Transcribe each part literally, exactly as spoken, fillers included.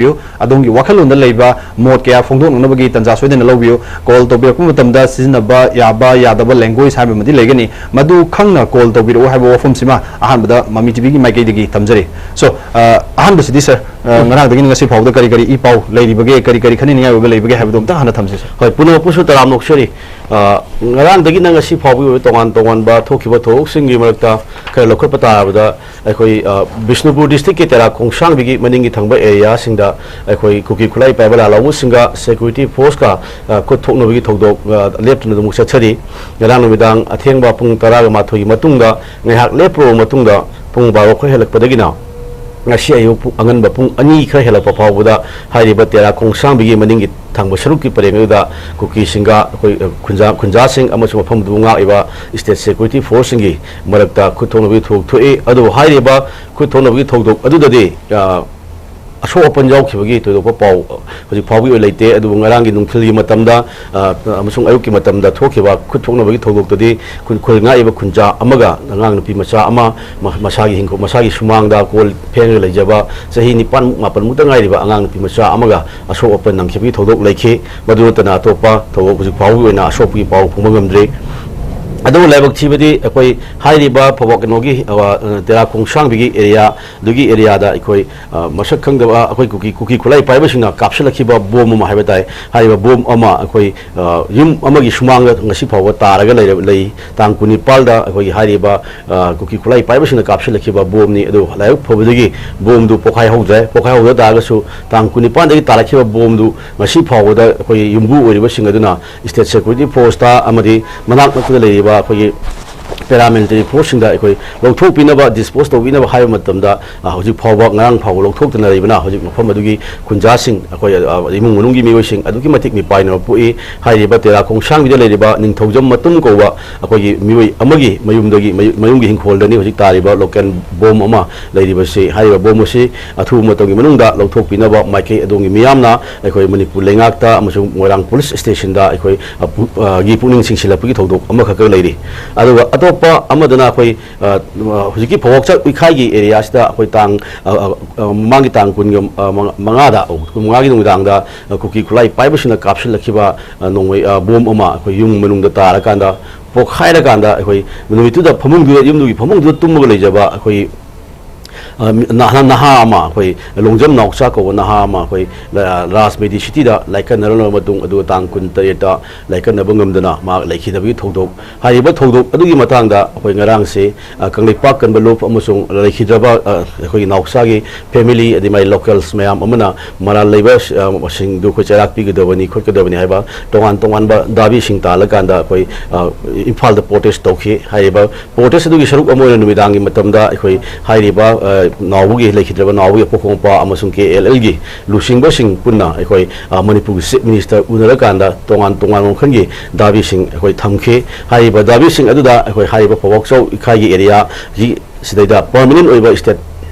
View. ꯑꯗꯣꯝꯒꯤ ꯋꯥꯈꯜꯂꯣꯟꯗ ꯂꯩꯕ ꯃꯣꯠ ꯀꯌꯥ ꯐꯣꯡꯗꯣꯛꯅꯅꯕꯒꯤ ꯇꯥꯟꯖꯥ ꯁꯣꯏꯗꯅ ꯂꯧꯕꯤꯌꯨ꯫ ꯀꯣꯜ ꯇꯧꯕꯤꯔꯛꯄ ꯃꯇꯝꯗ ꯁꯤꯖꯤꯟꯅꯕ ꯌꯥꯕ ꯌꯥꯗꯕ ꯂꯦꯡꯒ꯭ꯋꯦꯖ ꯍꯥꯏꯕ ꯑꯃꯗꯤ ꯂꯩꯒꯅꯤ, ꯃꯗꯨ ꯈꯪꯅ ꯀꯣꯜ ꯇꯧꯕꯤꯔꯛꯎ ꯍꯥꯏꯕ ꯋꯥꯐꯝꯁꯤꯃ ꯑꯍꯥꯟꯕꯗ ꯃꯃꯤ ꯇꯤꯚꯤꯒꯤ ꯃꯥꯏꯀꯩꯗꯒꯤ ꯊꯝꯖꯔꯤ꯫ ꯁꯣ, ꯑ, ꯑꯍꯥꯟꯕꯁꯤꯗꯤ ꯁꯥꯔ, ꯑ, ꯉꯔꯥꯡꯗꯒꯤ ꯉꯁꯤ ꯐꯥꯎꯕꯗ ꯀꯔꯤ ꯀꯔꯤ ꯏ ꯄꯥꯎ ꯂꯩꯔꯤꯕꯒꯦ, ꯀꯔꯤ ꯀꯔꯤ ꯈꯟꯅꯅꯤꯡꯉꯥꯏ ꯑꯣꯏꯕ ꯂꯩꯕꯒꯦ ꯍꯥꯏꯕꯗꯣ ꯑꯝꯇ ꯍꯥꯟꯅ ꯊꯝꯖꯁꯦ꯫ ꯍꯣꯏ, ꯄꯨꯝꯅꯃꯛꯄꯨꯁꯨ ꯇꯔꯥꯝ ꯅꯣꯛꯆꯔꯤ꯫ ꯑ, ꯉꯔꯥꯡꯗꯒꯤꯅ ꯉꯁꯤ ꯐꯥꯎꯕꯒꯤ ꯑꯣꯏꯕ ꯇꯣꯉꯥꯟ ꯇꯣꯉꯥꯟꯕ ꯊꯣꯛꯈꯤꯕ ꯊꯧꯗꯣꯛꯁꯤꯡꯒꯤ ꯃꯔꯛꯇ ꯈꯔ ꯂꯧꯈꯠꯄ ꯇꯥꯔꯕꯗ, ꯑꯩꯈꯣꯏ, ꯑ, ꯕꯤꯁꯅꯨꯄꯨꯔ ꯗꯤꯁꯇ꯭ꯔꯤꯛꯀꯤ ꯇꯦꯔꯥ ꯈꯣꯡꯁꯥꯡꯕꯤꯒꯤ ꯃꯅꯤꯡꯒꯤ ꯊꯪꯕ ꯑꯦꯔꯤꯌꯥꯁꯤꯡꯗ ꯑꯩꯈꯣꯏ ꯀꯨꯀꯤ ꯈꯨꯠꯂꯥꯏ ꯄꯥꯏꯕ ꯂꯥꯜꯍꯧꯕꯁꯤꯡꯒ ꯁꯦꯀ꯭ꯌꯨꯔꯤꯇꯤ ꯐꯣꯔꯁꯀ, ꯑ, ꯈꯨꯠ ꯊꯣꯛꯅꯕꯒꯤ ꯊꯧꯗꯣꯛ, ꯑ, ꯂꯦꯞꯇꯅ ꯑꯗꯨꯝ ꯆꯠꯊꯔꯤ꯫ ꯉꯔꯥꯡ ꯅꯨꯃꯤꯗꯥꯡ ꯑꯊꯦꯡꯕ ꯄꯨꯡ ꯇꯔꯥꯒ ꯃꯥꯊꯣꯏꯒꯤ ꯃꯇꯨꯡꯗ ꯉꯥꯏꯍꯥꯛ ꯂꯦꯞꯄꯨꯔꯕ ꯃꯇꯨꯡꯗ ꯄꯨꯡ ꯕꯥꯔꯣ ꯈꯔ ꯍꯦꯜꯂꯛꯄꯗꯒꯤꯅ ꯉꯁꯤ ꯑꯌꯨꯛ ꯄꯨꯡ, ꯑꯉꯟꯕ ꯄꯨꯡ ꯑꯅꯤ ꯈꯔ ꯍꯦꯜꯂꯛꯄ ꯐꯥꯎꯕꯗ ꯍꯥꯏꯔꯤꯕ ꯇꯦꯔꯥ ꯈꯣꯡꯁꯥꯡꯕꯤꯒꯤ ꯃꯅꯤꯡꯒꯤ ꯊꯪꯕ ꯁꯔꯨꯛꯀꯤ ꯄꯔꯦꯡ ꯑꯗꯨꯗ ꯀꯨꯀꯤꯁꯤꯡꯒ ꯑꯩꯈꯣꯏ, ꯑ, ꯈꯨꯟꯖꯥ-, ꯈꯨꯟꯖꯥꯁꯤꯡ ꯑꯃꯁꯨꯡ ꯃꯐꯝꯗꯨꯕꯨ ꯉꯥꯛꯏꯕ ꯁ꯭ꯇꯦꯠ ꯁꯦꯀ꯭ꯌꯨꯔꯤꯇꯤ ꯐꯣꯔꯁꯁꯤꯡꯒꯤ ꯃꯔꯛꯇ ꯈꯨꯠ ꯊꯣꯛꯅꯕꯒꯤ ꯊꯧꯗꯣꯛ ꯊꯣꯛꯏ꯫ ꯑꯗꯨꯕꯨ ꯍꯥꯏꯔꯤꯕ ꯈꯨꯠ ꯊꯣꯛꯅꯕꯒꯤ ꯊꯧꯗꯣꯛ ꯑꯗꯨꯗꯗꯤ, ꯑ, ꯑꯁꯣꯛ ꯑꯄꯟ ꯌꯥꯎꯈꯤꯕꯒꯤ ꯊꯣꯏꯗꯣꯛꯄ ꯄꯥꯎ ꯍꯧꯖꯤꯛ ꯐꯥꯎꯕꯒꯤ ꯑꯣꯏꯅ ꯂꯩꯇꯦ꯫ ꯑꯗꯨꯕꯨ ꯉꯔꯥꯡꯒꯤ ꯅꯨꯡꯊꯤꯜꯒꯤ ꯃꯇꯝꯗ, ꯑ, ꯑꯃꯁꯨꯡ ꯑꯌꯨꯛꯀꯤ ꯃꯇꯝꯗ ꯊꯣꯛꯈꯤꯕ ꯈꯨꯠ ꯊꯣꯛꯅꯕꯒꯤ ꯊꯧꯗꯣꯛꯇꯗꯤ ꯈꯨ-, ꯈꯨꯜ ꯉꯥꯛꯏꯕ ꯈꯨꯟꯖꯥ ꯑꯃꯒ ꯑꯉꯥꯡ ꯅꯨꯄꯤ ꯃꯆꯥ ꯑꯃ, ꯃ-, ꯃꯁꯥꯒꯤ ꯍꯤꯡꯈꯣꯜ, ꯃꯁꯥꯒꯤ ꯁꯨꯃꯥꯡꯗ ꯀꯣꯜ ꯐꯦꯡꯂꯒ ꯂꯩꯖꯕ ꯆꯍꯤ ꯅꯤꯄꯥꯟꯃꯨꯛ, ꯃꯥꯄꯟꯃꯨꯛꯇ ꯉꯥꯏꯔꯤꯕ ꯑꯉꯥꯡ ꯅꯨꯄꯤ ꯃꯆꯥ ꯑꯃꯒ ꯑꯁꯣꯛ ꯑꯄꯟ ꯅꯪꯈꯤꯕꯒꯤ ꯊꯧꯗꯣꯛ ꯂꯩꯈꯤ꯫ ꯃꯗꯨ ꯅꯠꯇꯅ ꯑꯇꯣꯞꯄ ꯊꯧꯗꯣꯛ ꯍꯧꯖꯤꯛ ꯐꯥꯎꯕꯒꯤ ꯑꯣꯏꯅ ꯑꯁꯣꯛꯄꯒꯤ ꯄꯥꯎ ꯐꯪꯕ ꯉꯝꯗ꯭ꯔꯤ꯫ ꯑꯗꯨꯕꯨ ꯂꯥꯏꯕꯛ ꯊꯤꯕꯗꯤ ꯑꯩꯈꯣꯏ ꯍꯥꯏꯔꯤꯕ ꯐꯧꯕꯥꯛ ꯀꯩꯅꯣꯒꯤ, ꯑ, ꯇꯦꯔꯥ ꯈꯣꯡꯁꯥꯡꯕꯤꯒꯤ ꯑꯦꯔꯤꯌꯥ, ꯑꯗꯨꯒꯤ ꯑꯦꯔꯤꯌꯥꯗ ꯑꯩꯈꯣꯏ, ꯑ, ꯃꯁꯛ ꯈꯪꯗꯕ ꯑꯩꯈꯣꯏ ꯀꯨꯀꯤ, ꯀꯨꯀꯤ ꯈꯨꯠꯂꯥꯏ ꯄꯥꯏꯕꯁꯤꯡꯅ ꯀꯥꯞꯁꯤꯜꯂꯛꯈꯤꯕ ꯕꯣꯝ ꯑꯃ ꯍꯥꯏꯕ ꯇꯥꯏ꯫ ꯍꯥꯏꯔꯤꯕ ꯕꯣꯝ ꯑꯃ ꯑꯩꯈꯣꯏ, ꯑ, ꯌꯨꯝ ꯑꯃꯒꯤ ꯁꯨꯃꯥꯡꯗ ꯉꯁꯤ ꯐꯥꯎꯕ ꯇꯥꯔꯒ ꯂꯩꯔ-, ꯂꯩ꯫ ꯇꯥꯡ ꯀꯨꯟꯅꯤꯄꯥꯜꯗ ꯑꯩꯈꯣꯏꯒꯤ ꯍꯥꯏꯔꯤꯕ, ꯑ, ꯀꯨꯀꯤ ꯈꯨꯠꯂꯥꯏ ꯄꯥꯏꯕꯁꯤꯡꯅ ꯀꯥꯞꯁꯤꯜꯂꯛꯈꯤꯕ ꯕꯣꯝꯅꯤ꯫ ꯑꯗꯨ ꯂꯥꯏꯕꯛ ꯐꯕꯗꯒꯤ ꯕꯣꯝꯗꯨ ꯄꯣꯈꯥꯏꯍꯧꯗ꯭ꯔꯦ꯫ ꯄꯣꯈꯥꯏꯍꯧꯗ ꯇꯥꯔꯒꯁꯨ ꯇꯥꯡ ꯀꯨꯟꯅꯤꯄꯥꯟꯗꯒꯤ ꯇꯥꯔꯛꯈꯤꯕ ꯕꯣꯝꯗꯨ ꯉꯁꯤ ꯐꯥꯎꯕꯗ ꯑꯩꯈꯣꯏ ꯌꯨꯝꯕꯨ ꯑꯣꯏꯔꯤꯕꯁꯤꯡ ꯑꯗꯨꯅ ꯁ꯭ꯇꯦꯠ ꯁꯦꯀ꯭ꯌꯨꯔꯤꯇꯤ ꯐꯣꯔꯁꯇ ꯑꯃꯗꯤ ꯃꯅꯥꯛ ꯅꯛꯄꯗ ꯂꯩꯔꯤꯕ ꯑꯩꯈꯣꯏꯒꯤ ꯄꯦꯔꯥꯃꯤꯂꯤꯇꯔꯤ ꯐꯣꯔꯁꯁꯤꯡꯗ ꯑꯩꯈꯣꯏ ꯂꯧꯊꯣꯛꯄꯤꯅꯕ, ꯗꯤꯁꯄꯣꯁ ꯇꯧꯕꯤꯅꯕ ꯍꯥꯏꯕ ꯃꯇꯝꯗ, ꯑ, ꯍꯧꯖꯤꯛ ꯐꯥꯎꯕ, ꯉꯔꯥꯡ ꯐꯥꯎꯕ ꯂꯧꯊꯣꯛꯇꯅ ꯂꯩꯕꯅ ꯍꯧꯖꯤꯛ ꯃꯐꯝ ꯑꯗꯨꯒꯤ ꯈꯨꯟꯖꯥꯁꯤꯡ, ꯑꯩꯈꯣꯏ, ꯑ, ꯏꯃꯨꯡ ꯃꯅꯨꯡꯒꯤ ꯃꯤꯑꯣꯏꯁꯤꯡ ꯑꯗꯨꯛꯀꯤ ꯃꯇꯤꯛ ꯃꯤꯄꯥꯏꯅꯕ ꯄꯣꯛꯏ꯫ ꯍꯥꯏꯔꯤꯕ ꯇꯦꯔꯥ ꯈꯣꯡꯁꯥꯡꯕꯤꯗ ꯂꯩꯔꯤꯕ ꯅꯤꯡꯊꯧꯖꯝ ꯃꯇꯨꯝ ꯀꯧꯕ ꯑꯩꯈꯣꯏꯒꯤ ꯃꯤꯑꯣꯏ ꯑꯃꯒꯤ ꯃꯌꯨꯝꯗꯒꯤ, ꯃꯌꯨ-, ꯃꯌꯨꯝꯒꯤ ꯍꯤꯡꯈꯣꯜꯗꯅꯤ ꯍꯧꯖꯤꯛ ꯇꯥꯔꯤꯕ ꯂꯣꯀꯦꯜ ꯕꯣꯝ ꯑꯃ ꯂꯩꯔꯤꯕꯁꯤ꯫ ꯍꯥꯏꯔꯤꯕ ꯕꯣꯝ ꯑꯁꯤ ꯑꯊꯨꯕ ꯃꯇꯝꯒꯤ ꯃꯅꯨꯡꯗ ꯂꯧꯊꯣꯛꯄꯤꯅꯕ ꯃꯥꯏꯀꯩ ꯑꯗꯣꯝꯒꯤ ꯃꯤꯌꯥꯝꯅ ꯑꯩꯈꯣꯏ ꯃꯅꯤꯄꯨꯔ ꯂꯩꯉꯥꯛꯇ ꯑꯃꯁꯨꯡ ꯃꯣꯏꯔꯥꯡ ꯄꯨꯂꯤꯁ ꯁ꯭ꯇꯦꯁꯟꯗ ꯑꯩꯈꯣꯏ, ꯑ, ꯄꯨ-, ꯑ, ꯒꯤ ꯄꯨꯛꯅꯤꯡ ꯆꯤꯡꯁꯤꯜꯂꯛꯄꯒꯤ ꯊꯧꯗꯣꯛ ꯑꯃꯈꯛꯀ ꯂꯩꯔꯤ꯫ ꯑꯗꯨꯒ ꯑꯇꯣꯞ ꯑꯇꯣꯞꯄ ꯑꯃꯗꯅ ꯑꯩꯈꯣꯏ, ꯑ, ꯍꯧꯖꯤꯛꯀꯤ ꯐꯧꯕꯥꯛꯆꯥꯎ ꯏꯈꯥꯏꯒꯤ ꯑꯦꯔꯤꯌꯥꯁꯤꯗ ꯑꯩꯈꯣꯏ ꯇꯥꯡ, ꯑ, ꯑ, ꯑ, ꯃꯃꯥꯡꯒꯤ ꯇꯥꯡ ꯀꯨꯟꯒ, ꯑ, ꯃꯉꯥ, ꯃꯉꯥꯗ, ꯀꯨꯟꯃꯉꯥꯒꯤ ꯅꯨꯃꯤꯗꯥꯡꯗ, ꯑ, ꯀꯨꯀꯤ ꯈꯨꯠꯂꯥꯏ ꯄꯥꯏꯕꯁꯤꯡꯅ ꯀꯥꯞꯁꯤꯜꯂꯛꯈꯤꯕ, ꯑ, ꯅꯣꯡꯃꯩ, ꯑ, ꯕꯣꯝ ꯑꯃ ꯑꯩꯈꯣꯏ ꯌꯨꯝ ꯃꯅꯨꯡꯗ ꯇꯥꯔꯀꯥꯟꯗ ꯄꯣꯛꯈꯥꯏꯔꯀꯥꯟꯗ ꯑꯩꯈꯣꯏ ꯅꯨꯃꯤꯠꯇꯨꯗ ꯐꯃꯨꯡꯗꯨꯗ, ꯌꯨꯝꯗꯨꯒꯤ ꯐꯃꯨꯡꯗꯨꯗ ꯇꯨꯝꯃꯒ ꯂꯩꯖꯕ ꯑꯩꯈꯣꯏ ꯑ, ꯃꯤ-, ꯅꯍꯥ, ꯅꯍꯥ ꯑꯃ, ꯑꯩꯈꯣꯏ ꯂꯣꯡꯖꯝ ꯅꯥꯎꯆꯥ ꯀꯧꯕ ꯅꯍꯥ ꯑꯃ, ꯑꯩꯈꯣꯏ ꯂ-, ꯔꯥꯖ ꯃꯦꯗꯤ ꯁꯤꯇꯤꯗ ꯂꯥꯏꯀꯠꯅꯔꯕ ꯃꯇꯨꯡ, ꯑꯗꯨꯒ ꯇꯥꯡ ꯀꯨꯟꯇꯔꯦꯠꯇ ꯂꯥꯏꯀꯠꯅꯕ ꯉꯝꯗꯅ ꯃꯍꯥꯛ ꯂꯩꯈꯤꯗꯕꯒꯤ ꯊꯧꯗꯣꯛ, ꯍꯥꯏꯔꯤꯕ ꯊꯧꯗꯣꯛ ꯑꯗꯨꯒꯤ ꯃꯇꯥꯡꯗ ꯑꯩꯈꯣꯏ ꯉꯔꯥꯡꯁꯦ, ꯑ, ꯀꯪꯂꯩꯄꯥꯛ ꯀꯟꯕ ꯂꯨꯞ ꯑꯃꯁꯨꯡ ꯂꯩꯈꯤꯗ꯭ꯔꯕ, ꯑ, ꯑꯩꯈꯣꯏꯒꯤ ꯅꯥꯎꯆꯥꯒꯤ family, ꯑꯗꯩ ꯃꯥꯏ locals ꯃꯌꯥꯝ ꯑꯃꯅ ꯃꯔꯥꯜ ꯂꯩꯕ, ꯑ, ꯁꯤꯡꯗꯨ ꯑꯩꯈꯣꯏ ꯆꯩꯔꯥꯛ ꯄꯤꯒꯗꯕꯅꯤ, ꯈꯣꯠꯀꯗꯕꯅꯤ ꯍꯥꯏꯕ ꯇꯣꯉꯥꯟ ꯇꯣꯉꯥꯟꯕ ꯗꯥꯕꯤꯁꯤꯡ ꯇꯥꯜꯂꯀꯥꯟꯗ ꯑꯩꯈꯣꯏ, ꯑ, ꯏꯝꯐꯥꯜꯗ protest ꯇꯧꯈꯤ꯫ ꯍꯥꯏꯔꯤꯕ protest ꯑꯗꯨꯒꯤ ꯁꯔꯨꯛ ꯑꯃ ꯑꯣꯏꯅ ꯅꯨꯃꯤꯗꯥꯡꯒꯤ ꯃꯇꯝꯗ ꯑꯩꯈꯣꯏ ꯍꯥꯏꯔꯤꯕ, ꯑ, ꯅꯥꯎꯕꯒꯤ, ꯂꯩꯈꯤꯗ꯭ꯔꯕ ꯅꯥꯎꯕꯒꯤ ꯑꯄꯣꯛꯄ ꯃꯄꯥ ꯑꯃꯁꯨꯡ K L L ꯒꯤ ꯂꯨꯆꯤꯡꯕꯁꯤꯡ ꯄꯨꯟꯅ ꯑꯩꯈꯣꯏ, ꯑ, ꯃꯅꯤꯄꯨꯔꯒꯤ Chief Minister ꯎꯅꯔꯀꯥꯟꯗ ꯇꯣꯉꯥꯟ ꯇꯣꯉꯥꯟꯕ ꯃꯈꯜꯒꯤ ꯗꯥꯕꯤꯁꯤꯡ ꯑꯩꯈꯣꯏ ꯊꯝꯈꯤ꯫ ꯍꯥꯏꯔꯤꯕ ꯗꯥꯕꯤꯁꯤꯡ ꯑꯗꯨꯗ ꯑꯩꯈꯣꯏ ꯍꯥꯏꯔꯤꯕ ꯐꯧꯕꯥꯛꯆꯥꯎ ꯏꯈꯥꯏꯒꯤ ꯑꯦꯔꯤꯌꯥꯒꯤ ꯁꯤꯗꯩꯗ permanent ꯑꯣꯏꯕ state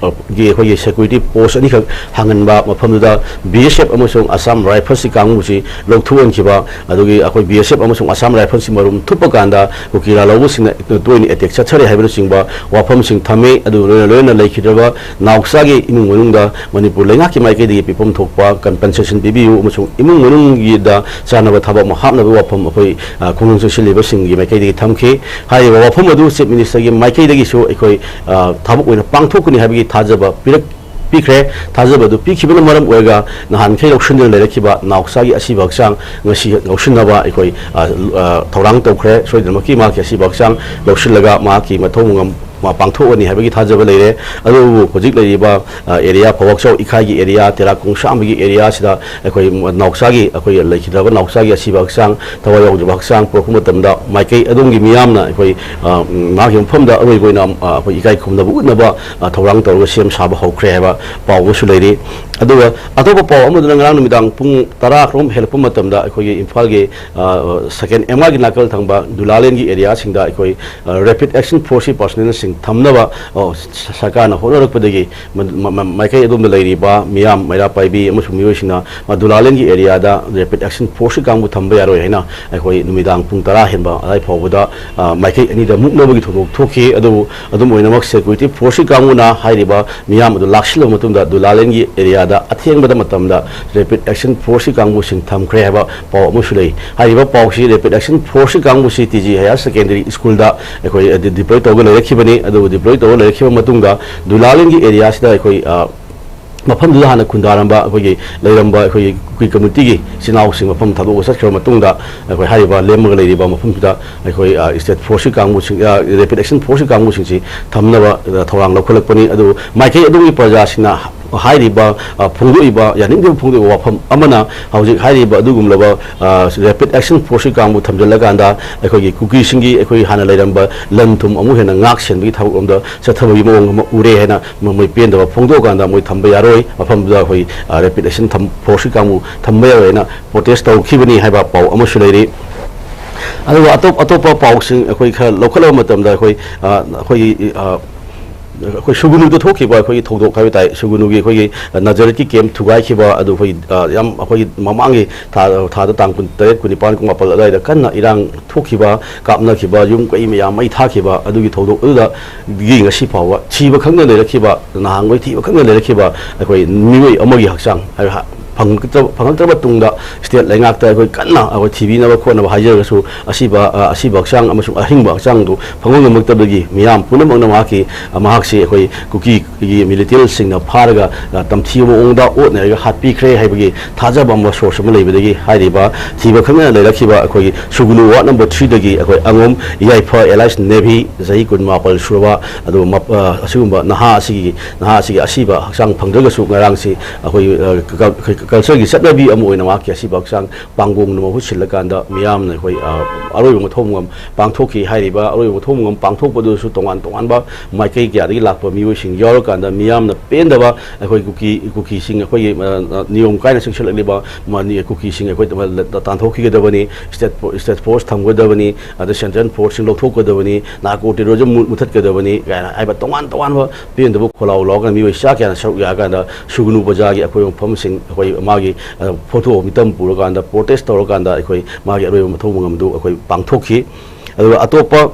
ꯒꯤ ꯑꯩꯈꯣꯏꯒꯤ security post ꯑꯅꯤꯈꯛ ꯍꯥꯡꯍꯟꯕ, ꯃꯐꯝꯗꯨꯗ B S F ꯑꯃꯁꯨꯡ Assam Rifles ꯀꯤ ꯀꯥꯡꯕꯨꯁꯤ ꯂꯧꯊꯣꯛꯍꯟꯈꯤꯕ, ꯑꯗꯨꯒꯤ ꯑꯩꯈꯣꯏ B S F ꯑꯃꯁꯨꯡ Assam Rifles ꯀꯤ ꯃꯔꯨꯝ ꯊꯨꯞꯄ ꯀꯥꯟꯗ ꯀꯨꯀꯤ ꯂꯥꯜꯍꯧꯕꯁꯤꯡꯅ ꯇꯣꯏꯅ attack ꯆꯠꯊꯔꯦ ꯍꯥꯏꯕꯅꯆꯤꯡꯕ ꯋꯥꯐꯝꯁꯤꯡ ꯊꯝꯃꯤ꯫ ꯑꯗꯨꯒ ꯂꯣꯏꯅ ꯂꯣꯏꯅꯅ ꯂꯩꯈꯤꯗ꯭ꯔꯕ ꯅꯥꯎꯆꯥꯒꯤ ꯏꯃꯨꯡ ꯃꯅꯨꯡꯗ ꯃꯅꯤꯄꯨꯔ ꯂꯩꯉꯥꯛꯀꯤ ꯃꯥꯏꯀꯩꯗꯒꯤ ꯄꯤꯐꯝ ꯊꯣꯛꯄ compensation ꯄꯤꯕꯤꯌꯨ ꯑꯃꯁꯨꯡ ꯏꯃꯨꯡ ꯃꯅꯨꯡꯒꯤꯗ ꯆꯥꯅꯕ ꯊꯕꯛ ꯑꯃ ꯍꯥꯞꯅꯕ ꯋꯥꯐꯝ ꯑꯩꯈꯣꯏ, ꯑ, ꯈꯣꯡꯖꯪ ꯆꯪꯁꯤꯜꯂꯤꯕꯁꯤꯡꯒꯤ ꯃꯥꯏꯀꯩꯗꯒꯤ ꯊꯝꯈꯤ꯫ ꯍꯥꯏꯔꯤꯕ ꯋꯥꯐꯝ ꯑꯗꯨ Chief Minister ꯒꯤ ꯃꯥꯏꯀꯩꯗꯒꯤꯁꯨ ꯑꯩꯈꯣꯏ, ꯑ, ꯊꯕꯛ ꯑꯣꯏꯅ ꯄꯥꯡꯊꯣꯛꯀꯅꯤ ꯍꯥꯏꯕꯒꯤ ꯊꯥꯖꯕ ꯄꯤꯔꯛ-, ꯄꯤꯈ꯭ꯔꯦ꯫ ꯊꯥꯖꯕ ꯑꯗꯨ ꯄꯤꯈꯤꯕꯅ ꯃꯔꯝ ꯑꯣꯏꯔꯒ ꯅꯍꯥꯟꯈꯩ ꯂꯧꯁꯤꯟꯗꯨꯅ ꯂꯩꯔꯛꯈꯤꯕ ꯅꯥꯎꯆꯥꯒꯤ ꯑꯁꯤꯕ ꯍꯛꯆꯥꯡ ꯉꯁꯤ ꯂꯧꯁꯤꯟꯅꯕ ꯑꯩꯈꯣꯏ, ꯑ, ꯑ, ꯊꯧꯔꯥꯡ ꯇꯧꯈ꯭ꯔꯦ꯫ ꯁꯣꯏꯗꯅꯃꯛꯀꯤ ꯃꯍꯥꯛꯀꯤ ꯑꯁꯤꯕ ꯍꯛꯆꯥꯡ ꯂꯧꯁꯤꯜꯂꯒ ꯃꯍꯥꯛꯀꯤ ꯃꯊꯧ ꯃꯉꯝ ꯃꯥ ꯄꯥꯡꯊꯣꯛꯑꯅꯤ ꯍꯥꯏꯕꯒꯤ ꯊꯥꯖꯕ ꯂꯩꯔꯦ꯫ ꯑꯗꯨꯕꯨ ꯍꯧꯖꯤꯛ ꯂꯩꯔꯤꯕ, ꯑ, ꯑꯦꯔꯤꯌꯥ, ꯐꯧꯕꯥꯛꯆꯥꯎ ꯏꯈꯥꯏꯒꯤ ꯑꯦꯔꯤꯌꯥ, ꯇꯦꯔꯥ ꯀꯣꯡꯁꯥꯝꯕꯒꯤ ꯑꯦꯔꯤꯌꯥꯁꯤꯗ ꯑꯩꯈꯣꯏ ꯅꯥꯎꯆꯥꯒꯤ, ꯑꯩꯈꯣꯏ ꯂꯩꯈꯤꯗ꯭ꯔꯕ ꯅꯥꯎꯆꯥꯒꯤ ꯑꯁꯤꯕ ꯍꯛꯆꯥꯡ, ꯊꯋꯥꯏ ꯌꯥꯎꯗ꯭ꯔꯕ ꯍꯛꯆꯥꯡ ꯄꯨꯔꯛꯄ ꯃꯇꯝꯗ ꯃꯥꯏꯀꯩ ꯑꯗꯣꯝꯒꯤ ꯃꯤꯌꯥꯝꯅ ꯑꯩꯈꯣꯏ, ꯑ, ꯃꯥꯒꯤ ꯃꯐꯝꯗ ꯑꯔꯣꯏꯕ ꯑꯣꯏꯅ, ꯑ, ꯑꯩꯈꯣꯏ ꯏꯀꯥꯏ ꯈꯨꯝꯅꯕ ꯎꯠꯅꯕ, ꯑ, ꯊꯧꯔꯥꯡ ꯇꯧꯔꯒ ꯁꯦꯝ ꯁꯥꯕ ꯍꯧꯈ꯭ꯔꯦ ꯍꯥꯏꯕ ꯄꯥꯎ ꯑꯃꯁꯨ ꯂꯩꯔꯤ꯫ ꯑꯗꯨꯒ ꯑꯇꯣꯞꯄ ꯄꯥꯎ ꯑꯃꯗꯨꯅ ꯉꯔꯥꯡ ꯅꯨꯃꯤꯗꯥꯡ ꯄꯨꯡ ꯇꯔꯥ ꯈꯔ ꯍꯦꯜꯂꯛꯄ ꯃꯇꯝꯗ ꯑꯩꯈꯣꯏꯒꯤ ꯏꯝꯐꯥꯜꯒꯤ, ꯑ, second M R ꯒꯤ ꯅꯥꯀꯜ ꯊꯪꯕ ꯗꯨꯂꯥꯂꯦꯟꯒꯤ ꯑꯦꯔꯤꯌꯥꯁꯤꯡꯗ ꯑꯩꯈꯣꯏ, ꯑ, Rapid Action Force ꯀꯤ personnel ꯁꯤꯡ ꯊꯝꯅꯕ, ꯑ, ꯁ-, ꯁꯔꯀꯥꯔꯅ ꯍꯣꯠꯅꯔꯛꯄꯗꯒꯤ ꯃ-, ꯃ-, ꯃ-, ꯃꯥꯏꯀꯩ ꯑꯗꯣꯝꯗ ꯂꯩꯔꯤꯕ ꯃꯤꯌꯥꯝ, ꯃꯩꯔꯥ ꯄꯥꯏꯕꯤ ꯑꯃꯁꯨꯡ ꯃꯤꯑꯣꯏꯁꯤꯡꯅ ꯃ-, ꯗꯨꯂꯥꯂꯦꯟꯒꯤ ꯑꯦꯔꯤꯌꯥꯗ ꯔꯦꯄꯤꯗ ꯑꯦꯛꯁꯟ ꯐꯣꯔꯁꯀꯤ ꯀꯥꯡꯕꯨ ꯊꯝꯕ ꯌꯥꯔꯣꯏ ꯍꯥꯏꯅ ꯑꯩꯈꯣꯏ ꯅꯨꯃꯤꯗꯥꯡ ꯄꯨꯡ ꯇꯔꯥ ꯍꯦꯟꯕ ꯑꯗꯥꯏ ꯐꯥꯎꯕꯗ, ꯑ, ꯃꯥꯏꯀꯩ ꯑꯅꯤꯗ ꯃꯨꯛꯅꯕꯒꯤ ꯊꯧꯗꯣꯛ ꯊꯣꯛꯈꯤ꯫ ꯑꯗꯨꯕꯨ ꯑꯗꯨꯝ ꯑꯣꯏꯅꯃꯛ ꯁꯦꯀ꯭ꯌꯨꯔꯤꯇꯤ ꯐꯣꯔꯁꯀꯤ ꯀꯥꯡꯕꯨꯅ ꯍꯥꯏꯔꯤꯕ ꯃꯤꯌꯥꯝ ꯑꯗꯨ ꯂꯥꯛꯁꯤꯜꯂꯕ ꯃꯇꯨꯡꯗ ꯗꯨꯂꯥꯂꯦꯟꯒꯤ ꯑꯦꯔꯤꯌꯥꯗ ꯑꯊꯦꯡꯕꯗ ꯃꯇꯝꯗ ꯔꯦꯄꯤꯗ ꯑꯦꯛꯁꯟ ꯐꯣꯔꯁꯀꯤ ꯀꯥꯡꯕꯨꯁꯤꯡ ꯊꯝꯈ꯭ꯔꯦ ꯍꯥꯏꯕ ꯄꯥꯎ ꯑꯃꯁꯨ ꯂꯩ꯫ ꯍꯥꯏꯔꯤꯕ ꯄꯥꯎꯁꯤ ꯔꯦꯄꯤꯗ ꯑꯦꯛꯁꯟ ꯐꯣꯔꯁꯀꯤ ꯀꯥꯡꯕꯨꯁꯤ ꯇꯤ ꯖꯤ ꯍꯥꯌꯔ ꯁꯦꯀꯦꯟꯗꯔꯤ ꯁ꯭ꯀꯨꯜꯗ ꯑꯩꯈꯣꯏ, ꯑ, ꯗꯤ-, ꯗꯤꯄ꯭ꯂꯣꯏ ꯇꯧꯔꯒ ꯂꯩꯔꯛꯈꯤꯕꯅꯤ꯫ ꯑꯗꯨꯕꯨ ꯗꯤꯄ꯭ꯂꯣꯏ ꯇꯧꯔꯒ ꯂꯩꯔꯛꯈꯤꯕ ꯃꯇꯨꯡꯗ ꯗꯨꯂꯥꯂꯦꯟꯒꯤ ꯑꯦꯔꯤꯌꯥꯁꯤꯗ ꯑꯩꯈꯣꯏ, ꯑ, ꯃꯐꯝꯗꯨꯗ ꯍꯥꯟꯅ ꯈꯨꯟꯗꯥꯔꯝꯕ ꯑꯩꯈꯣꯏꯒꯤ ꯂꯩꯔꯝꯕ ꯑꯩꯈꯣꯏꯒꯤ ꯀꯨꯀꯤ ꯀꯝꯃ꯭ꯌꯨꯅꯤꯇꯤꯒꯤ ꯏꯆꯤꯜ ꯏꯅꯥꯎꯁꯤꯡ ꯃꯐꯝ ꯊꯥꯗꯣꯛꯑꯒ ꯆꯠꯈ꯭ꯔꯕ ꯃꯇꯨꯡꯗ ꯑꯩꯈꯣꯏ ꯍꯥꯏꯔꯤꯕ ꯂꯦꯝꯃꯒ ꯂꯩꯔꯤꯕ ꯃꯐꯝꯁꯤꯗ ꯑꯩꯈꯣꯏ, ꯑ, ꯁ꯭ꯇꯦꯠ ꯐꯣꯔꯁꯀꯤ ꯀꯥꯡꯕꯨꯁꯤꯡ, ꯑ, ꯔꯦꯄꯤꯗ ꯑꯦꯛꯁꯟ ꯐꯣꯔꯁꯀꯤ ꯀꯥꯡꯕꯨꯁꯤꯡꯁꯤ ꯊꯝꯅꯕ, ꯑ, ꯊꯧꯔꯥꯡ ꯂꯧꯈꯠꯂꯛꯄꯅꯤ꯫ ꯑꯗꯨꯕꯨ ꯃꯥꯏꯀꯩ ꯑꯗꯣꯝꯒꯤ ꯄ꯭ꯔꯖꯥꯁꯤꯡꯅ ꯍꯥꯏꯔꯤꯕ, ꯑ, ꯐꯣꯡꯗꯣꯛꯏꯕ, ꯌꯥꯅꯤꯡꯗꯕ ꯐꯣꯡꯗꯣꯛꯏꯕ ꯋꯥꯐꯝ ꯑꯃꯅ ꯍꯧꯖꯤꯛ ꯍꯥꯏꯔꯤꯕ ꯑꯗꯨꯒꯨꯝꯂꯕ, ꯑ, ꯔꯦꯄꯤꯗ ꯑꯦꯛꯁꯟ ꯐꯣꯔꯁꯀꯤ ꯀꯥꯡꯕꯨ ꯊꯝꯖꯤꯜꯂꯀꯥꯟꯗ ꯑꯩꯈꯣꯏꯒꯤ ꯀꯨꯀꯤꯁꯤꯡꯒꯤ ꯑꯩꯈꯣꯏ ꯍꯥꯟꯅ ꯂꯩꯔꯝꯕ ꯂꯟ ꯊꯨꯝ ꯑꯃꯨꯛ ꯍꯦꯟꯅ ꯉꯥꯛ ꯁꯦꯟꯕꯒꯤ ꯊꯕꯛ ꯑꯃꯗ ꯆꯠꯊꯕꯒꯤ ꯃꯑꯣꯡ ꯑꯃ ꯎꯔꯦ ꯍꯥꯏꯅ ꯃ-, ꯃꯣꯏ ꯄꯦꯟꯗꯕ ꯐꯣꯡꯗꯣꯛꯑꯀꯥꯟꯗ ꯃꯣꯏ ꯊꯝꯕ ꯌꯥꯔꯣꯏ, ꯃꯐꯝꯗꯨꯗ ꯑꯩꯈꯣꯏ, ꯑ, ꯔꯦꯄꯤꯗ ꯑꯦꯛꯁꯟ ꯊꯝ-, ꯐꯣꯔꯁꯀꯤ ꯀꯥꯡꯕꯨ ꯊꯝꯕ ꯌꯥꯔꯣꯏ ꯍꯥꯏꯅ ꯄ꯭ꯔꯣꯇꯦꯁ ꯇꯧꯈꯤꯕꯅꯤ ꯍꯥꯏꯕ ꯄꯥꯎ ꯑꯃꯁꯨ ꯂꯩꯔꯤ꯫ ꯑꯗꯨꯒ ꯑꯇꯣꯞ ꯑꯇꯣꯞꯄ ꯄꯥꯎꯁꯤꯡ ꯑꯩꯈꯣꯏ ꯈꯔ ꯂꯧꯈꯠꯂꯕ ꯃꯇꯝꯗ ꯑꯩꯈꯣꯏ, ꯑ, ꯑꯩꯈꯣꯏꯒꯤ, ꯑ, ꯑꯩꯈꯣꯏ ꯁꯨꯒꯨꯅꯨꯗ ꯊꯣꯛꯈꯤꯕ ꯑꯩꯈꯣꯏꯒꯤ ꯊꯧꯗꯣꯛ ꯍꯥꯏꯕ ꯇꯥꯏ, ꯁꯨꯒꯨꯅꯨꯒꯤ ꯑꯩꯈꯣꯏꯒꯤ ꯅꯖꯔꯠꯀꯤ ꯀꯦꯝꯞ ꯊꯨꯒꯥꯏꯈꯤꯕ ꯑꯗꯨ ꯑꯩꯈꯣꯏ, ꯑ, ꯌꯥꯝ ꯑꯩꯈꯣꯏꯒꯤ ꯃꯃꯥꯡꯒꯤ ꯊꯥ, ꯊꯥꯗ ꯇꯥꯡ ꯀꯨꯟ ꯇꯔꯦꯠ, ꯀꯨꯟ ꯅꯤꯄꯥꯟ, ꯀꯨꯟ ꯃꯥꯄꯟ ꯑꯗꯨꯋꯥꯏꯗ ꯀꯟꯅ ꯏꯔꯥꯡ ꯊꯣꯛꯈꯤꯕ, ꯀꯥꯞꯅꯈꯤꯕ, ꯌꯨꯝ ꯀꯩ ꯃꯌꯥꯝ ꯃꯩ ꯊꯥꯈꯤꯕ ꯑꯗꯨꯒꯤ ꯊꯧꯗꯣꯛ ꯑꯗꯨꯗꯒꯤ ꯉꯁꯤ ꯐꯥꯎꯕ ꯊꯤꯕ ꯈꯪꯗꯅ ꯂꯩꯔꯛꯈꯤꯕ, ꯅꯍꯥꯟꯈꯣꯏ ꯊꯤꯕ ꯈꯪꯗꯅ ꯂꯩꯔꯛꯈꯤꯕ ꯑꯩꯈꯣꯏ ꯃꯤꯑꯣꯏ ꯑꯃꯒꯤ ꯍꯛꯆꯥꯡ ꯍꯥꯏꯕ ꯐꯪꯉꯛꯇꯕ, ꯐꯪꯉꯛꯇ꯭ꯔꯕ ꯇꯨꯡꯗ ꯁ꯭ꯇꯦꯠ ꯂꯩꯉꯥꯛꯇ ꯑꯩꯈꯣꯏ ꯀꯟꯅ ꯑꯩꯈꯣꯏ ꯊꯤꯕꯤꯅꯕ ꯈꯣꯠꯅꯕ ꯍꯥꯏꯖꯔꯒꯁꯨ, ꯑꯁꯤꯕ, ꯑ, ꯑꯁꯤꯕ ꯍꯛꯆꯥꯡ ꯑꯃꯁꯨꯡ ꯑꯍꯤꯡꯕ ꯍꯛꯆꯥꯡꯗꯨ ꯐꯪꯕ ꯉꯝꯃꯛꯇꯕꯗꯒꯤ ꯃꯤꯌꯥꯝ ꯄꯨꯝꯅꯃꯛꯅ ꯃꯍꯥꯛꯀꯤ, ꯑ, ꯃꯍꯥꯛꯁꯤ ꯑꯩꯈꯣꯏ ꯀꯨꯀꯤꯒꯤ ꯃꯤꯂꯤꯇꯦꯟꯁꯤꯡꯅ ꯐꯥꯔꯒ, ꯑ, ꯇꯝꯊꯤꯕ ꯃꯑꯣꯡꯗ ꯑꯣꯠ ꯅꯩꯔꯒ ꯍꯥꯠꯄꯤꯈ꯭ꯔꯦ ꯍꯥꯏꯕꯒꯤ ꯊꯥꯖꯕ ꯑꯃ ꯁꯣꯔꯁ ꯑꯃ ꯂꯩꯕꯗꯒꯤ ꯍꯥꯏꯔꯤꯕ ꯊꯤꯕ ꯈꯪꯗꯅ ꯂꯩꯔꯛꯈꯤꯕ ꯑꯩꯈꯣꯏꯒꯤ ꯁꯨꯒꯨꯅꯨ ꯋꯥꯔꯗ ꯅꯝꯕꯔ ꯊ꯭ꯔꯤꯗꯒꯤ ꯑꯩꯈꯣꯏ ꯑꯉꯣꯝ ꯌꯥꯏꯐ ꯑꯦꯂꯥꯏꯁ ꯅꯦꯚꯤ, ꯆꯍꯤ ꯀꯨꯟ ꯃꯥꯄꯟ ꯁꯨꯔꯕ, ꯑꯗꯨꯒ ꯃꯞ-, ꯑ, ꯑꯁꯤꯒꯨꯝꯕ ꯅꯍꯥ ꯑꯁꯤꯒꯤ, ꯅꯍꯥ ꯑꯁꯤꯒꯤ ꯑꯁꯤꯕ ꯍꯛꯆꯥꯡ ꯐꯪꯗ꯭ꯔꯒꯁꯨ ꯉꯔꯥꯡꯁꯤ ꯑꯩꯈꯣꯏ, ꯑ, ꯀ-, ꯀ-, ꯀꯜꯆꯔꯒꯤ ꯆꯠꯅꯕꯤ ꯑꯃ ꯑꯣꯏꯅ ꯃꯍꯥꯛꯀꯤ ꯑꯁꯤꯕ ꯍꯛꯆꯥꯡ ꯄꯥꯡꯒꯣꯡꯅ ꯃꯍꯨꯠ ꯁꯤꯜꯂꯀꯥꯟꯗ ꯃꯤꯌꯥꯝꯅ ꯑꯩꯈꯣꯏ, ꯑ, ꯑꯔꯣꯏꯕ ꯃꯊꯧ ꯃꯉꯝ ꯄꯥꯡꯊꯣꯛꯈꯤ꯫ ꯍꯥꯏꯔꯤꯕ ꯑꯔꯣꯏꯕ ꯃꯊꯧ ꯃꯉꯝ ꯄꯥꯡꯊꯣꯛꯄꯗꯨꯁꯨ ꯇꯣꯉꯥꯟ ꯇꯣꯉꯥꯟꯕ ꯃꯥꯏꯀꯩ ꯀꯌꯥꯗꯒꯤ ꯂꯥꯛꯄ ꯃꯤꯑꯣꯏꯁꯤꯡ ꯌꯥꯎꯔꯀꯥꯟꯗ ꯃꯤꯌꯥꯝꯅ ꯄꯦꯟꯗꯕ ꯑꯩꯈꯣꯏ ꯀꯨꯀꯤ, ꯀꯨꯀꯤꯁꯤꯡ ꯑꯩꯈꯣꯏꯒꯤ, ꯑ, ꯑ, ꯅꯤꯌꯣꯝ ꯀꯥꯏꯅ ꯆꯪꯁꯤꯜꯂꯛꯂꯤꯕ ꯃꯅꯤ-, ꯀꯨꯀꯤꯁꯤꯡ ꯑꯩꯈꯣꯏ ꯇ-, ꯇꯥꯟꯊꯣꯛꯈꯤꯒꯗꯕꯅꯤ, state po-, state force ꯊꯝꯒꯗꯕꯅꯤ, ꯑꯗ central forceꯁꯤꯡ ꯂꯧꯊꯣꯛꯀꯗꯕꯅꯤ, narco terrorism ꯃꯨ-, ꯃꯨꯊꯠꯀꯗꯕꯅꯤ ꯀꯥꯏꯅ ꯍꯥꯏꯕ ꯇꯣꯉꯥꯟ ꯇꯣꯉꯥꯟꯕ ꯄꯦꯟꯗꯕ ꯈꯣꯜꯂꯥꯎ ꯂꯥꯎꯔꯒ ꯃꯤꯑꯣꯏ ꯆꯥ ꯀꯌꯥꯅ ꯁꯔꯨꯛ ꯌꯥꯔꯀꯥꯟꯗ ꯁꯨꯒꯅꯨ ꯕꯖꯥꯔꯒꯤ ꯑꯀꯣꯏꯕ ꯃꯐꯝꯁꯤꯡ ꯑꯩꯈꯣꯏ ꯃꯥꯒꯤ, ꯑ, ꯐꯣꯇꯣ ꯃꯤꯇꯝ ꯄꯨꯔꯀꯥꯟꯗ protest ꯇꯧꯔꯀꯥꯟꯗ ꯑꯩꯈꯣꯏ ꯃꯥꯒꯤ ꯑꯔꯣꯏꯕ ꯃꯊꯧ ꯃꯉꯝꯗꯨ ꯑꯩꯈꯣꯏ ꯄꯥꯡꯊꯣꯛꯈꯤ꯫ ꯑꯗꯨꯒ ꯑꯇꯣꯞꯄ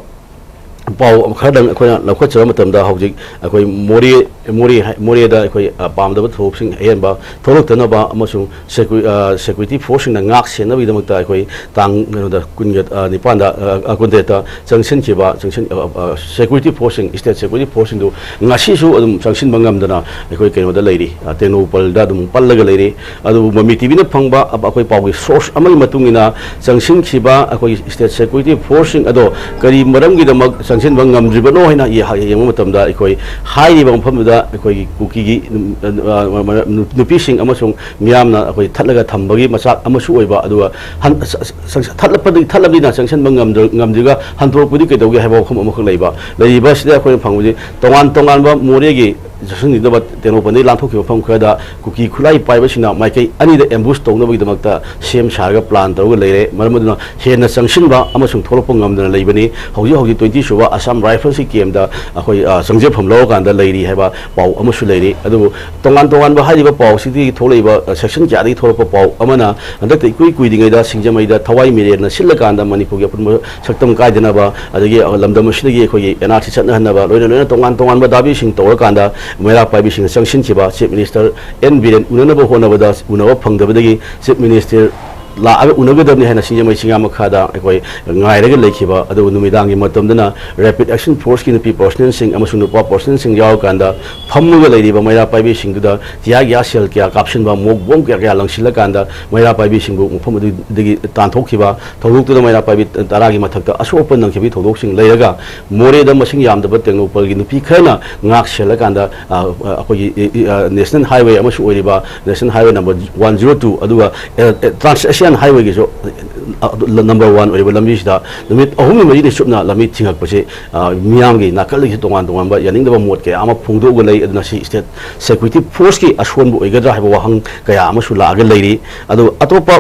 ꯄꯥꯎ ꯈꯔꯗꯪ ꯑꯩꯈꯣꯏꯅ ꯂꯧꯈꯠꯆꯕ ꯃꯇꯝꯗ ꯍꯧꯖꯤꯛ ꯑꯩꯈꯣꯏ ꯃꯣꯔꯦ, ꯃꯣꯔꯦ ꯍꯥꯏ-, ꯃꯣꯔꯦꯗ ꯑꯩꯈꯣꯏ, ꯑ, ꯄꯥꯝꯗꯕ ꯊꯧꯗꯣꯛꯁꯤꯡ ꯑꯍꯦꯟꯕ ꯊꯣꯛꯂꯛꯇꯅꯕ ꯑꯃꯁꯨꯡ secu-, ꯑ, security forceꯁꯤꯡꯅ ꯉꯥꯛ ꯁꯦꯟꯅꯕꯒꯤꯗꯃꯛꯇ ꯑꯩꯈꯣꯏ ꯇꯥꯡ, ꯀꯩꯅꯣꯗ, ꯀꯨꯟꯒ, ꯑ, ꯅꯤꯄꯥꯟꯗ, ꯑ, ꯑ, ꯀꯨꯟꯇꯔꯦꯠꯇ ꯆꯪꯁꯤꯟꯈꯤꯕ, ꯆꯪꯁꯤꯟ-, ꯑ, ꯑ, security forceꯁꯤꯡ, state security forceꯁꯤꯡꯗꯨ ꯉꯁꯤꯁꯨ ꯑꯗꯨꯝ ꯆꯪꯁꯤꯟꯕ ꯉꯝꯗꯅ ꯑꯩꯈꯣꯏ ꯀꯩꯅꯣꯗ ꯂꯩꯔꯤ, ꯑ, ꯇꯦꯡꯅꯧꯄꯜꯗ ꯑꯗꯨꯝ ꯄꯜꯂꯒ ꯂꯩꯔꯤ꯫ ꯑꯗꯨꯕꯨ ꯃꯃꯤ ꯇꯤꯚꯤꯅ ꯐꯪꯕ ꯑ-, ꯑꯩꯈꯣꯏ ꯄꯥꯎꯒꯤ source ꯑꯃꯒꯤ ꯃꯇꯨꯡ ꯏꯟꯅ ꯆꯪꯁꯤꯟꯈꯤꯕ ꯑꯩꯈꯣꯏꯒꯤ state security forceꯁꯤꯡ ꯑꯗꯣ ꯀꯔꯤ ꯃꯔꯝꯒꯤꯗꯃꯛ ꯆꯪꯁꯤꯟꯕ ꯉꯝꯗ꯭ꯔꯤꯕꯅꯣ ꯍꯥꯏꯅ ꯌꯦ-, ꯌꯦꯡꯕ ꯃꯇꯝꯗ ꯑꯩꯈꯣꯏ ꯍꯥꯏꯔꯤꯕ ꯃꯐꯝꯗꯨꯗ ꯑꯩꯈꯣꯏꯒꯤ ꯀꯨꯀꯤꯒꯤ, ꯎꯝ, ꯑ, ꯑ, ꯅꯨꯄꯤꯁꯤꯡ ꯑꯃꯁꯨꯡ ꯃꯤꯌꯥꯝꯅ ꯑꯩꯈꯣꯏ ꯊꯠꯂꯒ ꯊꯝꯕꯒꯤ ꯃꯆꯥꯛ ꯑꯃꯁꯨ ꯑꯣꯏꯕ, ꯑꯗꯨꯒ ꯍꯟ-, ꯁ-, ꯁ-, ꯁ-, ꯊꯠꯂꯛꯄꯗꯒꯤ, ꯊꯠꯂꯕꯅꯤꯅ ꯆꯪꯁꯤꯟꯕ ꯉꯝꯗ꯭ꯔ-, ꯉꯝꯗ꯭ꯔꯒ ꯍꯟꯗꯣꯔꯛꯄꯗꯤ ꯀꯩꯗꯧꯒꯦ ꯍꯥꯏꯕ ꯋꯥꯐꯝ ꯑꯃꯈꯛ ꯂꯩꯕ꯫ ꯂꯩꯔꯤꯕ ꯑꯁꯤꯗ ꯑꯩꯈꯣꯏꯅ ꯐꯪꯕꯁꯤ ꯇꯣꯉꯥꯟ ꯇꯣꯉꯥꯟꯕ ꯃꯣꯔꯦꯒꯤ ꯆꯪꯁꯤꯟꯈꯤꯗꯕ ꯇꯦꯡꯅꯧꯄꯜꯗꯒꯤ ꯂꯥꯟꯊꯣꯛꯈꯤꯕ ꯃꯐꯝ ꯈꯔꯗ ꯀꯨꯀꯤ ꯈꯨꯠꯂꯥꯏ ꯄꯥꯏꯕꯁꯤꯡꯅ ꯃꯥꯏꯀꯩ ꯑꯅꯤꯗ ambush ꯇꯧꯅꯕꯒꯤꯗꯃꯛꯇ ꯁꯦꯝ ꯁꯥꯔꯒ plan ꯇꯧꯔꯒ ꯂꯩꯔꯦ꯫ ꯃꯔꯝ ꯑꯗꯨꯅ ꯍꯦꯟꯅ ꯆꯪꯁꯤꯟꯕ ꯑꯃꯁꯨꯡ ꯊꯣꯛꯂꯛꯄ ꯉꯝꯗꯅ ꯂꯩꯕꯅꯤ꯫ ꯍꯧꯖꯤꯛ ꯍꯧꯖꯤꯛ twenty ꯁꯨꯕ Assam Riflesꯀꯤ campꯇ ꯑꯩꯈꯣꯏ, ꯑ, ꯆꯪꯖꯐꯝ ꯂꯧꯔꯀꯥꯟꯗ ꯂꯩꯔꯤ ꯍꯥꯏꯕ ꯄꯥꯎ ꯑꯃꯁꯨ ꯂꯩꯔꯤ꯫ ꯑꯗꯨꯕꯨ ꯇꯣꯉꯥꯟ ꯇꯣꯉꯥꯟꯕ ꯍꯥꯏꯔꯤꯕ ꯄꯥꯎꯁꯤꯗꯒꯤ ꯊꯣꯛꯂꯛꯏꯕ, ꯑ, section ꯀꯌꯥꯗꯒꯤ ꯊꯣꯛꯂꯛꯄ ꯄꯥꯎ ꯑꯃꯅ ꯍꯟꯗꯛꯇ ꯏꯀꯨꯏ ꯀꯨꯏꯗ꯭ꯔꯤꯉꯩꯗ ꯁꯤꯡꯖꯃꯩꯗ ꯊꯋꯥꯏ ꯃꯤꯔꯦꯜꯅ ꯁꯤꯜꯂꯀꯥꯟꯗ ꯃꯅꯤꯄꯨꯔꯒꯤ ꯑꯄꯨꯟꯕ ꯁꯛꯇꯝ ꯀꯥꯏꯗꯅꯕ, ꯑꯗꯒꯤ ꯂꯝꯗꯝ ꯑꯁꯤꯗꯒꯤ ꯑꯩꯈꯣꯏꯒꯤ NRC ꯆꯠꯅꯍꯟꯅꯕ, ꯂꯣꯏꯅ ꯂꯣꯏꯅ ꯇꯣꯉꯥꯟ ꯇꯣꯉꯥꯟꯕ ꯗꯥꯕꯤꯁꯤꯡ ꯇꯧꯔꯀꯥꯟꯗ ꯃꯩꯔꯥ ꯄꯥꯏꯕꯤꯁꯤꯡꯅ ꯆꯪꯁꯤꯟꯈꯤꯕ꯫ Chief Minister N Biren ꯎꯅꯅꯕ ꯍꯣꯠꯅꯕꯗ ꯎꯅꯕ ꯐꯪꯗꯕꯗꯒꯤ Chief Minister ꯂꯥꯛꯑꯒ ꯎꯅꯒꯗꯕꯅꯤ ꯍꯥꯏꯅ ꯁꯤꯡꯖꯃꯩ ꯆꯤꯡꯉꯥ ꯃꯈꯥꯗ ꯑꯩꯈꯣꯏ ꯉꯥꯏꯔꯒ ꯂꯩꯈꯤꯕ꯫ ꯑꯗꯨꯕꯨ ꯅꯨꯃꯤꯗꯥꯡꯒꯤ ꯃꯇꯝꯗꯅ ꯔꯦꯄꯤꯗ ꯑꯦꯛꯁꯟ ꯐꯣꯔꯁꯀꯤ ꯅꯨꯄꯤ ꯄꯔꯁꯅꯦꯜꯁꯤꯡ ꯑꯃꯁꯨꯡ ꯅꯨꯄꯥ ꯄꯔꯁꯅꯦꯜꯁꯤꯡ ꯌꯥꯎꯔꯀꯥꯟꯗ ꯐꯝꯃꯒ ꯂꯩꯔꯤꯕ ꯃꯩꯔꯥ ꯄꯥꯏꯕꯤꯁꯤꯡꯗꯨꯗ ꯇꯤꯌꯥꯔ ꯒ꯭ꯌꯥꯁ ꯁꯦꯜ ꯀꯌꯥ ꯀꯥꯞꯁꯤꯟꯕ, ꯃꯣꯛ ꯕꯣꯝ ꯀꯌꯥ ꯀꯌꯥ ꯂꯪꯁꯤꯜꯂꯀꯥꯟꯗ ꯃꯩꯔꯥ ꯄꯥꯏꯕꯤꯁꯤꯡꯕꯨ ꯃꯐꯝ ꯑꯗꯨꯗꯒꯤ ꯇꯥꯟꯊꯣꯛꯈꯤꯕ꯫ ꯊꯧꯗꯣꯛꯇꯨꯗ ꯃꯩꯔꯥ ꯄꯥꯏꯕꯤ ꯇꯔꯥꯒꯤ ꯃꯊꯛꯇ ꯑꯁꯣꯛ ꯑꯄꯟ ꯅꯪꯈꯤꯕꯒꯤ ꯊꯧꯗꯣꯛꯁꯤꯡ ꯂꯩꯔꯒ, ꯃꯣꯔꯦꯗ ꯃꯁꯤꯡ ꯌꯥꯝꯗꯕ ꯇꯦꯡꯅꯧꯄꯜꯒꯤ ꯅꯨꯄꯤ ꯈꯔꯅ ꯉꯥꯛ ꯁꯦꯜꯂꯀꯥꯟꯗ, ꯑ, ꯑ, ꯑꯩꯈꯣꯏꯒꯤ, ꯏ-, ꯏ-, ꯑ, ꯅꯦꯁꯅꯦꯜ ꯍꯥꯏꯋꯦ ꯑꯃꯁꯨ ꯑꯣꯏꯔꯤꯕ national highway number one zero two, ꯑꯗꯨꯒ, ꯑꯦ, ꯑꯦ, ꯇ꯭ꯔꯥꯟꯁ ꯑꯦꯁꯤꯌꯥꯟ ꯍꯥꯏꯋꯦꯒꯤꯁꯨ, ꯑ, ꯑꯗꯨ, ꯅꯝꯕꯔ ꯋꯥꯟ ꯑꯣꯏꯔꯤꯕ ꯂꯝꯕꯤꯁꯤꯗ ꯅꯨꯃꯤꯠ ꯑꯍꯨꯝꯅꯤ ꯃꯔꯤꯅꯤ ꯆꯨꯞꯅ ꯂꯝꯕꯤ ꯊꯤꯡꯉꯛꯄꯁꯦ, ꯑ, ꯃꯤꯌꯥꯝꯒꯤ ꯅꯥꯀꯜꯗꯒꯤ ꯇꯣꯉꯥꯟ ꯇꯣꯉꯥꯟꯕ ꯌꯥꯅꯤꯡꯗꯕ ꯃꯣꯠ ꯀꯌꯥ ꯑꯃ ꯐꯣꯡꯗꯣꯛꯑꯒ ꯂꯩ꯫ ꯑꯗꯨꯅ ꯁꯤ ꯁ꯭ꯇꯦꯠ ꯁꯦꯀ꯭ꯌꯨꯔꯤꯇꯤ ꯐꯣꯔꯁꯀꯤ ꯑꯁꯣꯟꯕ ꯑꯣꯏꯒꯗ꯭ꯔꯥ ꯍꯥꯏꯕ ꯋꯥꯍꯪ ꯀꯌꯥ ꯑꯃꯁꯨ ꯂꯥꯛꯑꯒ ꯂꯩꯔꯤ꯫ ꯑꯗꯨ ꯑꯇꯣꯞꯄ,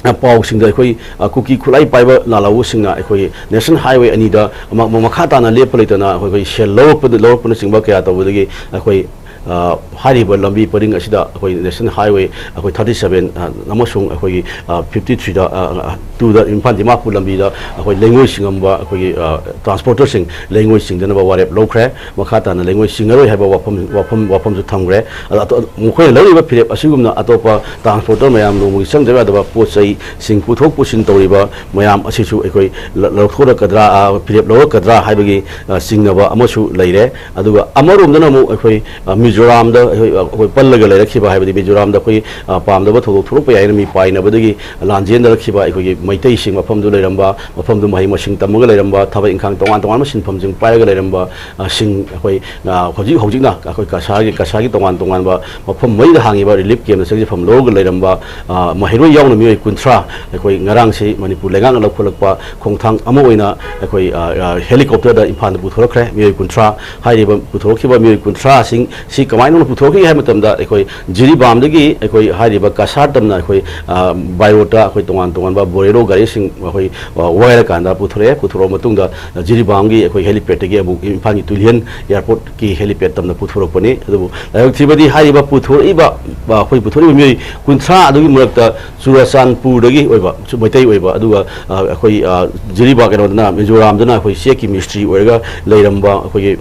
ꯑ, ꯄꯥꯎꯁꯤꯡꯗ ꯑꯩꯈꯣꯏ, ꯑ, ꯀꯨꯀꯤ ꯈꯨꯠꯂꯥꯏ ꯄꯥꯏꯕ ꯂꯥꯜꯍꯧꯕꯁꯤꯡꯅ ꯑꯩꯈꯣꯏ ꯅꯦꯁꯅꯦꯜ ꯍꯥꯏꯋꯦ ꯑꯅꯤꯗ ꯃ-, ꯃ-, ꯃꯈꯥ ꯇꯥꯅ ꯂꯦꯞꯄ ꯂꯩꯇꯅ ꯑꯩꯈꯣꯏ ꯁꯦꯜ ꯂꯧꯔꯛꯄꯗ, ꯂꯧꯔꯛꯄꯅꯆꯤꯡꯕ ꯀꯌꯥ ꯇꯧꯕꯗꯒꯤ ꯑꯩꯈꯣꯏ, ꯑ, ꯍꯥꯏꯔꯤꯕ ꯂꯝꯕꯤ ꯄꯔꯤꯡ ꯑꯁꯤꯗ ꯑꯩꯈꯣꯏ ꯅꯦꯁꯅꯦꯜ ꯍꯥꯏꯋꯦ ꯑꯩꯈꯣꯏ ꯊꯥꯔꯇꯤ ꯁꯕꯦꯟ, ꯑ, ꯑꯃꯁꯨꯡ ꯑꯩꯈꯣꯏꯒꯤ, ꯑ, ꯐꯤꯐꯇꯤ ꯊ꯭ꯔꯤꯗ, ꯑ, ꯑ, ꯇꯨꯗ ꯏꯝꯐꯥꯜ ꯗꯤꯃꯥꯄꯨꯔ ꯂꯝꯕꯤꯗ ꯑꯩꯈꯣꯏ ꯂꯩꯉꯣꯏ ꯆꯤꯡꯉꯝꯕ ꯑꯩꯈꯣꯏꯒꯤ, ꯑ, ꯇ꯭ꯔꯥꯟꯁꯄꯣꯔꯇꯔꯁꯤꯡ ꯂꯩꯉꯣꯏ ꯆꯤꯡꯗꯅꯕ ꯋꯥꯔꯦꯞ ꯂꯧꯈ꯭ꯔꯦ꯫ ꯃꯈꯥ ꯇꯥꯅ ꯂꯩꯉꯣꯏ ꯆꯤꯡꯉꯔꯣꯏ ꯍꯥꯏꯕ ꯋꯥꯐꯝ, ꯋꯥꯐꯝ, ꯋꯥꯐꯝꯁꯨ ꯊꯝꯈ꯭ꯔꯦ꯫ ꯑꯗꯣ ꯑꯇꯣ-, ꯃꯈꯣꯏꯅ ꯂꯧꯔꯤꯕ ꯐꯤꯔꯦꯞ ꯑꯁꯤꯒꯨꯝꯅ ꯑꯇꯣꯞꯄ ꯇ꯭ꯔꯥꯟꯁꯄꯣꯔꯇꯔ ꯃꯌꯥꯝ ꯅꯣꯡꯃꯒꯤ ꯆꯪꯗꯕ ꯌꯥꯗꯕ ꯄꯣꯠ ꯆꯩꯁꯤꯡ ꯄꯨꯊꯣꯛ ꯄꯨꯁꯤꯟ ꯇꯧꯔꯤꯕ ꯃꯌꯥꯝ ꯑꯁꯤꯁꯨ ꯑꯩꯈꯣꯏ ꯂ-, ꯂꯧꯊꯣꯔꯛꯀꯗ꯭ꯔꯥ, ꯑ, ꯐꯤꯔꯦꯞ ꯂꯧꯔꯛꯀꯗ꯭ꯔꯥ ꯍꯥꯏꯕꯒꯤ, ꯑ, ꯆꯤꯡꯅꯕ ꯑꯃꯁꯨ ꯂꯩꯔꯦ꯫ ꯑꯗꯨꯒ ꯑꯃꯔꯣꯝꯗꯅ ꯑꯃꯨꯛ ꯑꯩꯈꯣꯏ, ꯑ, ꯃꯤꯖꯣꯔꯥꯝꯗ ꯑꯩꯈꯣꯏ, ꯑ, ꯑꯩꯈꯣꯏ ꯄꯜꯂꯒ ꯂꯩꯔꯛꯈꯤꯕ, ꯍꯥꯏꯕꯗꯤ ꯃꯤꯖꯣꯔꯥꯝꯗ ꯑꯩꯈꯣꯏ, ꯑ, ꯄꯥꯝꯗꯕ ꯊꯧꯗꯣꯛ ꯊꯣꯛꯂꯛꯄ ꯌꯥꯏꯅ ꯃꯤ ꯄꯥꯏꯅꯕꯗꯒꯤ ꯂꯥꯟꯖꯦꯟꯅꯔꯛꯈꯤꯕ ꯑꯩꯈꯣꯏꯒꯤ ꯃꯩꯇꯩꯁꯤꯡ, ꯃꯐꯝꯗꯨ ꯂꯩꯔꯝꯕ, ꯃꯐꯝꯗꯨ ꯃꯍꯩ ꯃꯁꯤꯡ ꯇꯝꯃꯒ ꯂꯩꯔꯝꯕ, ꯊꯕꯛ ꯏꯪꯈꯥꯡ ꯇꯣꯉꯥꯟ ꯇꯣꯉꯥꯟꯕ ꯁꯤꯟꯐꯝꯁꯤꯡ ꯄꯥꯏꯔꯒ ꯂꯩꯔꯝꯕ, ꯑ, ꯁꯤꯡ ꯑꯩꯈꯣꯏ, ꯑ, ꯍꯧꯖꯤꯛ ꯍꯧꯖꯤꯛꯅ ꯑꯩꯈꯣꯏ ꯀꯁꯥꯔꯒꯤ, ꯀꯁꯥꯔꯒꯤ ꯇꯣꯉꯥꯟ ꯇꯣꯉꯥꯟꯕ ꯃꯐꯝ ꯃꯔꯤꯗ ꯍꯥꯡꯉꯤꯕ ꯔꯤꯂꯤꯐ ꯀꯦꯝꯞꯇ ꯆꯪꯖꯐꯝ ꯂꯧꯔꯒ ꯂꯩꯔꯝꯕ, ꯑ, ꯃꯍꯩꯔꯣꯏ ꯌꯥꯎꯅ ꯃꯤꯑꯣꯏ ꯀꯨꯟꯊ꯭ꯔꯥ ꯑꯩꯈꯣꯏ ꯉꯔꯥꯡꯁꯤ ꯃꯅꯤꯄꯨꯔ ꯂꯩꯉꯥꯛꯅ ꯂꯧꯈꯠꯂꯛꯄ ꯈꯣꯡꯊꯥꯡ ꯑꯃ ꯑꯣꯏꯅ ꯑꯩꯈꯣꯏ, ꯑ, ꯑ, ꯍꯦꯂꯤꯀꯣꯞꯇꯔꯗ ꯏꯝꯐꯥꯜꯗ ꯄꯨꯊꯣꯔꯛꯈ꯭ꯔꯦ꯫ ꯃꯤꯑꯣꯏ ꯀꯨꯟꯊ꯭ꯔꯥ, ꯍꯥꯏꯔꯤꯕ ꯄꯨꯊꯣꯔꯛꯈꯤꯕ ꯃꯤꯑꯣꯏ ꯀꯨꯟꯊ꯭ꯔꯥꯁꯤꯡ ꯁꯤ ꯀꯃꯥꯏꯅ ꯇꯧꯅ ꯄꯨꯊꯣꯔꯛꯈꯤ ꯍꯥꯏꯕ ꯃꯇꯝꯗ, ꯑꯩꯈꯣꯏ ꯖꯤꯔꯤꯕꯥꯝꯗꯒꯤ ꯑꯩꯈꯣꯏ ꯍꯥꯏꯔꯤꯕ ꯀꯁꯥꯔ ꯇꯝꯅ ꯑꯩꯈꯣꯏ, ꯑ, by road ꯇ ꯑꯩꯈꯣꯏ ꯇꯣꯉꯥꯟ ꯇꯣꯉꯥꯟꯕ ꯕꯣꯂꯦꯔꯣ ꯒꯥꯔꯤꯁꯤꯡ ꯑꯩꯈꯣꯏ, ꯑ, ꯋꯥꯏꯔꯀꯥꯟꯗ ꯄꯨꯊꯣꯔꯛꯑꯦ꯫ ꯄꯨꯊꯣꯔꯛꯑ ꯃꯇꯨꯡꯗ ꯖꯤꯔꯤꯕꯥꯝꯒꯤ ꯑꯩꯈꯣꯏ ꯍꯦꯂꯤꯄꯦꯗꯇꯒꯤ ꯑꯃꯨꯛ ꯏꯝꯐꯥꯜꯒꯤ ꯇꯨꯂꯤꯍꯟ ꯑꯦꯌꯥꯔꯄꯣꯔꯠꯀꯤ ꯍꯦꯂꯤꯄꯦꯗ ꯇꯝꯅ ꯄꯨꯊꯣꯔꯛꯄꯅꯤ꯫ ꯑꯗꯨꯕꯨ ꯂꯥꯏꯕꯛ ꯊꯤꯕꯗꯤ ꯍꯥꯏꯔꯤꯕ ꯄꯨꯊꯣꯔꯛꯏꯕ, ꯑ, ꯑꯩꯈꯣꯏ ꯄꯨꯊꯣꯔꯛꯏꯕ ꯃꯤꯑꯣꯏ ꯀꯨꯟꯊ꯭ꯔꯥ ꯑꯗꯨꯒꯤ ꯃꯔꯛꯇ ꯆꯨꯔꯆꯥꯟꯄꯨꯔꯗꯒꯤ ꯑꯣꯏꯕ, ꯁꯨ-, ꯃꯩꯇꯩ ꯑꯣꯏꯕ, ꯑꯗꯨꯒ, ꯑ, ꯑꯩꯈꯣꯏ, ꯑ, ꯖꯤꯔꯤꯕꯥꯝ, ꯀꯩꯅꯣꯗꯅ, ꯃꯤꯖꯣꯔꯥꯝꯗꯅ ꯑꯩꯈꯣꯏ ꯆꯦꯛꯀꯤ ꯃꯤꯁꯇ꯭ꯔꯤ ꯑꯣꯏꯔꯒ ꯂꯩꯔꯝꯕ ꯑꯩꯈꯣꯏꯒꯤ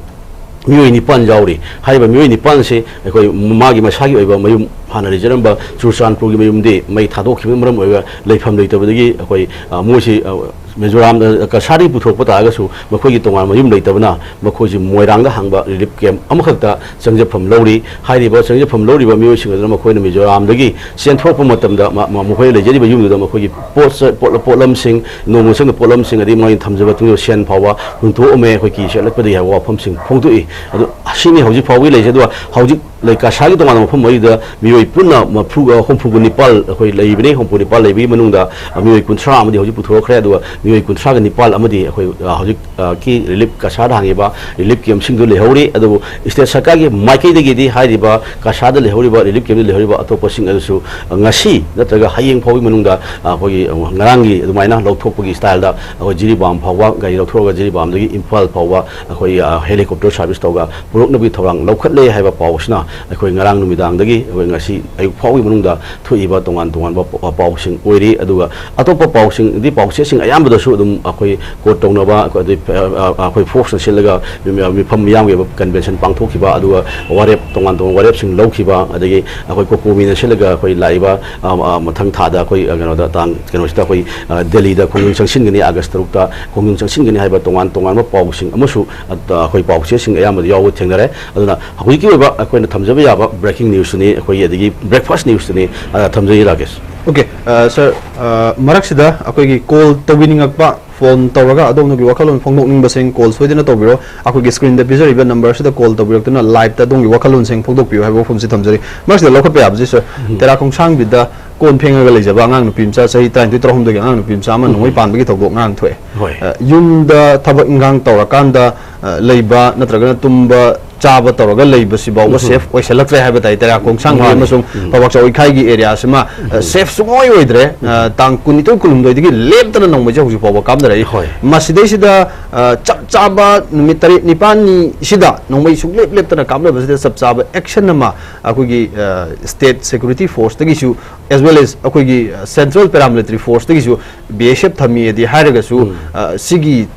ꯃꯤꯑꯣꯏ ꯅꯤꯄꯥꯟ ꯌꯥꯎꯔꯤ꯫ ꯍꯥꯏꯔꯤꯕ ꯃꯤꯑꯣꯏ ꯅꯤꯄꯥꯟꯁꯤ ꯑꯩꯈꯣꯏ ꯃꯥꯒꯤ ꯃꯁꯥꯒꯤ ꯑꯣꯏꯕ ꯃꯌꯨꯝ, ꯍꯥꯟꯅ ꯂꯩꯖꯔꯝꯕ ꯆꯨꯔꯆꯥꯟꯄꯨꯔꯒꯤ ꯃꯌꯨꯝꯗꯤ ꯃꯩ ꯊꯥꯗꯣꯛꯈꯤꯕꯅ ꯃꯔꯝ ꯑꯣꯏꯔꯒ ꯂꯩꯐꯝ ꯂꯩꯇꯕꯗꯒꯤ ꯑꯩꯈꯣꯏ, ꯑ, ꯃꯣꯏꯁꯤ, ꯑ, ꯃꯤꯖꯣꯔꯥꯝꯗ, ꯀꯁꯥꯔꯗꯒꯤ ꯄꯨꯊꯣꯔꯛꯄ ꯇꯥꯔꯒꯁꯨ ꯃꯈꯣꯏꯒꯤ ꯇꯣꯉꯥꯟꯕ ꯃꯌꯨꯝ ꯂꯩꯇꯕꯅ ꯃꯈꯣꯏꯁꯤ ꯃꯣꯏꯔꯥꯡꯗ ꯍꯥꯡꯕ relief camp ꯑꯃꯈꯛꯇ ꯆꯪꯖꯐꯝ ꯂꯧꯔꯤ꯫ ꯍꯥꯏꯔꯤꯕ ꯆꯪꯖꯐꯝ ꯂꯧꯔꯤꯕ ꯃꯤꯑꯣꯏꯁꯤꯡ ꯑꯗꯨꯅ ꯃꯈꯣꯏꯅ ꯃꯤꯖꯣꯔꯥꯝꯗꯒꯤ ꯆꯦꯟꯊꯣꯔꯛꯄ ꯃꯇꯝꯗ ꯃ-, ꯃ-, ꯃꯈꯣꯏꯅ ꯂꯩꯖꯔꯤꯕ ꯌꯨꯝꯗꯨꯗ ꯃꯈꯣꯏꯒꯤ ꯄꯣꯠ ꯆꯩ, ꯄꯣꯠ-, ꯄꯣꯠꯂꯝꯁꯤꯡ, ꯅꯣꯡꯃ ꯆꯪꯗ ꯄꯣꯠꯂꯝꯁꯤꯡ, ꯑꯗꯩ ꯃꯣꯏꯅ ꯊꯝꯖꯕ ꯇꯨꯡꯖꯕ ꯁꯦꯟ ꯐꯥꯎꯕ ꯍꯨꯟꯗꯣꯛꯑꯝꯃꯦ, ꯑꯩꯈꯣꯏ ꯀꯤ ꯁꯦꯠꯂꯛꯄꯗꯒꯤ ꯍꯥꯏꯕ ꯋꯥꯐꯝꯁꯤꯡ ꯐꯣꯡꯗꯣꯛꯏ꯫ ꯑꯗꯨ ꯁꯤꯅꯤ ꯍꯧꯖꯤꯛ ꯐꯥꯎꯕꯒꯤ ꯂꯩꯔꯤꯁꯦ꯫ ꯑꯗꯨꯒ ꯍꯧꯖꯤꯛ ꯂꯩ ꯀꯁꯥꯔꯒꯤ ꯇꯣꯉꯥꯟꯕ ꯃꯐꯝ ꯑꯃꯒꯤꯗ ꯃꯤꯑꯣꯏ ꯄꯨꯟꯅ ꯃꯔꯐꯨꯒ, ꯍꯨꯝꯐꯨꯒ ꯅꯤꯄꯥꯜ ꯑꯩꯈꯣꯏ ꯂꯩꯕꯅꯤ꯫ ꯍꯨꯝꯐꯨ ꯅꯤꯄꯥꯜ ꯂꯩꯕꯒꯤ ꯃꯅꯨꯡꯗ ꯃꯤꯑꯣꯏ ꯀꯨꯟꯊ꯭ꯔꯥ ꯑꯃꯗꯤ ꯍꯧꯖꯤꯛ ꯄꯨꯊꯣꯔꯛꯈ꯭ꯔꯦ꯫ ꯑꯗꯨꯒ ꯃꯤꯑꯣꯏ ꯀꯨꯟꯊ꯭ꯔꯥꯒ ꯅꯤꯄꯥꯜ ꯑꯃꯗꯤ ꯑꯩꯈꯣꯏ, ꯑ, ꯍꯧꯖꯤꯛ, ꯑ, ꯀꯤ relief, ꯀꯁꯥꯔꯗ ꯍꯥꯡꯉꯤꯕ relief campꯁꯤꯡꯗꯨ ꯂꯩꯍꯧꯔꯤ꯫ ꯑꯗꯨꯕꯨ state ꯁꯔꯀꯥꯔꯒꯤ ꯃꯥꯏꯀꯩꯗꯒꯤꯗꯤ ꯍꯥꯏꯔꯤꯕ ꯀꯁꯥꯔꯗ ꯂꯩꯍꯧꯔꯤꯕ relief campꯗ ꯂꯩꯍꯧꯔꯤꯕ ꯑꯇꯣꯞꯄꯁꯤꯡ ꯑꯗꯨꯁꯨ ꯉꯁꯤ ꯅꯠꯇ꯭ꯔꯒ ꯍꯌꯦꯡ ꯐꯥꯎꯒꯤ ꯃꯅꯨꯡꯗ, ꯑ, ꯑꯩꯈꯣꯏꯒꯤ ꯉꯔꯥꯡꯒꯤ ꯑꯗꯨꯃꯥꯏꯅ ꯂꯧꯊꯣꯛꯄꯒꯤ styleꯗ ꯑꯩꯈꯣꯏ ꯖꯤꯔꯤꯕꯥꯝ ꯐꯥꯎꯕ ꯒꯥꯔꯤ ꯂꯧꯊꯣꯛꯑꯒ ꯖꯤꯔꯤꯕꯥꯝꯗꯒꯤ ꯏꯝꯐꯥꯜ ꯐꯥꯎꯕ ꯑꯩꯈꯣꯏ, ꯑ, helicopter service ꯇꯧꯔꯒ ꯄꯨꯔꯛꯅꯕꯒꯤ ꯊꯧꯔꯥꯡ ꯂꯧꯈꯠꯂꯦ ꯍꯥꯏꯕ ꯄꯥꯎꯁꯤꯅ ꯑꯩꯈꯣꯏ ꯉꯔꯥꯡ ꯅꯨꯃꯤꯗꯥꯡꯗꯒꯤ ꯑꯩꯈꯣꯏ ꯉꯁꯤ ꯑꯌꯨꯛ ꯐꯥꯎꯒꯤ ꯃꯅꯨꯡꯗ ꯊꯣꯛꯏꯕ ꯇꯣꯉꯥꯟ ꯇꯣꯉꯥꯟꯕ ꯄ-, ꯄꯥꯎꯁꯤꯡ ꯑꯣꯏꯔꯤ꯫ ꯑꯗꯨꯒ ꯑꯇꯣꯞꯄ ꯄꯥꯎꯁꯤꯡꯗꯤ, ꯄꯥꯎꯆꯦꯁꯤꯡ ꯑꯌꯥꯝꯕꯗꯁꯨ ꯑꯗꯨꯝ ꯑꯩꯈꯣꯏ quote ꯇꯧꯅꯕ, ꯑꯩꯈꯣꯏ ꯑꯗꯩ, ꯑ, ꯑ, ꯑꯩꯈꯣꯏ forceꯅ ꯁꯤꯜꯂꯒ ꯃꯤ-, ꯃꯤꯐꯝ ꯃꯤꯌꯥꯝꯒꯤ ꯑꯣꯏꯕ convention ꯄꯥꯡꯊꯣꯛꯈꯤꯕ, ꯑꯗꯨꯒ ꯋꯥꯔꯦꯞ, ꯇꯣꯉꯥꯟ ꯇꯣꯉꯥꯟꯕ ꯋꯥꯔꯦꯞꯁꯤꯡ ꯂꯧꯈꯤꯕ, ꯑꯗꯒꯤ ꯑꯩꯈꯣꯏ ꯀꯣꯀꯣꯃꯤꯅ ꯁꯤꯜꯂꯒ ꯑꯩꯈꯣꯏ ꯂꯥꯛꯏꯕ, ꯑ, ꯑ, ꯃꯊꯪ ꯊꯥꯗ ꯑꯩꯈꯣꯏ, ꯑ, ꯀꯩꯅꯣꯗ ꯇꯥꯡ, ꯀꯩꯅꯣꯁꯤꯗ ꯑꯩꯈꯣꯏ, ꯑ, ꯗꯦꯜꯂꯤꯗ ꯈꯣꯡꯖꯪ ꯆꯪꯁꯤꯟꯒꯅꯤ, ꯑꯥꯒꯁ ꯇꯔꯨꯛꯇ ꯈꯣꯡꯖꯪ ꯆꯪꯁꯤꯟꯒꯅꯤ ꯍꯥꯏꯕ ꯇꯣꯉꯥꯟ ꯇꯣꯉꯥꯟꯕ ꯄꯥꯎꯁꯤꯡ ꯑꯃꯁꯨ, ꯑ, ꯑꯩꯈꯣꯏ ꯄꯥꯎꯆꯦꯁꯤꯡ ꯑꯌꯥꯝꯕꯗ ꯌꯥꯎꯕ ꯊꯦꯡꯅꯔꯦ꯫ ꯑꯗꯨꯅ ꯍꯧꯖꯤꯛꯀꯤ ꯑꯣꯏꯕ ꯑꯩꯈꯣꯏꯅ ꯊꯝꯖꯕ ꯌꯥꯕ breaking newsꯇꯨꯅꯤ, ꯑꯩꯈꯣꯏꯒꯤ ꯑꯗꯒꯤ breakfast newsꯇꯨꯅꯤ꯫ ꯑ, ꯊꯝꯖꯩ ꯔꯥꯀꯦꯁ꯫ Okay, ꯑ, sir, ꯑ, ꯃꯔꯛꯁꯤꯗ ꯑꯩꯈꯣꯏꯒꯤ call ꯇꯧꯕꯤꯅꯤꯡꯉꯛꯄ, phone ꯇꯧꯔꯒ ꯑꯗꯣꯝꯒꯤ ꯋꯥꯈꯜꯂꯣꯟ ꯐꯣꯡꯗꯣꯛꯅꯤꯡꯕꯁꯤꯡ call ꯁꯣꯏꯗꯅ ꯇꯧꯕꯤꯔꯣ꯫ ꯑꯩꯈꯣꯏꯒꯤ screenꯗ ꯄꯤꯖꯔꯤꯕ numberꯁꯤꯗ call ꯇꯧꯕꯤꯔꯛꯇꯨꯅ liveꯇ ꯑꯗꯣꯝꯒꯤ ꯋꯥꯈꯜꯂꯣꯟꯁꯤꯡ ꯐꯣꯡꯗꯣꯛꯄꯤꯌꯨ ꯍꯥꯏꯕ ꯋꯥꯐꯝꯁꯤ ꯊꯝꯖꯔꯤ꯫ ꯃꯔꯛꯁꯤꯗ ꯂꯧꯈꯠꯄ ꯌꯥꯕꯁꯤ, sir, ꯎꯝ꯫ ꯇꯦꯔꯥ ꯈꯣꯡꯁꯥꯡꯕꯤꯗ ꯀꯣꯟ ꯐꯦꯡꯉꯒ ꯂꯩꯖꯕ ꯑꯉꯥꯡ ꯅꯨꯄꯤ ꯃꯆꯥ ꯆꯍꯤ ꯇꯔꯥꯅꯤꯊꯣꯏ, ꯇꯔꯥꯍꯨꯝꯗꯣꯏꯒꯤ ꯑꯉꯥꯡ ꯅꯨꯄꯤ ꯃꯆꯥ ꯑꯃ ꯎꯝ꯫ ꯅꯣꯡꯃꯩ ꯄꯥꯟꯕꯒꯤ ꯊꯧꯗꯣꯛ ꯉꯔꯥꯡ ꯊꯣꯛꯑꯦ꯫ ꯍꯣꯏ꯫ ꯑ, ꯌꯨꯝꯗ ꯊꯕꯛ ꯏꯟꯈꯥꯡ ꯇꯧꯔꯀꯥꯟꯗ, ꯑ, ꯂꯩꯕ ꯅꯠꯇ꯭ꯔꯒꯅ ꯇꯨꯝꯕ ꯆꯥꯕ ꯇꯧꯔꯒ ꯂꯩꯕꯁꯤ ꯐꯥꯎꯕ ꯎꯝ꯫ Safe ꯑꯣꯏꯁꯜꯂꯛꯇ꯭ꯔꯦ ꯍꯥꯏꯕ ꯇꯥꯏ꯫ ꯇꯦꯔꯥ ꯈꯣꯡꯁꯥꯡꯕꯤ ꯃꯥꯅꯤ꯫ ꯑꯃꯁꯨꯡ ꯎꯝ꯫ ꯐꯧꯕꯥꯛ ꯆꯥꯎꯏꯈꯥꯏꯒꯤ areaꯁꯤꯃ, ꯑ, ꯎꯝ꯫ Safe ꯁꯨꯡꯑꯣꯏ ꯑꯣꯏꯗ꯭ꯔꯦ꯫ ꯑ, ꯎꯝ꯫ ꯇꯥꯡ ꯀꯨꯟꯅꯤꯊꯣꯏ, ꯀꯨꯟꯍꯨꯝꯗꯣꯏꯗꯒꯤ ꯂꯦꯞꯇꯅ ꯅꯣꯡꯃꯩꯁꯦ ꯍꯧꯖꯤꯛ ꯐꯥꯎꯕ ꯀꯥꯞꯅꯔꯛꯏ꯫ ꯍꯣꯏ꯫ ꯃꯁꯤꯗꯩꯁꯤꯗ, ꯑ, ꯆꯞ ꯆꯥꯕ ꯅꯨꯃꯤꯠ ꯇꯔꯦꯠ ꯅꯤꯄꯥꯜꯅꯤꯁꯤꯗ ꯅꯣꯡꯃꯩ ꯁꯨꯡꯂꯦꯞ ꯂꯦꯞꯇꯅ ꯀꯥꯞꯅꯕꯁꯤꯗ ꯆꯞ ꯆꯥꯕ action ꯑꯃ ꯑꯩꯈꯣꯏꯒꯤ, ꯑ, state security forceꯇꯒꯤꯁꯨ, as well as ꯑꯩꯈꯣꯏꯒꯤ, ꯑ, central paramilitary forceꯇꯒꯤꯁꯨ B S F ꯊꯝꯃꯤꯗꯤ ꯍꯥꯏꯔꯒꯁꯨ, ꯎꯝ꯫ ꯑ, ꯁꯤꯒꯤ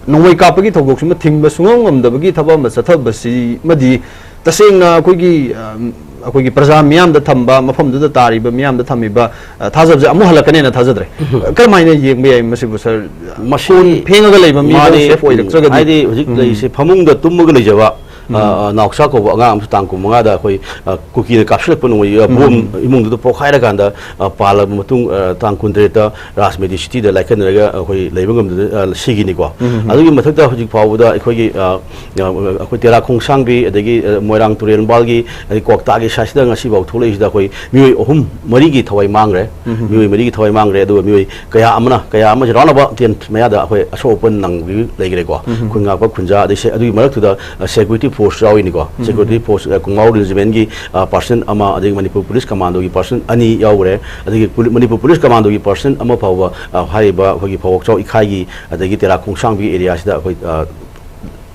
ꯅꯣꯡꯃꯩ ꯀꯥꯞꯄꯒꯤ ꯊꯧꯗꯣꯛꯁꯤꯃ ꯊꯤꯡꯕ ꯁꯨꯡꯉꯝ ꯉꯝꯗꯕꯒꯤ ꯊꯕꯛ ꯑꯃ ꯆꯠꯊꯕꯁꯤꯃꯗꯤ ꯇꯁꯦꯡꯅ ꯑꯩꯈꯣꯏꯒꯤ, ꯑꯝ, ꯑꯩꯈꯣꯏꯒꯤ ꯄ꯭ꯔꯖꯥ ꯃꯤꯌꯥꯝꯗ ꯊꯝꯕ, ꯃꯐꯝꯗꯨꯗ ꯇꯥꯔꯤꯕ ꯃꯤꯌꯥꯝꯗ ꯊꯝꯃꯤꯕ, ꯑ, ꯊꯥꯖꯕꯁꯦ ꯑꯃꯨꯛ ꯍꯜꯂꯛꯀꯅꯦꯅ ꯊꯥꯖꯗ꯭ꯔꯦ꯫ ꯀꯔꯝꯍꯥꯏꯅ ꯌꯦꯡꯕ ꯌꯥꯏ ꯃꯁꯤꯕꯨ, ꯁꯥꯔ? ꯃꯁꯤ ꯀꯣꯟ ꯐꯦꯡꯉꯒ ꯂꯩꯕ ꯃꯤꯗꯣ ꯃꯥꯅꯤ, safe ꯑꯣꯏꯔꯛꯇ꯭ꯔꯒꯗꯤ? ꯍꯥꯏꯗꯤ ꯍꯧꯖꯤꯛ ꯎꯝ꯫ ꯂꯩꯔꯤꯁꯦ ꯐꯃꯨꯡꯗ ꯇꯨꯝꯃꯒ ꯂꯩꯖꯕ, ꯎꯝ꯫ ꯑ, ꯑ, ꯅꯥꯎꯆꯥ ꯀꯧꯕ ꯑꯉꯥꯡ ꯑꯃꯁꯨ ꯇꯥꯡ ꯀꯨꯟꯃꯉꯥꯗ ꯑꯩꯈꯣꯏ, ꯑ, ꯀꯨꯀꯤꯅ ꯀꯥꯞꯁꯤꯜꯂꯛꯄ ꯅꯣꯡꯃꯩ, ꯑ, ꯎꯝ꯫ ꯕꯣꯝ ꯏꯃꯨꯡꯗꯨꯗ ꯄꯣꯛꯈꯥꯏꯔꯀꯥꯟꯗ, ꯑ, ꯄꯥꯜꯂꯕ ꯃꯇꯨꯡ, ꯑ, ꯇꯥꯡ ꯀꯨꯟꯇꯔꯦꯠꯇ ꯔꯥꯖꯃꯦꯗꯤ ꯁꯤꯇꯤꯗ ꯂꯥꯏꯀꯠꯅꯔꯒ ꯑꯩꯈꯣꯏ ꯂꯩꯕ ꯉꯝꯗꯅ, ꯑ, ꯁꯤꯈꯤꯅꯤꯀꯣ꯫ ꯎꯝ, ꯎꯝ, ꯎꯝ꯫ ꯑꯗꯨꯒꯤ ꯃꯊꯛꯇ ꯍꯧꯖꯤꯛ ꯐꯥꯎꯕꯗ ꯑꯩꯈꯣꯏꯒꯤ, ꯑ, ꯑ, ꯑꯩꯈꯣꯏ ꯇꯦꯔꯥ ꯈꯣꯡꯁꯥꯡꯕꯤ, ꯑꯗꯒꯤ, ꯑ, ꯃꯣꯏꯔꯥꯡ ꯇꯨꯔꯦꯜ ꯃꯄꯥꯜꯒꯤ, ꯑꯗꯒꯤ ꯀ꯭ꯋꯥꯛꯇꯥꯒꯤ ꯁꯥꯏꯠꯁꯤꯗ ꯉꯁꯤꯐꯥꯎ ꯊꯣꯛꯂꯛꯏꯁꯤꯗ ꯑꯩꯈꯣꯏ ꯃꯤꯑꯣꯏ ꯑꯍꯨꯝ ꯃꯔꯤꯒꯤ ꯊꯋꯥꯏ ꯃꯥꯡꯈ꯭ꯔꯦ꯫ ꯎꯝ, ꯎꯝ, ꯎꯝ꯫ ꯃꯤꯑꯣꯏ ꯃꯔꯤꯒꯤ ꯊꯋꯥꯏ ꯃꯥꯡꯈ꯭ꯔꯦ, ꯑꯗꯨꯒ ꯃꯤꯑꯣꯏ ꯀꯌꯥ ꯑꯃꯅ, ꯀꯌꯥ ꯑꯃꯁꯦ round about ten ꯃꯌꯥꯗ ꯑꯩꯈꯣꯏ ꯑꯁꯣꯛ ꯑꯄꯟ ꯅꯪꯕ ꯂꯩꯈ꯭ꯔꯦꯀꯣ꯫ ꯎꯝ, ꯎꯝ꯫ ꯈꯨꯟ ꯉꯥꯛꯄ ꯈꯨꯟꯖꯥ, ꯑꯗꯩ ꯁꯦ-, ꯑꯗꯨꯒꯤ ꯃꯔꯛꯇꯨꯗ, ꯑ, security force ꯌꯥꯎꯔꯤꯅꯤꯀꯣ꯫ ꯎꯝ, ꯎꯝ꯫ Security force, ꯑ, ꯀꯨꯡꯃꯥꯎ regimentꯒꯤ, ꯑ, person ꯑꯃ, ꯑꯗꯒꯤ ꯃꯅꯤꯄꯨꯔ police commandoꯒꯤ person ꯑꯅꯤ ꯌꯥꯎꯈ꯭ꯔꯦ꯫ ꯑꯗꯒꯤ ꯄꯨꯂꯤ-, ꯃꯅꯤꯄꯨꯔ police commandoꯒꯤ person ꯑꯃ ꯐꯥꯎꯕ, ꯑ, ꯍꯥꯏꯔꯤꯕ ꯑꯩꯈꯣꯏꯒꯤ ꯐꯧꯕꯥꯛꯆꯥꯎ ꯏꯈꯥꯏꯒꯤ ꯑꯗꯒꯤ ꯇꯦꯔꯥ ꯈꯣꯡꯁꯥꯡꯕꯤ areaꯁꯤꯗ ꯑꯩꯈꯣꯏ, ꯑ,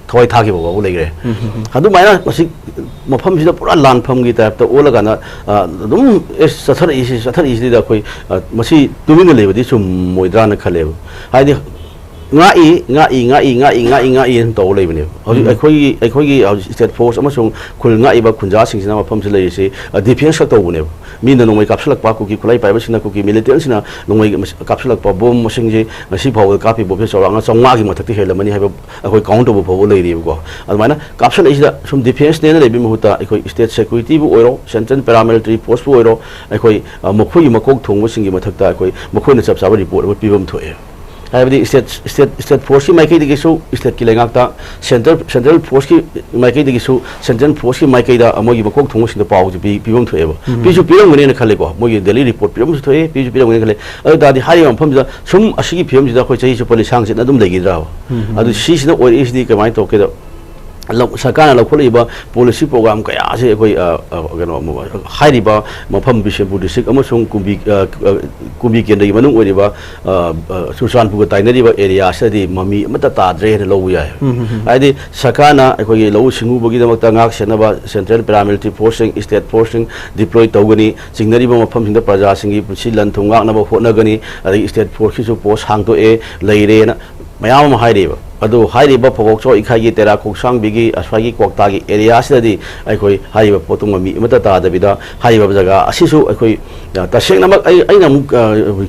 ꯊꯋꯥꯏ ꯊꯥꯈꯤꯕ ꯐꯥꯎꯕ ꯂꯩꯈ꯭ꯔꯦ꯫ ꯎꯝ, ꯎꯝ, ꯎꯝ꯫ ꯑꯗꯨꯃꯥꯏꯅ ꯃꯁꯤ ꯃꯐꯝꯁꯤꯗ ꯄꯨꯔꯥ ꯂꯥꯟꯐꯝꯒꯤ typeꯇ ꯑꯣꯜꯂꯀꯥꯟꯗ, ꯑ, ꯑꯗꯨꯝ, ꯑꯦ, ꯆꯠꯊꯔꯛꯏꯁꯤ, ꯆꯠꯊꯔꯛꯏꯁꯤꯗ ꯑꯩꯈꯣꯏ, ꯑ, ꯃꯁꯤ ꯇꯨꯃꯤꯟꯅ ꯂꯩꯕꯗꯤ ꯆꯨꯝꯃꯣꯏꯗ꯭ꯔꯥꯅ ꯈꯜꯂꯦꯕ꯫ ꯍꯥꯏꯗꯤ ꯉꯥꯛꯏ, ꯉꯥꯛꯏ, ꯉꯥꯛꯏ, ꯉꯥꯛꯏ, ꯉꯥꯛꯏ, ꯉꯥꯛꯏ ꯍꯥꯏꯅ ꯇꯧꯔ ꯂꯩꯕꯅꯦꯕ꯫ ꯍꯧꯖꯤꯛ ꯎꯝ꯫ ꯑꯩꯈꯣꯏꯒꯤ, ꯑꯩꯈꯣꯏꯒꯤ ꯍꯧꯖꯤꯛ state force ꯑꯃꯁꯨꯡ ꯈꯨꯜ ꯉꯥꯛꯏꯕ ꯈꯨꯟꯖꯥꯁꯤꯡꯁꯤꯅ ꯃꯐꯝꯁꯤ ꯂꯩꯔꯤꯁꯤ, ꯑ, defence ꯈꯛ ꯇꯧꯕꯅꯦꯕ꯫ ꯃꯤꯅ ꯅꯣꯡꯃꯩ ꯀꯥꯞꯁꯤꯜꯂꯛꯄ, ꯀꯨꯀꯤ ꯈꯨꯠꯂꯥꯏ ꯄꯥꯏꯕꯁꯤꯡꯅ, ꯀꯨꯀꯤ militantꯁꯤꯡꯅ ꯅꯣꯡꯃꯩ ꯃꯁ-, ꯀꯥꯞꯁꯤꯜꯂꯛꯄ ꯕꯣꯝ ꯃꯁꯤꯡꯁꯦ ꯉꯁꯤ ꯐꯥꯎꯕꯗ ꯀꯥꯞꯄꯤꯕ ꯕꯣꯝꯁꯦ ꯆꯥꯎꯔꯥꯛꯅ ꯆꯥꯝꯃꯉꯥꯒꯤ ꯃꯊꯛꯇ ꯍꯦꯜꯂꯝꯃꯅꯤ ꯍꯥꯏꯕ ꯑꯩꯈꯣꯏ count ꯇꯧꯕ ꯐꯥꯎꯕ ꯂꯩꯔꯤꯕꯀꯣ꯫ ꯑꯗꯨꯃꯥꯏꯅ ꯀꯥꯞꯁꯤꯜꯂꯛꯏꯁꯤꯗ ꯁꯨꯝ defenceꯅꯦꯅ ꯂꯩꯕꯒꯤ ꯃꯍꯨꯠꯇ ꯑꯩꯈꯣꯏ state securityꯕꯨ ꯑꯣꯏꯔꯣ, central paramilitary forceꯄꯨ ꯑꯣꯏꯔꯣ, ꯑꯩꯈꯣꯏ, ꯑ, ꯃꯈꯣꯏꯒꯤ ꯃꯀꯣꯛ ꯊꯣꯡꯕꯁꯤꯡꯒꯤ ꯃꯊꯛꯇ ꯑꯩꯈꯣꯏ ꯃꯈꯣꯏꯅ ꯆꯞ ꯆꯥꯕ report ꯑꯃ ꯄꯤꯕ ꯑꯃ ꯊꯣꯛꯑꯦ꯫ ꯍꯥꯏꯕꯗꯤ state, state, state forceꯀꯤ ꯃꯥꯏꯀꯩꯗꯒꯤꯁꯨ, stateꯀꯤ ꯂꯩꯉꯥꯛꯇ, central, central forceꯀꯤ ꯃꯥꯏꯀꯩꯗꯒꯤꯁꯨ, central forceꯀꯤ ꯃꯥꯏꯀꯩꯗ ꯃꯣꯏꯒꯤ ꯃꯀꯣꯛ ꯊꯣꯡꯕꯁꯤꯡꯗ ꯄꯥꯎꯁꯦ ꯄꯤ-, ꯄꯤꯐꯝ ꯊꯣꯛꯑꯦꯕ꯫ ꯎꯝ꯫ ꯄꯤꯁꯨ ꯄꯤꯔꯝꯒꯅꯦꯅ ꯈꯜꯂꯦꯀꯣ꯫ ꯃꯣꯏꯒꯤ daily report ꯄꯤꯔꯝꯕꯁꯨ ꯊꯣꯛꯑꯦ, ꯄꯤꯁꯨ ꯄꯤꯔꯝꯒꯅꯦꯅ ꯈꯜꯂꯦ꯫ ꯑꯗꯨ ꯑꯣꯏ ꯇꯥꯔꯗꯤ ꯍꯥꯏꯔꯤꯕ ꯃꯐꯝꯁꯤꯗ ꯁꯨꯝ ꯑꯁꯤꯒꯤ ꯐꯤꯕꯝꯁꯤꯗ ꯑꯩꯈꯣꯏ ꯆꯍꯤ ꯆꯨꯞꯄ ꯂꯤꯁꯥꯡ ꯆꯠꯅ ꯑꯗꯨꯝ ꯂꯩꯈꯤꯗ꯭ꯔꯥꯕ? ꯎꯝ, ꯎꯝ, ꯑꯗꯨ ꯎꯝ꯫ ꯁꯤꯁꯤꯅ ꯑꯣꯏꯔꯛꯏꯁꯤꯗꯤ ꯀꯃꯥꯏꯅ ꯇꯧꯒꯦꯗ? ꯂꯧ-, ꯁꯔꯀꯥꯔꯅ ꯂꯧꯈꯠꯂꯛꯏꯕ policy program ꯀꯌꯥꯁꯦ ꯑꯩꯈꯣꯏ, ꯑ, ꯑ, ꯀꯩꯅꯣ, ꯍꯥꯏꯔꯤꯕ ꯃꯐꯝ ꯕꯤꯁꯦꯝꯄꯨꯔ district ꯑꯃꯁꯨꯡ ꯀꯨꯝꯕꯤ, ꯑ, ꯑ, ꯀꯨꯝꯕꯤ ꯀꯦꯟꯗ꯭ꯔꯒꯤ ꯃꯅꯨꯡ ꯑꯣꯏꯔꯤꯕ, ꯑ, ꯑ, ꯆꯨꯔꯆꯥꯟꯄꯨꯔꯒ ꯇꯥꯏꯅꯔꯤꯕ areaꯁꯤꯗꯗꯤ ꯃꯃꯤ ꯑꯃꯠꯇ ꯇꯥꯗ꯭ꯔꯦ ꯍꯥꯏꯅ ꯂꯧꯕ ꯌꯥꯏ꯫ ꯎꯝ, ꯎꯝ, ꯎꯝ꯫ ꯍꯥꯏꯗꯤ ꯁꯔꯀꯥꯔꯅ ꯑꯩꯈꯣꯏꯒꯤ ꯂꯧꯎ ꯁꯤꯡꯎꯕꯒꯤꯗꯃꯛꯇ ꯉꯥꯛ ꯁꯦꯟꯅꯕ central paramilitary forceꯁꯤꯡ, state forceꯁꯤꯡ deploy ꯇꯧꯒꯅꯤ, ꯆꯤꯡꯅꯔꯤꯕ ꯃꯐꯝꯁꯤꯡꯗ ꯄ꯭ꯔꯖꯥꯁꯤꯡꯒꯤ ꯄꯨꯟꯁꯤ ꯂꯟ ꯊꯨꯝ ꯉꯥꯛꯅꯕ ꯍꯣꯠꯅꯒꯅꯤ, ꯑꯗꯒꯤ state forceꯀꯤꯁꯨ post ꯍꯥꯡꯗꯣꯛꯑꯦ, ꯂꯩꯔꯦꯅ ꯃꯌꯥꯝ ꯑꯃ ꯍꯥꯏꯔꯤꯕ꯫ ꯑꯗꯨ ꯍꯥꯏꯔꯤꯕ ꯐꯧꯕꯥꯛꯆꯥꯎ ꯏꯈꯥꯏꯒꯤ, ꯇꯦꯔꯥ ꯈꯣꯡꯁꯥꯡꯕꯤꯒꯤ, ꯑꯁ꯭ꯋꯥꯏꯒꯤ ꯀ꯭ꯋꯥꯛꯇꯥꯒꯤ ꯑꯦꯔꯤꯌꯥꯁꯤꯗꯗꯤ ꯑꯩꯈꯣꯏ ꯍꯥꯏꯔꯤꯕ ꯄꯣꯠꯇꯨ ꯃꯃꯤ ꯑꯃꯠꯇ ꯇꯥꯗꯕꯤꯗ, ꯍꯥꯏꯔꯤꯕ ꯖꯒꯥ ꯑꯁꯤꯁꯨ ꯑꯩꯈꯣꯏ, ꯑ, ꯇꯁꯦꯡꯅꯃꯛ ꯑꯩ, ꯑꯩꯅ ꯑꯃꯨꯛ, ꯑ,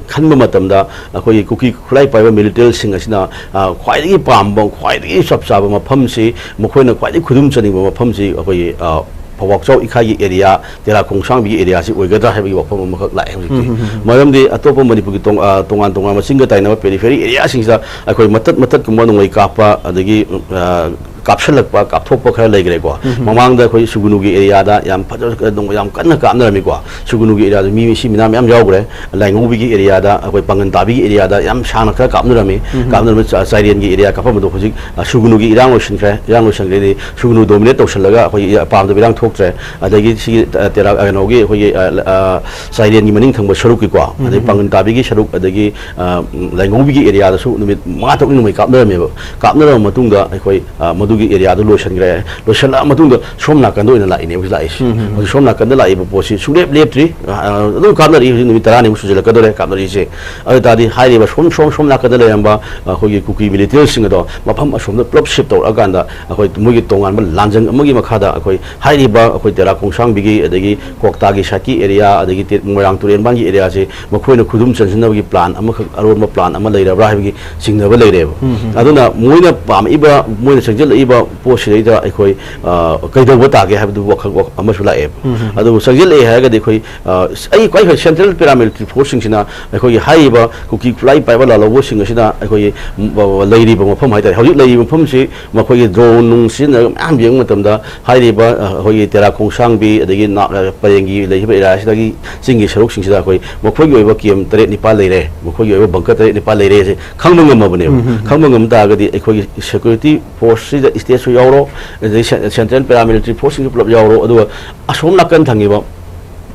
ꯈꯟꯕ ꯃꯇꯝꯗ, ꯑꯩꯈꯣꯏꯒꯤ ꯀꯨꯀꯤ ꯈꯨꯠꯂꯥꯏ ꯄꯥꯏꯕ ꯃꯤꯂꯤꯇꯦꯟꯁꯤꯡ ꯑꯁꯤꯅ, ꯑ, ꯈ꯭ꯋꯥꯏꯗꯒꯤ ꯄꯥꯝꯕ, ꯈ꯭ꯋꯥꯏꯗꯒꯤ ꯆꯞ ꯆꯥꯕ ꯃꯐꯝꯁꯤ, ꯃꯈꯣꯏꯅ ꯈ꯭ꯋꯥꯏꯗꯒꯤ ꯈꯨꯗꯨꯝ ꯆꯟꯅꯤꯡꯕ ꯃꯐꯝꯁꯤ ꯑꯩꯈꯣꯏꯒꯤ, ꯑ, ꯐꯧꯕꯥꯛꯆꯥꯎ ꯏꯈꯥꯏꯒꯤ ꯑꯦꯔꯤꯌꯥ, ꯇꯦꯔꯥ ꯈꯣꯡꯁꯥꯡꯕꯤꯒꯤ ꯑꯦꯔꯤꯌꯥꯁꯤ ꯑꯣꯏꯒꯗ꯭ꯔꯥ ꯍꯥꯏꯕꯒꯤ ꯋꯥꯐꯝ ꯑꯃꯈꯛ ꯂꯥꯛꯑꯦ ꯍꯧꯖꯤꯛꯇꯤ꯫ ꯎꯝ, ꯎꯝ, ꯎꯝ, ꯎꯝ꯫ ꯃꯔꯝꯗꯤ ꯑꯇꯣꯞꯄ ꯃꯅꯤꯄꯨꯔꯒꯤ ꯇꯣꯡ-, ꯑ, ꯇꯣꯉꯥꯟ ꯇꯣꯉꯥꯟꯕ ꯆꯤꯡꯒ ꯇꯥꯏꯅꯕ ꯄꯦꯔꯤꯐꯦꯔꯤ ꯑꯦꯔꯤꯌꯥꯁꯤꯡꯁꯤꯗ ꯑꯩꯈꯣꯏ ꯃꯇꯠ ꯃꯇꯠꯀꯨꯝꯕ ꯅꯣꯡꯃꯩ ꯀꯥꯞꯄ, ꯑꯗꯒꯤ, ꯑ, ꯀꯥꯞꯁꯤꯜꯂꯛꯄ, ꯀꯥꯞꯊꯣꯛꯄ ꯈꯔ ꯂꯩꯈ꯭ꯔꯦꯀꯣ꯫ ꯎꯝ, ꯎꯝ꯫ ꯃꯃꯥꯡꯗ ꯑꯩꯈꯣꯏ ꯁꯨꯒꯨꯅꯨꯒꯤ ꯑꯦꯔꯤꯌꯥꯗ ꯌꯥꯝ ꯐꯖ-, ꯌꯥꯝ ꯀꯟꯅ ꯀꯥꯞꯅꯔꯝꯃꯤꯀꯣ꯫ ꯁꯨꯒꯨꯅꯨꯒꯤ ꯑꯦꯔꯤꯌꯥꯗ ꯃꯤ, ꯃꯁꯤ ꯃꯤꯅꯥ ꯃꯌꯥꯝ ꯌꯥꯎꯈ꯭ꯔꯦ꯫ ꯂꯥꯏꯉꯧꯕꯤꯒꯤ ꯑꯦꯔꯤꯌꯥꯗ, ꯑꯩꯈꯣꯏ ꯄꯥꯡꯒꯟ ꯇꯥꯕꯤꯒꯤ ꯑꯦꯔꯤꯌꯥꯗ ꯌꯥꯝ ꯁꯥꯡꯅ ꯈꯔ ꯀꯥꯞꯅꯔꯝꯃꯤ꯫ ꯎꯝ, ꯎꯝ꯫ ꯀꯥꯞꯅꯔꯝꯕ ꯆ-, ꯆꯥꯏꯔꯦꯟꯒꯤ ꯑꯦꯔꯤꯌꯥ ꯀꯥꯞꯐꯝ ꯑꯗꯣ ꯍꯧꯖꯤꯛ, ꯑ, ꯁꯨꯒꯨꯅꯨꯒꯤ ꯏꯔꯥꯡ ꯂꯣꯏꯁꯤꯟꯈ꯭ꯔꯦ꯫ ꯏꯔꯥꯡ ꯂꯣꯏꯁꯤꯟꯈ꯭ꯔꯦꯗꯤ ꯁꯨꯒꯨꯅꯨ ꯗꯣꯃꯤꯅꯦꯠ ꯇꯧꯁꯤꯜꯂꯒ ꯑꯩꯈꯣꯏꯒꯤ ꯄꯥꯝꯗꯕ ꯏꯔꯥꯡ ꯊꯣꯛꯇ꯭ꯔꯦ꯫ ꯑꯗꯒꯤ ꯁꯤꯒꯤ, ꯑ, ꯇꯦꯔꯥ-, ꯀꯩꯅꯣꯒꯤ ꯑꯩꯈꯣꯏꯒꯤ, ꯑ, ꯑ, ꯆꯥꯏꯔꯦꯟꯒꯤ ꯃꯅꯤꯡ ꯊꯪꯕ ꯁꯔꯨꯛꯀꯤꯀꯣ, ꯑꯗꯩ ꯎꯝ꯫ ꯄꯥꯡꯒꯟ ꯇꯥꯕꯤꯒꯤ ꯁꯔꯨꯛ, ꯑꯗꯒꯤ, ꯑ, ꯂꯥꯏꯉꯧꯕꯤꯒꯤ ꯑꯦꯔꯤꯌꯥꯗꯁꯨ ꯅꯨꯃꯤꯠ ꯃꯉꯥ ꯇꯔꯨꯛꯅꯤ ꯅꯣꯡꯃꯩ ꯀꯥꯞꯅꯔꯝꯃꯦꯕ꯫ ꯀꯥꯞꯅꯔꯕ ꯃꯇꯨꯡꯗ ꯑꯩꯈꯣꯏ, ꯑ, ꯃꯗꯨꯒꯤ ꯑꯦꯔꯤꯌꯥꯗꯨ ꯂꯣꯏꯁꯤꯟꯈ꯭ꯔꯦ꯫ ꯂꯣꯏꯁꯤꯜꯂꯛꯑ ꯃꯇꯨꯡꯗ ꯁꯣꯝ ꯅꯥꯀꯟꯗ ꯑꯣꯏꯅ ꯂꯥꯛꯏꯅꯦ ꯍꯧꯖꯤꯛ ꯂꯥꯛꯏꯁꯦ꯫ ꯎꯝ, ꯎꯝ, ꯎꯝ꯫ ꯍꯧꯖꯤꯛ ꯁꯣꯝ ꯅꯥꯀꯟꯗ ꯂꯥꯛꯏꯕ ꯄꯣꯠꯁꯤ ꯁꯨꯡꯂꯦꯞ ꯂꯦꯞꯇ꯭ꯔꯤ꯫ ꯑ, ꯑ, ꯑꯗꯨꯝ ꯀꯥꯞꯅꯔꯤ꯫ ꯍꯧꯖꯤꯛ ꯅꯨꯃꯤꯠ ꯇꯔꯥꯅꯤꯃꯨꯛ ꯁꯨꯖꯜꯂꯛꯀꯗꯧꯔꯦ ꯀꯥꯞꯅꯔꯤꯁꯦ꯫ ꯑꯗꯨ ꯑꯣꯏ ꯇꯥꯔꯗꯤ ꯍꯥꯏꯔꯤꯕ ꯁꯣꯝ, ꯁꯣꯝ, ꯁꯣꯝ ꯅꯥꯀꯟꯗ ꯂꯩꯔꯝꯕ ꯑꯩꯈꯣꯏꯒꯤ ꯀꯨꯀꯤ ꯃꯤꯂꯤꯇꯦꯟꯁꯤꯡ ꯑꯗꯣ ꯃꯐꯝ ꯑꯁꯣꯝꯗ ꯄꯨꯂꯞ ꯁꯤꯞ ꯇꯧꯔꯛꯑꯀꯥꯟꯗ ꯑꯩꯈꯣꯏ ꯃꯣꯏꯒꯤ ꯇꯣꯉꯥꯟꯕ ꯂꯥꯟꯖꯪ ꯑꯃꯒꯤ ꯃꯈꯥꯗ ꯑꯩꯈꯣꯏ ꯍꯥꯏꯔꯤꯕ ꯑꯩꯈꯣꯏ ꯇꯦꯔꯥ ꯈꯣꯡꯁꯥꯡꯕꯤꯒꯤ, ꯑꯗꯒꯤ ꯀ꯭ꯋꯥꯛꯇꯥꯒꯤ ꯁꯥꯏꯠꯀꯤ ꯑꯦꯔꯤꯌꯥ, ꯑꯗꯒꯤ ꯇꯦ-, ꯃꯣꯏꯔꯥꯡ ꯇꯨꯔꯦꯟꯕꯥꯟꯒꯤ ꯑꯦꯔꯤꯌꯥꯁꯦ ꯃꯈꯣꯏꯅ ꯈꯨꯗꯨꯝ ꯆꯟꯁꯤꯟꯅꯕꯒꯤ ꯄ꯭ꯂꯥꯟ ꯑꯃꯈꯛ, ꯑꯔꯣꯟꯕ ꯄ꯭ꯂꯥꯟ ꯑꯃ ꯂꯩꯔꯕ꯭ꯔꯥ ꯍꯥꯏꯕꯒꯤ ꯆꯤꯡꯅꯕ ꯂꯩꯔꯦꯕ꯫ ꯎꯝ, ꯎꯝ, ꯎꯝ꯫ ꯑꯗꯨꯅ ꯃꯣꯏꯅ ꯄꯥꯝꯃꯛꯏꯕ, ꯃꯣꯏꯅ ꯆꯪꯁꯤꯜꯂꯛꯏꯕ ꯄꯣꯠꯁꯤꯗꯩꯗ ꯑꯩꯈꯣꯏ, ꯑ, ꯀꯩꯗꯧꯕ ꯇꯥꯒꯦ ꯍꯥꯏꯕꯗꯨ ꯋꯥꯈꯜ, ꯋꯥꯈꯜ ꯑꯃꯁꯨ ꯂꯥꯛꯑꯦꯕ꯫ ꯎꯝ, ꯎꯝ, ꯎꯝ꯫ ꯑꯗꯨꯕꯨ ꯆꯪꯁꯤꯜꯂꯛꯑꯦ ꯍꯥꯏꯔꯒꯗꯤ ꯑꯩꯈꯣꯏ, ꯑ, ꯑꯩ ꯈ꯭ꯋꯥꯏ ꯐꯩ ꯁꯦꯟꯇ꯭ꯔꯦꯜ ꯄꯦꯔꯥꯃꯤꯂꯤꯇꯔꯤ ꯐꯣꯔꯁꯁꯤꯡꯁꯤꯅ ꯑꯩꯈꯣꯏꯒꯤ ꯍꯥꯏꯔꯤꯕ ꯀꯨꯀꯤ ꯈꯨꯠꯂꯥꯏ ꯄꯥꯏꯕ ꯂꯥꯜꯍꯧꯕꯁꯤꯡ ꯑꯁꯤꯅ ꯑꯩꯈꯣꯏꯒꯤ, ꯎꯝ, ꯂꯩꯔꯤꯕ ꯃꯐꯝ ꯍꯥꯏꯇꯥꯔꯦ, ꯍꯧꯖꯤꯛ ꯂꯩꯔꯤꯕ ꯃꯐꯝꯁꯤ ꯃꯈꯣꯏꯒꯤ ꯗ꯭ꯔꯣꯟ ꯅꯨꯡ ꯁꯤꯖꯤꯟꯅꯔꯒ ꯃꯌꯥꯝ ꯌꯦꯡꯕ ꯃꯇꯝꯗ ꯍꯥꯏꯔꯤꯕ, ꯑ, ꯑꯩꯈꯣꯏꯒꯤ ꯇꯦꯔꯥ ꯈꯣꯡꯁꯥꯡꯕꯤ, ꯑꯗꯒꯤ ꯅꯥ-, ꯑ, ꯄꯔꯦꯡꯒꯤ ꯂꯩꯔꯤꯕ ꯑꯦꯔꯤꯌꯥꯁꯤꯗꯒꯤ ꯆꯤꯡꯒꯤ ꯁꯔꯨꯛꯁꯤꯡꯁꯤꯗ ꯑꯩꯈꯣꯏ ꯃꯈꯣꯏꯒꯤ ꯑꯣꯏꯕ ꯀꯦꯝ ꯇꯔꯦꯠ ꯅꯤꯄꯥꯜ ꯂꯩꯔꯦ, ꯃꯈꯣꯏꯒꯤ ꯑꯣꯏꯕ ꯕꯪꯀꯔ ꯇꯔꯦꯠ ꯅꯤꯄꯥꯜ ꯂꯩꯔꯦꯁꯦ ꯈꯪꯕ ꯉꯝꯃꯕꯅꯦꯕ꯫ ꯎꯝ, ꯎꯝ, ꯎꯝ꯫ ꯈꯪꯕ ꯉꯝ ꯇꯥꯔꯒꯗꯤ ꯑꯩꯈꯣꯏꯒꯤ ꯁꯦꯀ꯭ꯌꯨꯔꯤꯇꯤ ꯐꯣꯔꯁꯁꯤꯗ ꯁ꯭ꯇꯦꯠꯁꯨ ꯌꯥꯎꯔꯣ, ꯑꯗꯩ ꯁꯦꯟ-, ꯁꯦꯟꯇ꯭ꯔꯦꯜ ꯄꯦꯔꯥꯃꯤꯂꯤꯇꯔꯤ ꯐꯣꯔꯁꯁꯤꯡꯁꯨ ꯄꯨꯂꯞ ꯌꯥꯎꯔꯣ, ꯑꯗꯨꯒ ꯑꯁꯣꯝ ꯅꯥꯀꯟ ꯊꯪꯉꯤꯕ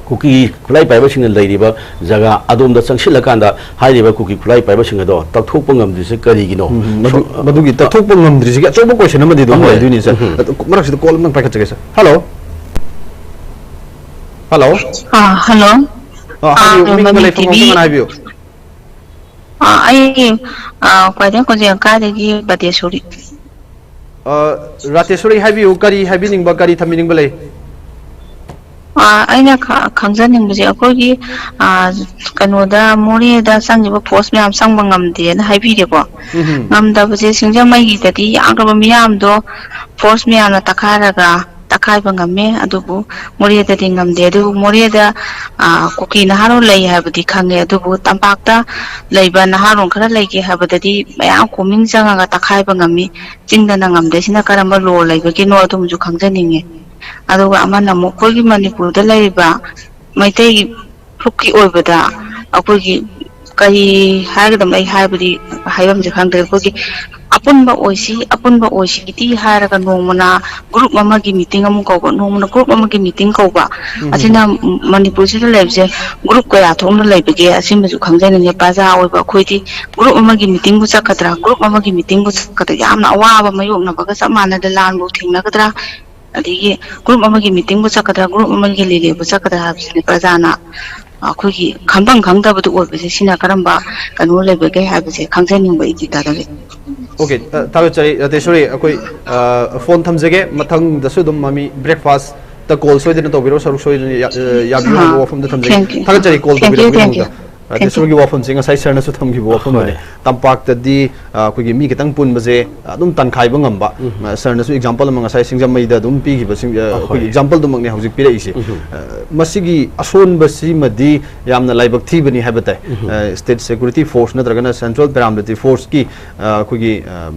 ꯀꯨꯀꯤ ꯈꯨꯠꯂꯥꯏ ꯄꯥꯏꯕꯁꯤꯡꯅ ꯂꯩꯔꯤꯕ ꯖꯒꯥ ꯑꯗꯣꯝꯗ ꯆꯪꯁꯤꯜꯂꯀꯥꯟꯗ ꯍꯥꯏꯔꯤꯕ ꯀꯨꯀꯤ ꯈꯨꯠꯂꯥꯏ ꯄꯥꯏꯕꯁꯤꯡ ꯑꯗꯣ ꯇꯛꯊꯣꯛꯄ ꯉꯝꯗ꯭ꯔꯤꯁꯦ ꯀꯔꯤꯒꯤꯅꯣ? ꯎꯝ, ꯃꯗꯨ-, ꯁꯣ-, ꯃꯗꯨꯒꯤ ꯇꯛꯊꯣꯛꯄ ꯉꯝꯗ꯭ꯔꯤꯁꯤꯒꯤ ꯑꯆꯧꯕ ꯀꯣꯏꯁꯟ ꯑꯃꯗꯤ ꯑꯗꯨꯝ ꯑꯃ ꯂꯩ꯫ ꯂꯩꯗꯣꯏꯅꯤ, ꯁꯥꯔ꯫ ꯎꯝ꯫ ꯑꯗꯨ ꯃꯔꯛꯁꯤꯗ ꯀꯣꯜ ꯑꯃꯇꯪ ꯄꯥꯏꯈꯠꯆꯒꯦ, ꯁꯥꯔ꯫ ꯍꯜꯂꯣ꯫ ꯍꯜꯂꯣ꯫ ꯑꯥ, ꯍꯜꯂꯣ꯫ ꯑꯥ, ꯍꯥꯏꯕꯤꯌꯨ, ꯑꯥ, ꯃꯤꯡꯒ ꯃꯅꯤ ꯂꯩꯐꯝꯒ ꯇꯤ ꯚꯤ꯫ ꯑꯃꯨꯛꯇꯪ ꯍꯥꯟꯅ ꯍꯥꯏꯕꯤꯌꯨ꯫ ꯑ, ꯑꯩ, ꯑ, ꯀ꯭ꯋꯥꯏꯊꯦꯜ ꯀꯣꯟꯖꯦꯡ ꯂꯩꯀꯥꯏꯗꯒꯤ ꯕꯇꯦꯁꯣꯔꯤ꯫ ꯑ, ꯔꯥꯇꯦꯁꯣꯔꯤ, ꯍꯥꯏꯕꯤꯌꯨ, ꯀꯔꯤ ꯍꯥꯏꯕꯤꯅꯤꯡꯕ, ꯀꯔꯤ ꯊꯝꯕꯤꯅꯤꯡꯕ ꯂꯩ? ꯑ, ꯑꯩꯅ ꯈ-, ꯈꯪꯖꯅꯤꯡꯕꯁꯦ, ꯑꯩꯈꯣꯏꯒꯤ, ꯑ, ꯀꯩꯅꯣꯗ, ꯃꯣꯔꯦꯗ ꯆꯪꯉꯤꯕ ꯐꯣꯔꯁ ꯃꯌꯥꯝ ꯆꯪꯕ ꯉꯝꯗꯦꯅ ꯍꯥꯏꯕꯤꯔꯦꯀꯣ꯫ ꯎꯝ ꯍꯝ. ꯉꯝꯗꯕꯁꯦ, ꯁꯤꯡꯖꯃꯩꯒꯤꯗꯗꯤ ꯌꯥꯝꯈ꯭ꯔꯕ ꯃꯤꯌꯥꯝꯗꯣ ꯐꯣꯔꯁ ꯃꯌꯥꯝꯅ ꯇꯛꯈꯥꯏꯔꯒ ꯇꯛꯈꯥꯏꯕ ꯉꯝꯃꯦ, ꯑꯗꯨꯕꯨ ꯃꯣꯔꯦꯗꯗꯤ ꯉꯝꯗꯦ꯫ ꯑꯗꯨꯕꯨ ꯃꯣꯔꯦꯗ, ꯑ, ꯀꯨꯀꯤ ꯅꯍꯥꯔꯣꯜ ꯂꯩ ꯍꯥꯏꯕꯗꯤ ꯈꯪꯉꯦ, ꯑꯗꯨꯕꯨ ꯇꯝꯄꯥꯛꯇ ꯂꯩꯕ ꯅꯍꯥꯔꯣꯜ ꯈꯔ ꯂꯩꯒꯦ ꯍꯥꯏꯕꯗꯗꯤ ꯃꯌꯥꯝ ꯀꯣꯃꯤꯡ ꯆꯪꯉꯒ ꯇꯛꯈꯥꯏꯕ ꯉꯝꯃꯤ꯫ ꯆꯤꯡꯗꯅ ꯉꯝꯗꯦ꯫ ꯁꯤꯅ ꯀꯔꯝꯕ ꯂꯣ ꯂꯩꯕꯒꯤꯅꯣ, ꯑꯗꯨꯝꯁꯨ ꯈꯪꯖꯅꯤꯡꯉꯤ꯫ ꯑꯗꯨꯒ ꯑꯃꯅ ꯑꯃꯨꯛ ꯑꯩꯈꯣꯏꯒꯤ ꯃꯅꯤꯄꯨꯔꯗ ꯂꯩꯔꯤꯕ ꯃꯩꯇꯩ ꯐꯨꯔꯨꯞꯀꯤ ꯑꯣꯏꯕꯗ ꯑꯩꯈꯣꯏꯒꯤ ꯀꯔꯤ ꯍꯥꯏꯒꯗꯕꯅꯣ, ꯑꯩ ꯍꯥꯏꯕꯗꯤ ꯍꯥꯏꯐꯝꯁꯦ ꯈꯪꯗ꯭ꯔꯦ꯫ ꯑꯩꯈꯣꯏꯒꯤ ꯑꯄꯨꯟꯕ ꯑꯣꯏꯁꯤ, ꯑꯄꯨꯟꯕ ꯑꯣꯏꯁꯤꯗꯤ ꯍꯥꯏꯔꯒ ꯅꯣꯡꯃꯅ ꯒ꯭ꯔꯨꯞ ꯑꯃꯒꯤ ꯃꯤꯇꯤꯡ ꯑꯃꯨꯛ ꯀꯧꯕ, ꯅꯣꯡꯃꯅ ꯒ꯭ꯔꯨꯞ ꯑꯃꯒꯤ ꯃꯤꯇꯤꯡ ꯀꯧꯕ꯫ ꯎꯝ ꯍꯝ. ꯑꯁꯤꯅ ꯃꯅꯤꯄꯨꯔꯁꯤꯗ ꯂꯩꯕꯁꯦ ꯒ꯭ꯔꯨꯞ ꯀꯌꯥ ꯊꯣꯛꯅ ꯂꯩꯕꯒꯦ, ꯑꯁꯤꯃꯁꯨ ꯈꯪꯖꯅꯤꯡꯉꯦ꯫ ꯄ꯭ꯔꯖꯥ ꯑꯣꯏꯕ ꯑꯩꯈꯣꯏꯗꯤ ꯒ꯭ꯔꯨꯞ ꯑꯃꯒꯤ ꯃꯤꯇꯤꯡꯕꯨ ꯆꯠꯀꯗ꯭ꯔꯥ, ꯒ꯭ꯔꯨꯞ ꯑꯃꯒꯤ ꯃꯤꯇꯤꯡꯕꯨ ꯆꯠꯀꯗ꯭ꯔꯥ, ꯌꯥꯝꯅ ꯑꯋꯥꯕ ꯃꯥꯌꯣꯛꯅꯕꯒ ꯆꯞ ꯃꯥꯟꯅꯗ ꯂꯥꯟꯕꯨ ꯊꯦꯡꯅꯒꯗ꯭ꯔꯥ, ꯑꯗꯒꯤ ꯒ꯭ꯔꯨꯞ ꯑꯃꯒꯤ ꯃꯤꯇꯤꯡꯕꯨ ꯆꯠꯀꯗ꯭ꯔꯥ, ꯒ꯭ꯔꯨꯞ ꯑꯃꯒꯤ ꯂꯤꯂꯦꯕꯨ ꯆꯠꯀꯗ꯭ꯔꯥ ꯍꯥꯏꯕꯁꯤꯅꯤ ꯄ꯭ꯔꯖꯥꯅ ꯑꯩꯈꯣꯏꯒꯤ ꯈꯪꯐꯝ ꯈꯪꯗꯕꯗꯨ ꯑꯣꯏꯕꯁꯦ꯫ ꯁꯤꯅ ꯀꯔꯝꯕ ꯀꯩꯅꯣ ꯂꯩꯕꯒꯦ ꯍꯥꯏꯕꯁꯦ ꯈꯪꯖꯅꯤꯡꯕ ꯏꯗꯤꯇꯥꯗꯒꯤ꯫ ꯑꯣꯀꯦ, ꯑ, ꯊꯥꯒꯠꯆꯔꯤ ꯔꯥꯇꯦꯁꯣꯔꯤ꯫ ꯑꯩꯈꯣꯏ, ꯑ, ꯐꯣꯟ ꯊꯝꯖꯒꯦ, ꯃꯊꯪꯗꯁꯨ ꯑꯗꯨꯝ ꯃꯃꯤ ꯕ꯭ꯔꯦꯛꯐꯥꯁꯇ ꯀꯣꯜ ꯁꯣꯏꯗꯅ ꯇꯧꯕꯤꯔꯣ, ꯁꯔꯨꯛ ꯁꯣꯏꯗꯅ ꯌꯥ-, ꯑ, ꯌꯥꯕꯤꯌꯨ ꯍꯥꯏꯕ ꯑꯥ, ꯋꯥꯐꯝꯗ ꯊꯝꯖꯒꯦ꯫ thank you. ꯊꯥꯒꯠꯆꯔꯤ call Thank you, ꯇꯧꯕꯤꯔꯛꯄꯒꯤ thank you. ꯃꯇꯨꯡꯗ꯫ ꯔꯥꯇꯦꯁꯣꯔꯤꯒꯤ ꯋꯥꯐꯝꯁꯦ ꯉꯁꯥꯏ ꯁꯔꯅꯁꯨ ꯊꯝꯈꯤꯕ ꯋꯥꯐꯝꯗꯨꯅꯤ꯫ ꯍꯣꯏ꯫ ꯇꯝꯄꯥꯛꯇꯗꯤ, ꯑ, ꯑꯩꯈꯣꯏꯒꯤ ꯃꯤ ꯈꯤꯇꯪ ꯄꯨꯟꯕꯁꯦ ꯑꯗꯨꯝ ꯇꯟꯈꯥꯏꯕ ꯉꯝꯕ꯫ ꯑ, ꯁꯔꯅꯁꯨ ꯑꯦꯛꯖꯥꯝꯄꯜ ꯑꯃ ꯉꯁꯥꯏ ꯁꯤꯡꯖꯃꯩꯗ ꯑꯗꯨꯝ ꯄꯤꯈꯤꯕ, ꯁꯤꯡ-, ꯑ, ꯑꯩꯈꯣꯏꯒꯤ ꯍꯣꯏ꯫ ꯑꯦꯛꯖꯥꯝꯄꯜꯗꯨꯃꯛꯅꯦ ꯍꯧꯖꯤꯛ ꯄꯤꯔꯛꯏꯁꯦ꯫ ꯎꯝ꯫ ꯑ, ꯃꯁꯤꯒꯤ ꯑꯁꯣꯟꯕꯁꯤꯃꯗꯤ ꯌꯥꯝꯅ ꯂꯥꯏꯕꯛ ꯊꯤꯕꯅꯤ ꯍꯥꯏꯕ ꯇꯥꯏ꯫ ꯑ, ꯁ꯭ꯇꯦꯠ ꯁꯦꯀ꯭ꯌꯨꯔꯤꯇꯤ ꯐꯣꯔꯁ ꯅꯠꯇ꯭ꯔꯒꯅ ꯁꯦꯟꯇ꯭ꯔꯦꯜ ꯄꯦꯔꯥꯃꯤꯂꯤꯇꯔꯤ ꯐꯣꯔꯁꯀꯤ, ꯑ, ꯑꯩꯈꯣꯏꯒꯤ, ꯑ,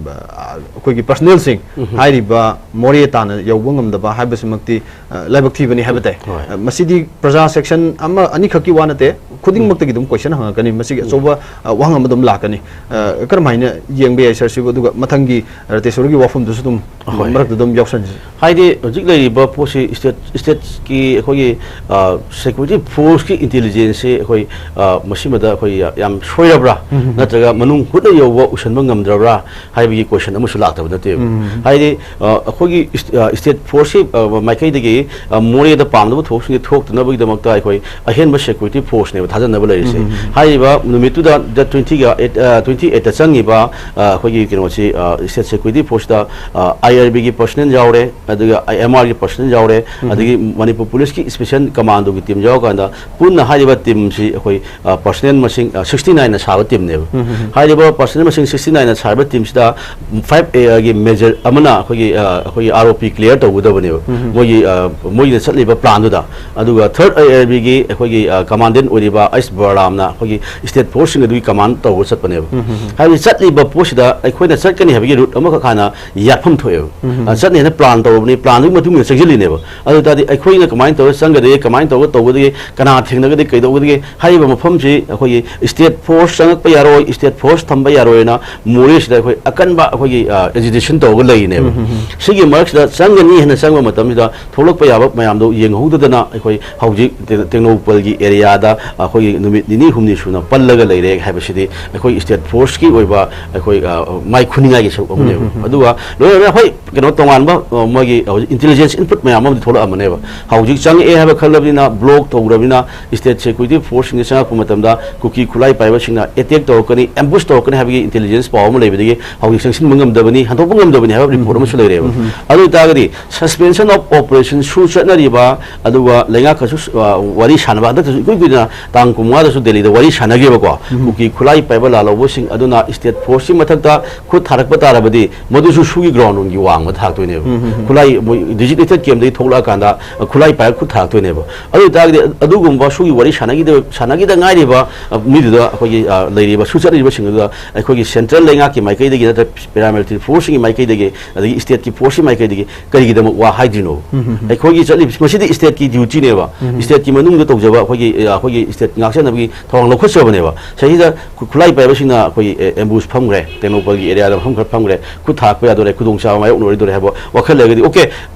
ꯑꯩꯈꯣꯏꯒꯤ ꯄꯔꯁꯅꯦꯜꯁꯤꯡ, ꯍꯥꯏꯔꯤꯕ ꯃꯣꯔꯦ ꯇꯥꯅ ꯌꯧꯕ ꯉꯝꯗꯕ ꯍꯥꯏꯕꯁꯤꯃꯛꯇꯤ, ꯑ, ꯂꯥꯏꯕꯛ ꯊꯤꯕꯅꯤ ꯍꯥꯏꯕ ꯇꯥꯏ꯫ ꯍꯣꯏ꯫ ꯑ, ꯃꯁꯤꯗꯤ ꯄ꯭ꯔꯖꯥ ꯁꯦꯛꯁꯟ ꯑꯃ ꯑꯅꯤꯈꯛꯀꯤ ꯋꯥ ꯅꯠꯇꯦ, ꯈꯨꯗꯤꯡꯃꯛꯇꯒꯤ ꯑꯗꯨꯝ ꯀꯣꯏꯁꯟ ꯍꯪꯉꯛꯀꯅꯤ꯫ ꯃꯁꯤꯒꯤ ꯑꯆꯧꯕ, ꯑ, ꯋꯥꯍꯪ ꯑꯃ ꯑꯗꯨꯝ ꯂꯥꯛꯀꯅꯤ꯫ ꯑ, ꯀꯔꯝꯍꯥꯏꯅ ꯌꯦꯡꯕ ꯌꯥꯏ, ꯁꯥꯔ, ꯁꯤꯕꯨ? ꯑꯗꯨꯒ ꯃꯊꯪꯒꯤ ꯔꯥꯇꯦꯁꯣꯔꯤꯒꯤ ꯋꯥꯐꯝꯗꯨꯁꯨ ꯑꯗꯨꯝ ꯑꯍꯣꯏ꯫ ꯃꯔꯛꯇ ꯑꯗꯨꯝ ꯌꯥꯎꯁꯟꯁꯤ꯫ ꯍꯥꯏꯗꯤ ꯍꯧꯖꯤꯛ ꯂꯩꯔꯤꯕ ꯄꯣꯠꯁꯤ ꯁ꯭ꯇꯦꯠ, ꯁ꯭ꯇꯦꯠꯀꯤ ꯑꯩꯈꯣꯏꯒꯤ, ꯑ, ꯁꯦꯀ꯭ꯌꯨꯔꯤꯇꯤ ꯐꯣꯔꯁꯀꯤ ꯏꯟꯇꯦꯂꯤꯖꯦꯟꯁꯁꯤ ꯑꯩꯈꯣꯏ, ꯑ, ꯃꯁꯤꯃꯗ ꯑꯩꯈꯣꯏ ꯌꯥ-, ꯌꯥꯝ ꯁꯣꯏꯔꯕ꯭ꯔꯥ? ꯅꯠꯇ꯭ꯔꯒ ꯃꯅꯨꯡ ꯍꯨꯠꯅ ꯌꯧꯕ ꯎꯁꯟꯕ ꯉꯝꯗ꯭ꯔꯕ꯭ꯔꯥ ꯍꯥꯏꯕꯒꯤ ꯀꯣꯏꯁꯟ ꯑꯃꯁꯨ ꯂꯥꯛꯇꯕ ꯅꯠꯇꯦꯕ꯫ ꯍꯥꯏꯗꯤ, ꯑ, ꯑꯩꯈꯣꯏꯒꯤ ꯏꯁ-, ꯑ, ꯁ꯭ꯇꯦꯠ ꯐꯣꯔꯁꯀꯤ, ꯑ, ꯃꯥꯏꯀꯩꯗꯒꯤ, ꯑ, ꯃꯣꯔꯦꯗ ꯄꯥꯝꯗꯕ ꯊꯧꯑꯣꯡꯁꯤꯡꯁꯦ ꯊꯣꯛꯇꯅꯕꯒꯤꯗꯃꯛꯇ ꯑꯩꯈꯣꯏ ꯑꯍꯦꯟꯕ ꯁꯦꯀ꯭ꯌꯨꯔꯤꯇꯤ ꯐꯣꯔꯁꯅꯦꯕ ꯊꯥꯖꯅꯕ ꯂꯩꯔꯤꯁꯦ꯫ ꯎꯝ, ꯎꯝ, ꯎꯝ꯫ ꯍꯥꯏꯔꯤꯕ ꯅꯨꯃꯤꯠꯇꯨꯗ, ꯗꯦꯠ ꯇ꯭ꯋꯦꯟꯇꯤꯒ ꯑꯩꯠ, ꯑ, ꯇ꯭ꯋꯦꯟꯇꯤ ꯑꯩꯠꯇ ꯆꯪꯉꯤꯕ, ꯑ, ꯑꯩꯈꯣꯏꯒꯤ ꯀꯩꯅꯣꯁꯤ, ꯑ, ꯁ꯭ꯇꯦꯠ ꯁꯦꯀ꯭ꯌꯨꯔꯤꯇꯤ ꯐꯣꯔꯁꯇ, ꯑ, ꯑꯥꯏ ꯑꯥꯔ ꯕꯤꯒꯤ ꯄꯔꯁꯅꯦꯜ ꯌꯥꯎꯔꯦ, ꯑꯗꯨꯒ ꯑꯦꯝ ꯑꯥꯔꯒꯤ ꯄꯔꯁꯅꯦꯜ ꯌꯥꯎꯔꯦ, ꯎꯝ꯫ ꯑꯗꯒꯤ ꯃꯅꯤꯄꯨꯔ ꯄꯨꯂꯤꯁꯀꯤ ꯁ꯭ꯄꯦꯁꯦꯜ ꯀꯃꯥꯟꯗꯣꯒꯤ ꯇꯤꯝ ꯌꯥꯎꯔꯀꯥꯟꯗ ꯄꯨꯟꯅ ꯍꯥꯏꯔꯤꯕ ꯇꯤꯝꯁꯤ ꯑꯩꯈꯣꯏ, ꯑ, ꯄꯔꯁꯅꯦꯜ ꯃꯁꯤꯡ, ꯑ, ꯁꯤꯛꯁꯇꯤ ꯅꯥꯏꯟꯅ ꯁꯥꯕ ꯇꯤꯝꯅꯦꯕ꯫ ꯎꯝ, ꯎꯝ, ꯎꯝ꯫ ꯍꯥꯏꯔꯤꯕ ꯄꯔꯁꯅꯦꯜ ꯃꯁꯤꯡ ꯁꯤꯛꯁꯇꯤ ꯅꯥꯏꯟꯅ ꯁꯥꯔꯤꯕ ꯇꯤꯝꯁꯤꯗ ꯐꯥꯏꯚ ꯑꯦ ꯑꯥꯔꯒꯤ ꯃꯦꯖꯔ ꯑꯃꯅ ꯑꯩꯈꯣꯏꯒꯤ, ꯑ, ꯑꯩꯈꯣꯏꯒꯤ ꯑꯥꯔ ꯑꯣ ꯄꯤ ꯀ꯭ꯂꯤꯌꯥꯔ ꯇꯧꯒꯗꯕꯅꯦꯕ꯫ ꯎꯝ, ꯎꯝ꯫ ꯃꯣꯏꯒꯤ, ꯑ, ꯃꯣꯏꯒꯤꯗ ꯆꯠꯂꯤꯕ ꯄ꯭ꯂꯥꯟꯗꯨꯗ꯫ ꯑꯗꯨꯒ ꯊꯥꯔꯠ ꯑꯥꯏ ꯑꯥꯔ ꯕꯤꯒꯤ ꯑꯩꯈꯣꯏꯒꯤ, ꯑ, ꯀꯃꯥꯟꯗꯦꯟ ꯑꯣꯏꯔꯤꯕ ꯑꯩꯁ ꯕꯔꯥꯝꯅ ꯑꯩꯈꯣꯏꯒꯤ ꯁ꯭ꯇꯦꯠ ꯐꯣꯔꯁꯁꯤꯡ ꯑꯗꯨꯒꯤ ꯀꯃꯥꯟ ꯇꯧꯔꯒ ꯆꯠꯄꯅꯦꯕ꯫ ꯎꯝ, ꯎꯝ, ꯎꯝ꯫ ꯍꯥꯏꯕꯗꯤ ꯆꯠꯂꯤꯕ ꯄꯣꯠꯁꯤꯗ ꯑꯩꯈꯣꯏꯅ ꯆꯠꯀꯅꯤ ꯍꯥꯏꯕꯒꯤ ꯔꯨꯠ ꯑꯃꯈꯛ ꯍꯥꯟꯅ ꯌꯥꯠꯐꯝ ꯊꯣꯛꯑꯦꯕ꯫ ꯎꯝ, ꯎꯝ꯫ ꯑ, ꯆꯠꯅꯤ ꯍꯥꯏꯅ ꯄ꯭ꯂꯥꯟ ꯇꯧꯔꯕꯅꯤ, ꯄ꯭ꯂꯥꯟꯗꯨꯒꯤ ꯃꯇꯨꯡ ꯏꯟꯅ ꯆꯪꯁꯤꯜꯂꯤꯅꯦꯕ꯫ ꯑꯗꯨ ꯑꯣꯏ ꯇꯥꯔꯗꯤ ꯑꯩꯈꯣꯏꯅ ꯀꯃꯥꯏꯅ ꯇꯧꯔꯒ ꯆꯪꯒꯗꯒꯦ, ꯀꯃꯥꯏꯅ ꯇꯧꯔꯒ ꯇꯧꯒꯗꯒꯦ, ꯀꯅꯥ ꯊꯦꯡꯅꯒꯗꯒꯦ, ꯀꯩꯗꯧꯒꯗꯒꯦ ꯍꯥꯏꯔꯤꯕ ꯃꯐꯝꯁꯤ ꯑꯩꯈꯣꯏꯒꯤ ꯁ꯭ꯇꯦꯠ ꯐꯣꯔꯁ ꯆꯪꯉꯛꯄ ꯌꯥꯔꯣꯏ, ꯁ꯭ꯇꯦꯠ ꯐꯣꯔꯁ ꯊꯝꯕ ꯌꯥꯔꯣꯏꯅ ꯃꯣꯔꯦꯁꯤꯗ ꯑꯩꯈꯣꯏ ꯑꯀꯟꯕ ꯑꯩꯈꯣꯏꯒꯤ, ꯑ, ꯑꯦꯖꯤꯇꯦꯁꯟ ꯇꯧꯔꯒ ꯂꯩꯔꯤꯅꯦꯕ꯫ ꯎꯝ, ꯎꯝ, ꯎꯝ꯫ ꯁꯤꯒꯤ ꯃꯔꯛꯁꯤꯗ ꯆꯪꯒꯅꯤ ꯍꯥꯏꯅ ꯆꯪꯕ ꯃꯇꯝꯁꯤꯗ ꯊꯣꯛꯂꯛꯄ ꯌꯥꯕ ꯃꯌꯥꯝꯗꯣ ꯌꯦꯡꯍꯧꯗꯗꯅ ꯑꯩꯈꯣꯏ ꯍꯧꯖꯤꯛ ꯇꯦ-, ꯇꯦꯡꯅꯧꯄꯜꯒꯤ ꯑꯦꯔꯤꯌꯥꯗ ꯑꯩꯈꯣꯏꯒꯤ ꯅꯨꯃꯤꯠ ꯅꯤꯅꯤ ꯍꯨꯝꯅꯤ ꯁꯨꯅ ꯄꯜꯂꯒ ꯂꯩꯔꯦ ꯍꯥꯏꯕꯁꯤꯗꯤ ꯑꯩꯈꯣꯏ ꯁ꯭ꯇꯦꯠ ꯐꯣꯔꯁꯀꯤ ꯑꯣꯏꯕ ꯑꯩꯈꯣꯏ, ꯑ, ꯃꯥꯏ ꯈꯨꯅꯤꯡꯉꯥꯏꯒꯤ ꯁꯔꯨꯛ ꯑꯃꯅꯦꯕ꯫ ꯎꯝ, ꯎꯝ, ꯎꯝ꯫ ꯑꯗꯨꯒ ꯂꯣꯏꯅꯅ ꯍꯣꯏ ꯀꯩꯅꯣ ꯇꯣꯉꯥꯟꯕ, ꯑ, ꯃꯣꯏꯒꯤ ꯍꯧꯖꯤꯛ ꯏꯟꯇꯦꯂꯤꯖꯦꯟꯁ ꯏꯟꯄꯨꯠ ꯃꯌꯥꯝ ꯑꯃꯗꯤ ꯊꯣꯛꯂꯛꯑꯃꯅꯦꯕ꯫ ꯍꯧꯖꯤꯛ ꯆꯪꯉꯛꯑꯦ ꯍꯥꯏꯕ ꯈꯜꯂꯕꯅꯤꯅ, ꯕ꯭ꯂꯣꯛ ꯇꯧꯈ꯭ꯔꯕꯅꯤꯅ, ꯁ꯭ꯇꯦꯠ ꯁꯦꯀ꯭ꯌꯨꯔꯤꯇꯤ ꯐꯣꯔꯁꯁꯤꯡꯁꯦ ꯆꯪꯉꯛꯄ ꯃꯇꯝꯗ ꯀꯨꯀꯤ ꯈꯨꯠꯂꯥꯏ ꯄꯥꯏꯕꯁꯤꯡꯅ ꯑꯦꯇꯦꯛ ꯇꯧꯔꯛꯀꯅꯤ, ꯑꯦꯝꯕꯨꯁ ꯇꯧꯔꯛꯀꯅꯤ ꯍꯥꯏꯕꯒꯤ ꯏꯟꯇꯦꯂꯤꯖꯦꯟꯁ ꯄꯥꯎ ꯑꯃ ꯂꯩꯕꯗꯒꯤ ꯍꯧꯖꯤꯛ ꯆꯪꯁꯤꯟꯕ ꯉꯝꯗꯕꯅꯤ, ꯍꯟꯗꯣꯛꯄ ꯉꯝꯗꯕꯅꯤ ꯍꯥꯏꯕ ꯔꯤꯄꯣꯔꯠ ꯑꯃꯁꯨ ꯂꯩꯔꯦꯕ꯫ ꯎꯝ, ꯎꯝ꯫ ꯑꯗꯨ ꯑꯣꯏꯇꯥꯔꯒꯗꯤ, ꯁꯁꯄꯦꯟꯁꯟ ꯑꯣꯐ ꯑꯣꯄꯔꯦꯁꯟ ꯁꯨ ꯆꯠꯅꯔꯤꯕ, ꯑꯗꯨꯒ ꯂꯩꯉꯥꯛꯀꯁꯨ, ꯑ, ꯋꯥꯔꯤ ꯁꯥꯟꯅꯕ, ꯍꯟꯗꯛꯇꯁꯨ ꯏꯀꯨꯏ ꯀꯨꯏꯗꯅ ꯇꯥꯡ ꯀꯨꯟꯃꯉꯥꯗꯁꯨ ꯗꯦꯜꯂꯤꯗ ꯋꯥꯔꯤ ꯁꯥꯟꯅꯈꯤꯕꯀꯣ꯫ ꯎꯝ꯫ ꯀꯨꯀꯤ ꯈꯨꯠꯂꯥꯏ ꯄꯥꯏꯕ ꯂꯥꯜꯍꯧꯕꯁꯤꯡ ꯑꯗꯨꯅ ꯁ꯭ꯇꯦꯠ ꯐꯣꯔꯁꯀꯤ ꯃꯊꯛꯇ ꯈꯨꯠ ꯊꯥꯔꯛꯄ ꯇꯥꯔꯕꯗꯤ ꯃꯗꯨꯁꯨ ꯁꯨꯒꯤ ꯒ꯭ꯔꯥꯎꯟ ꯔꯨꯜꯒꯤ ꯋꯥꯡꯃꯗ ꯊꯥꯛꯇꯣꯏꯅꯦꯕ꯫ ꯎꯝ, ꯎꯝ, ꯎꯝ꯫ ꯈꯨꯠꯂꯥꯏ ꯃꯣꯏ ꯗꯤꯖꯤꯠꯅꯦꯇꯦꯠ ꯀꯦꯝꯗꯒꯤ ꯊꯣꯛꯂꯛꯑꯀꯥꯟꯗ, ꯑ, ꯈꯨꯠꯂꯥꯏ ꯄꯥꯏꯔꯒ ꯈꯨꯠ ꯊꯥꯔꯛꯇꯣꯏꯅꯦꯕ꯫ ꯑꯗꯨ ꯑꯣꯏꯇꯥꯔꯒꯗꯤ ꯑꯗꯨꯒꯨꯝꯕ ꯁꯨꯒꯤ ꯋꯥꯔꯤ ꯁꯥꯟꯅꯈꯤꯗ-, ꯁꯥꯟꯅꯈꯤꯗ ꯉꯥꯏꯔꯤꯕ, ꯑ, ꯃꯤꯗꯨꯗ ꯑꯩꯈꯣꯏꯒꯤ, ꯑ, ꯂꯩꯔꯤꯕ ꯁꯨ ꯆꯠꯂꯤꯕꯁꯤꯡ ꯑꯗꯨꯗ ꯑꯩꯈꯣꯏꯒꯤ ꯁꯦꯟꯇ꯭ꯔꯦꯜ ꯂꯩꯉꯥꯛꯀꯤ ꯃꯥꯏꯀꯩꯗꯒꯤ ꯅꯠꯇ꯭ꯔꯒ ꯄꯦꯔꯥꯃꯤꯂꯤꯇꯔꯤ ꯐꯣꯔꯁꯁꯤꯡꯒꯤ ꯃꯥꯏꯀꯩꯗꯒꯤ ꯑꯗꯒꯤ ꯁ꯭ꯇꯦꯠꯀꯤ ꯐꯣꯔꯁꯀꯤ ꯃꯥꯏꯀꯩꯗꯒꯤ ꯀꯔꯤꯒꯤꯗꯃꯛ ꯋꯥ ꯍꯥꯏꯗ꯭ꯔꯤꯅꯣ? ꯎꯝ, ꯎꯝ, ꯎꯝ꯫ ꯑꯩꯈꯣꯏꯒꯤ ꯆꯠꯂꯤꯕꯁꯤ ꯃꯁꯤꯗꯤ ꯁ꯭ꯇꯦꯠꯀꯤ ꯗ꯭ꯌꯨꯇꯤꯅꯦꯕ꯫ ꯎꯝ, ꯎꯝ꯫ ꯁ꯭ꯇꯦꯠꯀꯤ ꯃꯅꯨꯡꯗ ꯇꯧꯖꯕ ꯑꯩꯈꯣꯏꯒꯤ, ꯑ, ꯑꯩꯈꯣꯏꯒꯤ ꯁ꯭ꯇꯦꯠ ꯉꯥꯛꯆꯅꯕꯒꯤ ꯊꯧꯔꯥꯡ ꯂꯧꯈꯠꯆꯕꯅꯦꯕ꯫ ꯁꯤꯗꯩꯁꯤꯗ ꯈꯨ-, ꯈꯨꯠꯂꯥꯏ ꯄꯥꯏꯕꯁꯤꯡꯅ ꯑꯩꯈꯣꯏꯒꯤ, ꯑꯦ, ꯑꯦꯝꯕꯨꯁ ꯐꯝꯈ꯭ꯔꯦ, ꯇꯦꯡꯅꯧꯄꯜꯒꯤ ꯑꯦꯔꯤꯌꯥꯗ ꯃꯐꯝ ꯈꯔ ꯐꯝꯈ꯭ꯔꯦ, ꯈꯨꯠ ꯊꯥꯔꯛꯄ ꯌꯥꯗꯣꯔꯦ, ꯈꯨꯗꯣꯡꯆꯥꯕ ꯃꯥꯌꯣꯛꯅꯔꯣꯏꯗꯣꯔꯦ ꯍꯥꯏꯕ ꯋꯥꯈꯜ ꯂꯩꯔꯒꯗꯤ, ꯑꯣꯀꯦ,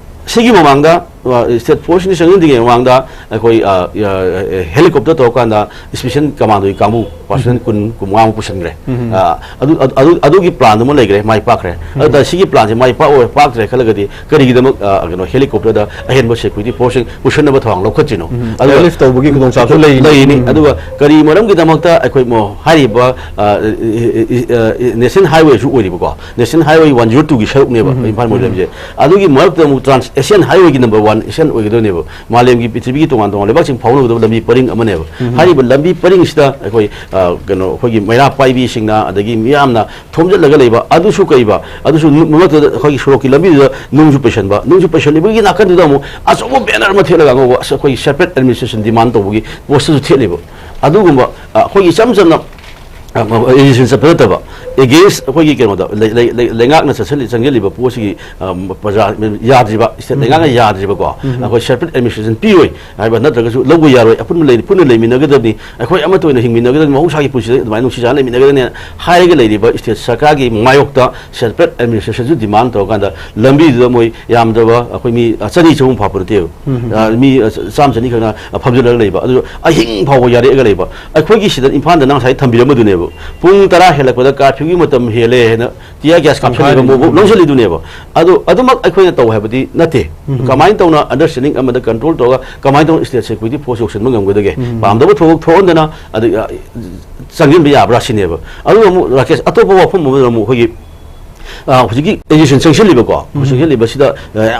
ꯁꯤꯒꯤ ꯃꯃꯥꯡꯗ ꯁ꯭ꯇꯦꯠ ꯐꯣꯔꯁꯅ ꯆꯪꯁꯤꯟꯗ꯭ꯔꯤꯉꯩ ꯃꯃꯥꯡꯗ ꯑꯩꯈꯣꯏ ꯍꯦꯂꯤꯀꯣꯞꯇꯔ ꯇꯧꯔꯀꯥꯟꯗ ꯁ꯭ꯄꯦꯁꯤꯌꯦꯜ ꯀꯃꯥꯟꯗꯣꯒꯤ ꯀꯥꯡꯕꯨ ꯄꯥꯔꯁꯟ ꯀꯨꯟ ꯀꯨꯟꯃꯉꯥꯃꯨꯛ ꯄꯨꯁꯤꯟꯈ꯭ꯔꯦ꯫ ꯑꯗꯨ ꯑꯗꯨ- ꯑꯗꯨꯒꯤ ꯄ꯭ꯂꯥꯟꯗꯨꯃ ꯂꯩꯈ꯭ꯔꯦ, ꯃꯥꯏ ꯄꯥꯛꯈ꯭ꯔꯦ꯫ ꯑꯗꯨꯗ ꯁꯤꯒꯤ ꯄ꯭ꯂꯥꯟꯁꯦ ꯃꯥꯏ ꯄꯥꯛꯑꯣꯏ ꯄꯥꯛꯇ꯭ꯔꯦ ꯈꯜꯂꯒꯗꯤ ꯀꯔꯤꯒꯤꯗꯃꯛ ꯀꯩꯅꯣ ꯍꯦꯂꯤꯀꯣꯞꯇꯔꯗ ꯑꯍꯦꯟꯕ ꯁꯦꯀ꯭ꯌꯨꯔꯤꯇꯤ ꯐꯣꯔꯁꯁꯤꯡ ꯄꯨꯁꯟꯅꯕ ꯊꯧꯔꯥꯡ ꯂꯧꯈꯠꯇ꯭ꯔꯤꯅꯣ? ꯑꯗꯨꯒ ꯂꯤꯐ ꯇꯧꯕꯒꯤ ꯈꯨꯗꯣꯡꯆꯥꯕꯁꯨ ꯂꯩꯔꯤꯅꯤ꯫ ꯂꯩꯔꯤꯅꯤ꯫ ꯑꯗꯨꯒ ꯀꯔꯤ ꯃꯔꯝꯒꯤꯗꯃꯛꯇ ꯑꯩꯈꯣꯏ ꯍꯥꯏꯔꯤꯕ ꯅꯦꯁꯅꯦꯜ ꯍꯥꯏꯋꯦꯁꯨ ꯑꯣꯏꯔꯤꯕꯀꯣ, ꯅꯦꯁꯅꯦꯜ ꯍꯥꯏꯋꯦ ꯋꯥꯟ ꯖꯤꯔꯣ ꯇꯨꯒꯤ ꯁꯔꯨꯛꯅꯦꯕ ꯏꯝꯐꯥꯜ ꯃꯣꯏꯔꯥꯡꯁꯦ꯫ ꯑꯗꯨꯒꯤ ꯃꯔꯛꯇ ꯑꯃꯨꯛ ꯇ꯭ꯔꯥꯟꯁ ꯑꯦꯁꯤꯌꯥꯟ ꯍꯥꯏꯋꯦꯒꯤ ꯅꯝꯕꯔ ꯋꯥꯟ ꯑꯦꯁꯤꯌꯥꯟ ꯑꯣꯏꯒꯗꯣꯏꯅꯦꯕ꯫ ꯃꯥꯂꯦꯝꯒꯤ ꯄ꯭ꯔꯤꯊꯤꯕꯤꯒꯤ ꯇꯣꯉꯥꯟ ꯇꯣꯉꯥꯟꯕ ꯂꯩꯕꯥꯛꯁꯤꯡ ꯐꯥꯎꯅꯒꯗꯕ ꯂꯝꯕꯤ ꯄꯔꯤꯡ ꯑꯃꯅꯦꯕ꯫ ꯍꯥꯏꯔꯤꯕ ꯂꯝꯕꯤ ꯄꯔꯤꯡꯁꯤꯗ ꯑꯩꯈꯣꯏ ꯀꯩꯅꯣ ꯑꯩꯈꯣꯏꯒꯤ ꯃꯩꯔꯥ ꯄꯥꯏꯕꯤꯁꯤꯡꯅ ꯑꯗꯒꯤ ꯃꯤꯌꯥꯝꯅ ꯊꯣꯝꯖꯤꯜꯂꯒ ꯂꯩꯕ ꯑꯗꯨꯁꯨ ꯀꯩꯕ, ꯑꯗꯨꯁꯨ ꯃꯔꯛꯇꯨꯗ ꯑꯩꯈꯣꯏꯒꯤ ꯁꯣꯔꯣꯛꯀꯤ ꯂꯝꯕꯤꯗꯨꯗ ꯅꯨꯡꯁꯨ ꯄꯩꯁꯟꯕ, ꯅꯨꯡꯁꯨ ꯄꯩꯁꯜꯂꯤꯕꯒꯤ ꯅꯥꯀꯟꯗꯨꯗ ꯑꯃꯨꯛ ꯑꯆꯧꯕ ꯕꯦꯅꯔ ꯑꯃ ꯊꯦꯠꯂꯒ ꯑꯉꯧꯕ ꯑꯁ ꯑꯩꯈꯣꯏꯒꯤ ꯁꯦꯄꯔꯦꯠ ꯑꯦꯗꯃꯤꯅꯤꯁꯇ꯭ꯔꯦꯁꯟ ꯗꯤꯃꯥꯟ ꯇꯧꯕꯒꯤ ꯄꯣꯁꯇꯔꯁꯨ ꯊꯦꯠꯂꯤꯕ꯫ ꯑꯗꯨꯒꯨꯝꯕ ꯑꯩꯈꯣꯏꯒꯤ ꯏꯆꯝ ꯆꯝꯅ ꯑꯦꯖꯤꯁꯟ ꯆꯠꯄ ꯅꯠꯇꯕ, ꯑꯦꯒꯦꯟꯁ ꯑꯩꯈꯣꯏꯒꯤ ꯀꯩꯅꯣꯗ ꯂꯩꯉꯥꯛꯅ ꯆꯠꯁꯤꯜꯂꯤ ꯆꯪꯁꯤꯜꯂꯤꯕ ꯄꯣꯠꯁꯤꯒꯤ ꯄ꯭ꯔꯖꯥ ꯌꯥꯗ꯭ꯔꯤꯕ, ꯁ꯭ꯇꯦꯠ ꯂꯩꯉꯥꯛꯅ ꯌꯥꯗ꯭ꯔꯤꯕꯀꯣ, ꯑꯩꯈꯣꯏ ꯁꯦꯄꯔꯦꯠ ꯑꯦꯗꯃꯤꯅꯤꯁꯇ꯭ꯔꯦꯁꯟ ꯄꯤꯔꯣꯏ ꯍꯥꯏꯕ ꯅꯠꯇ꯭ꯔꯒꯁꯨ ꯂꯧꯕ ꯌꯥꯔꯣꯏ, ꯑꯄꯨꯟꯕ ꯂꯩ ꯄꯨꯟꯅ ꯂꯩꯃꯤꯟꯅꯒꯗꯕꯅꯤ, ꯑꯩꯈꯣꯏ ꯑꯃꯠꯇ ꯑꯣꯏꯅ ꯍꯤꯡꯃꯤꯟꯅꯒꯗꯕꯅꯤ, ꯃꯍꯧꯁꯥꯒꯤ ꯄꯨꯟꯁꯤꯗ ꯑꯗꯨꯃꯥꯏꯅ ꯅꯨꯡꯁꯤ ꯆꯥꯟꯅ ꯂꯩꯃꯤꯟꯅꯒꯗꯕꯅꯤ ꯍꯥꯏꯔꯒ ꯂꯩꯔꯤꯕ ꯁ꯭ꯇꯦꯠ ꯁꯔꯀꯥꯔꯒꯤ ꯃꯥꯌꯣꯛꯇ ꯁꯦꯄꯔꯦꯠ ꯑꯦꯗꯃꯤꯅꯤꯁꯇ꯭ꯔꯦꯁꯟꯁꯨ ꯗꯤꯃꯥꯟ ꯇꯧꯔꯀꯥꯟꯗ ꯂꯝꯕꯤꯗꯨꯗ ꯃꯣꯏ ꯌꯥꯝꯗ꯭ꯔꯕ ꯑꯩꯈꯣꯏ ꯃꯤ ꯆꯅꯤ ꯆꯍꯨꯝ ꯐꯥꯎꯕ ꯅꯠꯇꯦꯕ꯫ ꯃꯤ ꯆꯥꯝꯃ ꯆꯅꯤ ꯈꯛꯅ ꯐꯝꯖꯤꯜꯂꯒ ꯂꯩꯕ, ꯑꯗꯨ ꯑꯍꯤꯡ ꯐꯥꯎꯕ ꯌꯥꯔꯦꯛꯑꯒ ꯂꯩꯕ꯫ ꯑꯩꯈꯣꯏꯒꯤ ꯁꯤꯗ ꯏꯝꯐꯥꯜꯗ ꯅꯪ ꯉꯁꯥꯏ ꯊꯝꯕꯤꯔꯝꯕꯗꯨꯅꯦꯕ, ꯄꯨꯡ ꯇꯔꯥ ꯍꯦꯜꯂꯛꯄꯗ ꯀꯥꯔꯐ꯭ꯌꯨꯒꯤ ꯃꯇꯝ ꯍꯦꯜꯂꯦ ꯍꯥꯏꯅ ꯇꯤꯌꯥꯔ ꯒ꯭ꯌꯥꯁ ꯀꯥꯞꯁꯤꯜꯂꯤꯕ ꯃꯣꯕꯣꯛ ꯂꯪꯁꯤꯜꯂꯤꯗꯨꯅꯦꯕ꯫ ꯑꯗꯨ ꯑꯗꯨꯃꯛ ꯑꯩꯈꯣꯏꯅ ꯇꯧ ꯍꯥꯏꯕꯗꯤ ꯅꯠꯇꯦ꯫ ꯀꯃꯥꯏꯅ ꯇꯧꯅ ꯑꯟꯗꯔꯁ꯭ꯇꯦꯟꯗꯤꯡ ꯑꯃꯗ ꯀꯟꯇ꯭ꯔꯣꯜ ꯇꯧꯔꯒ ꯀꯃꯥꯏꯅ ꯇꯧꯅ ꯁ꯭ꯇꯦꯠ ꯁꯦꯀ꯭ꯌꯨꯔꯤꯇꯤ ꯐꯣꯔꯁ ꯌꯧꯁꯤꯟꯕ ꯉꯝꯒꯗꯒꯦ? ꯄꯥꯝꯗꯕ ꯊꯕꯛ ꯊꯣꯛꯍꯟꯗꯅ ꯑꯗ ꯆꯪꯁꯤꯟꯕ ꯌꯥꯕ꯭ꯔꯥ ꯁꯤꯅꯦꯕ꯫ ꯑꯗꯨꯒ ꯑꯃꯨꯛ ꯔꯥꯀꯦꯁ, ꯑꯇꯣꯞꯄ ꯋꯥꯐꯝ ꯑꯃꯗ ꯑꯃꯨꯛ ꯑꯩꯈꯣꯏꯒꯤ ꯍꯧꯖꯤꯛꯀꯤ ꯑꯦꯖꯤꯁꯟ ꯆꯪꯁꯤꯜꯂꯤꯕꯀꯣ, ꯆꯪꯁꯤꯜꯂꯤꯕꯁꯤꯗ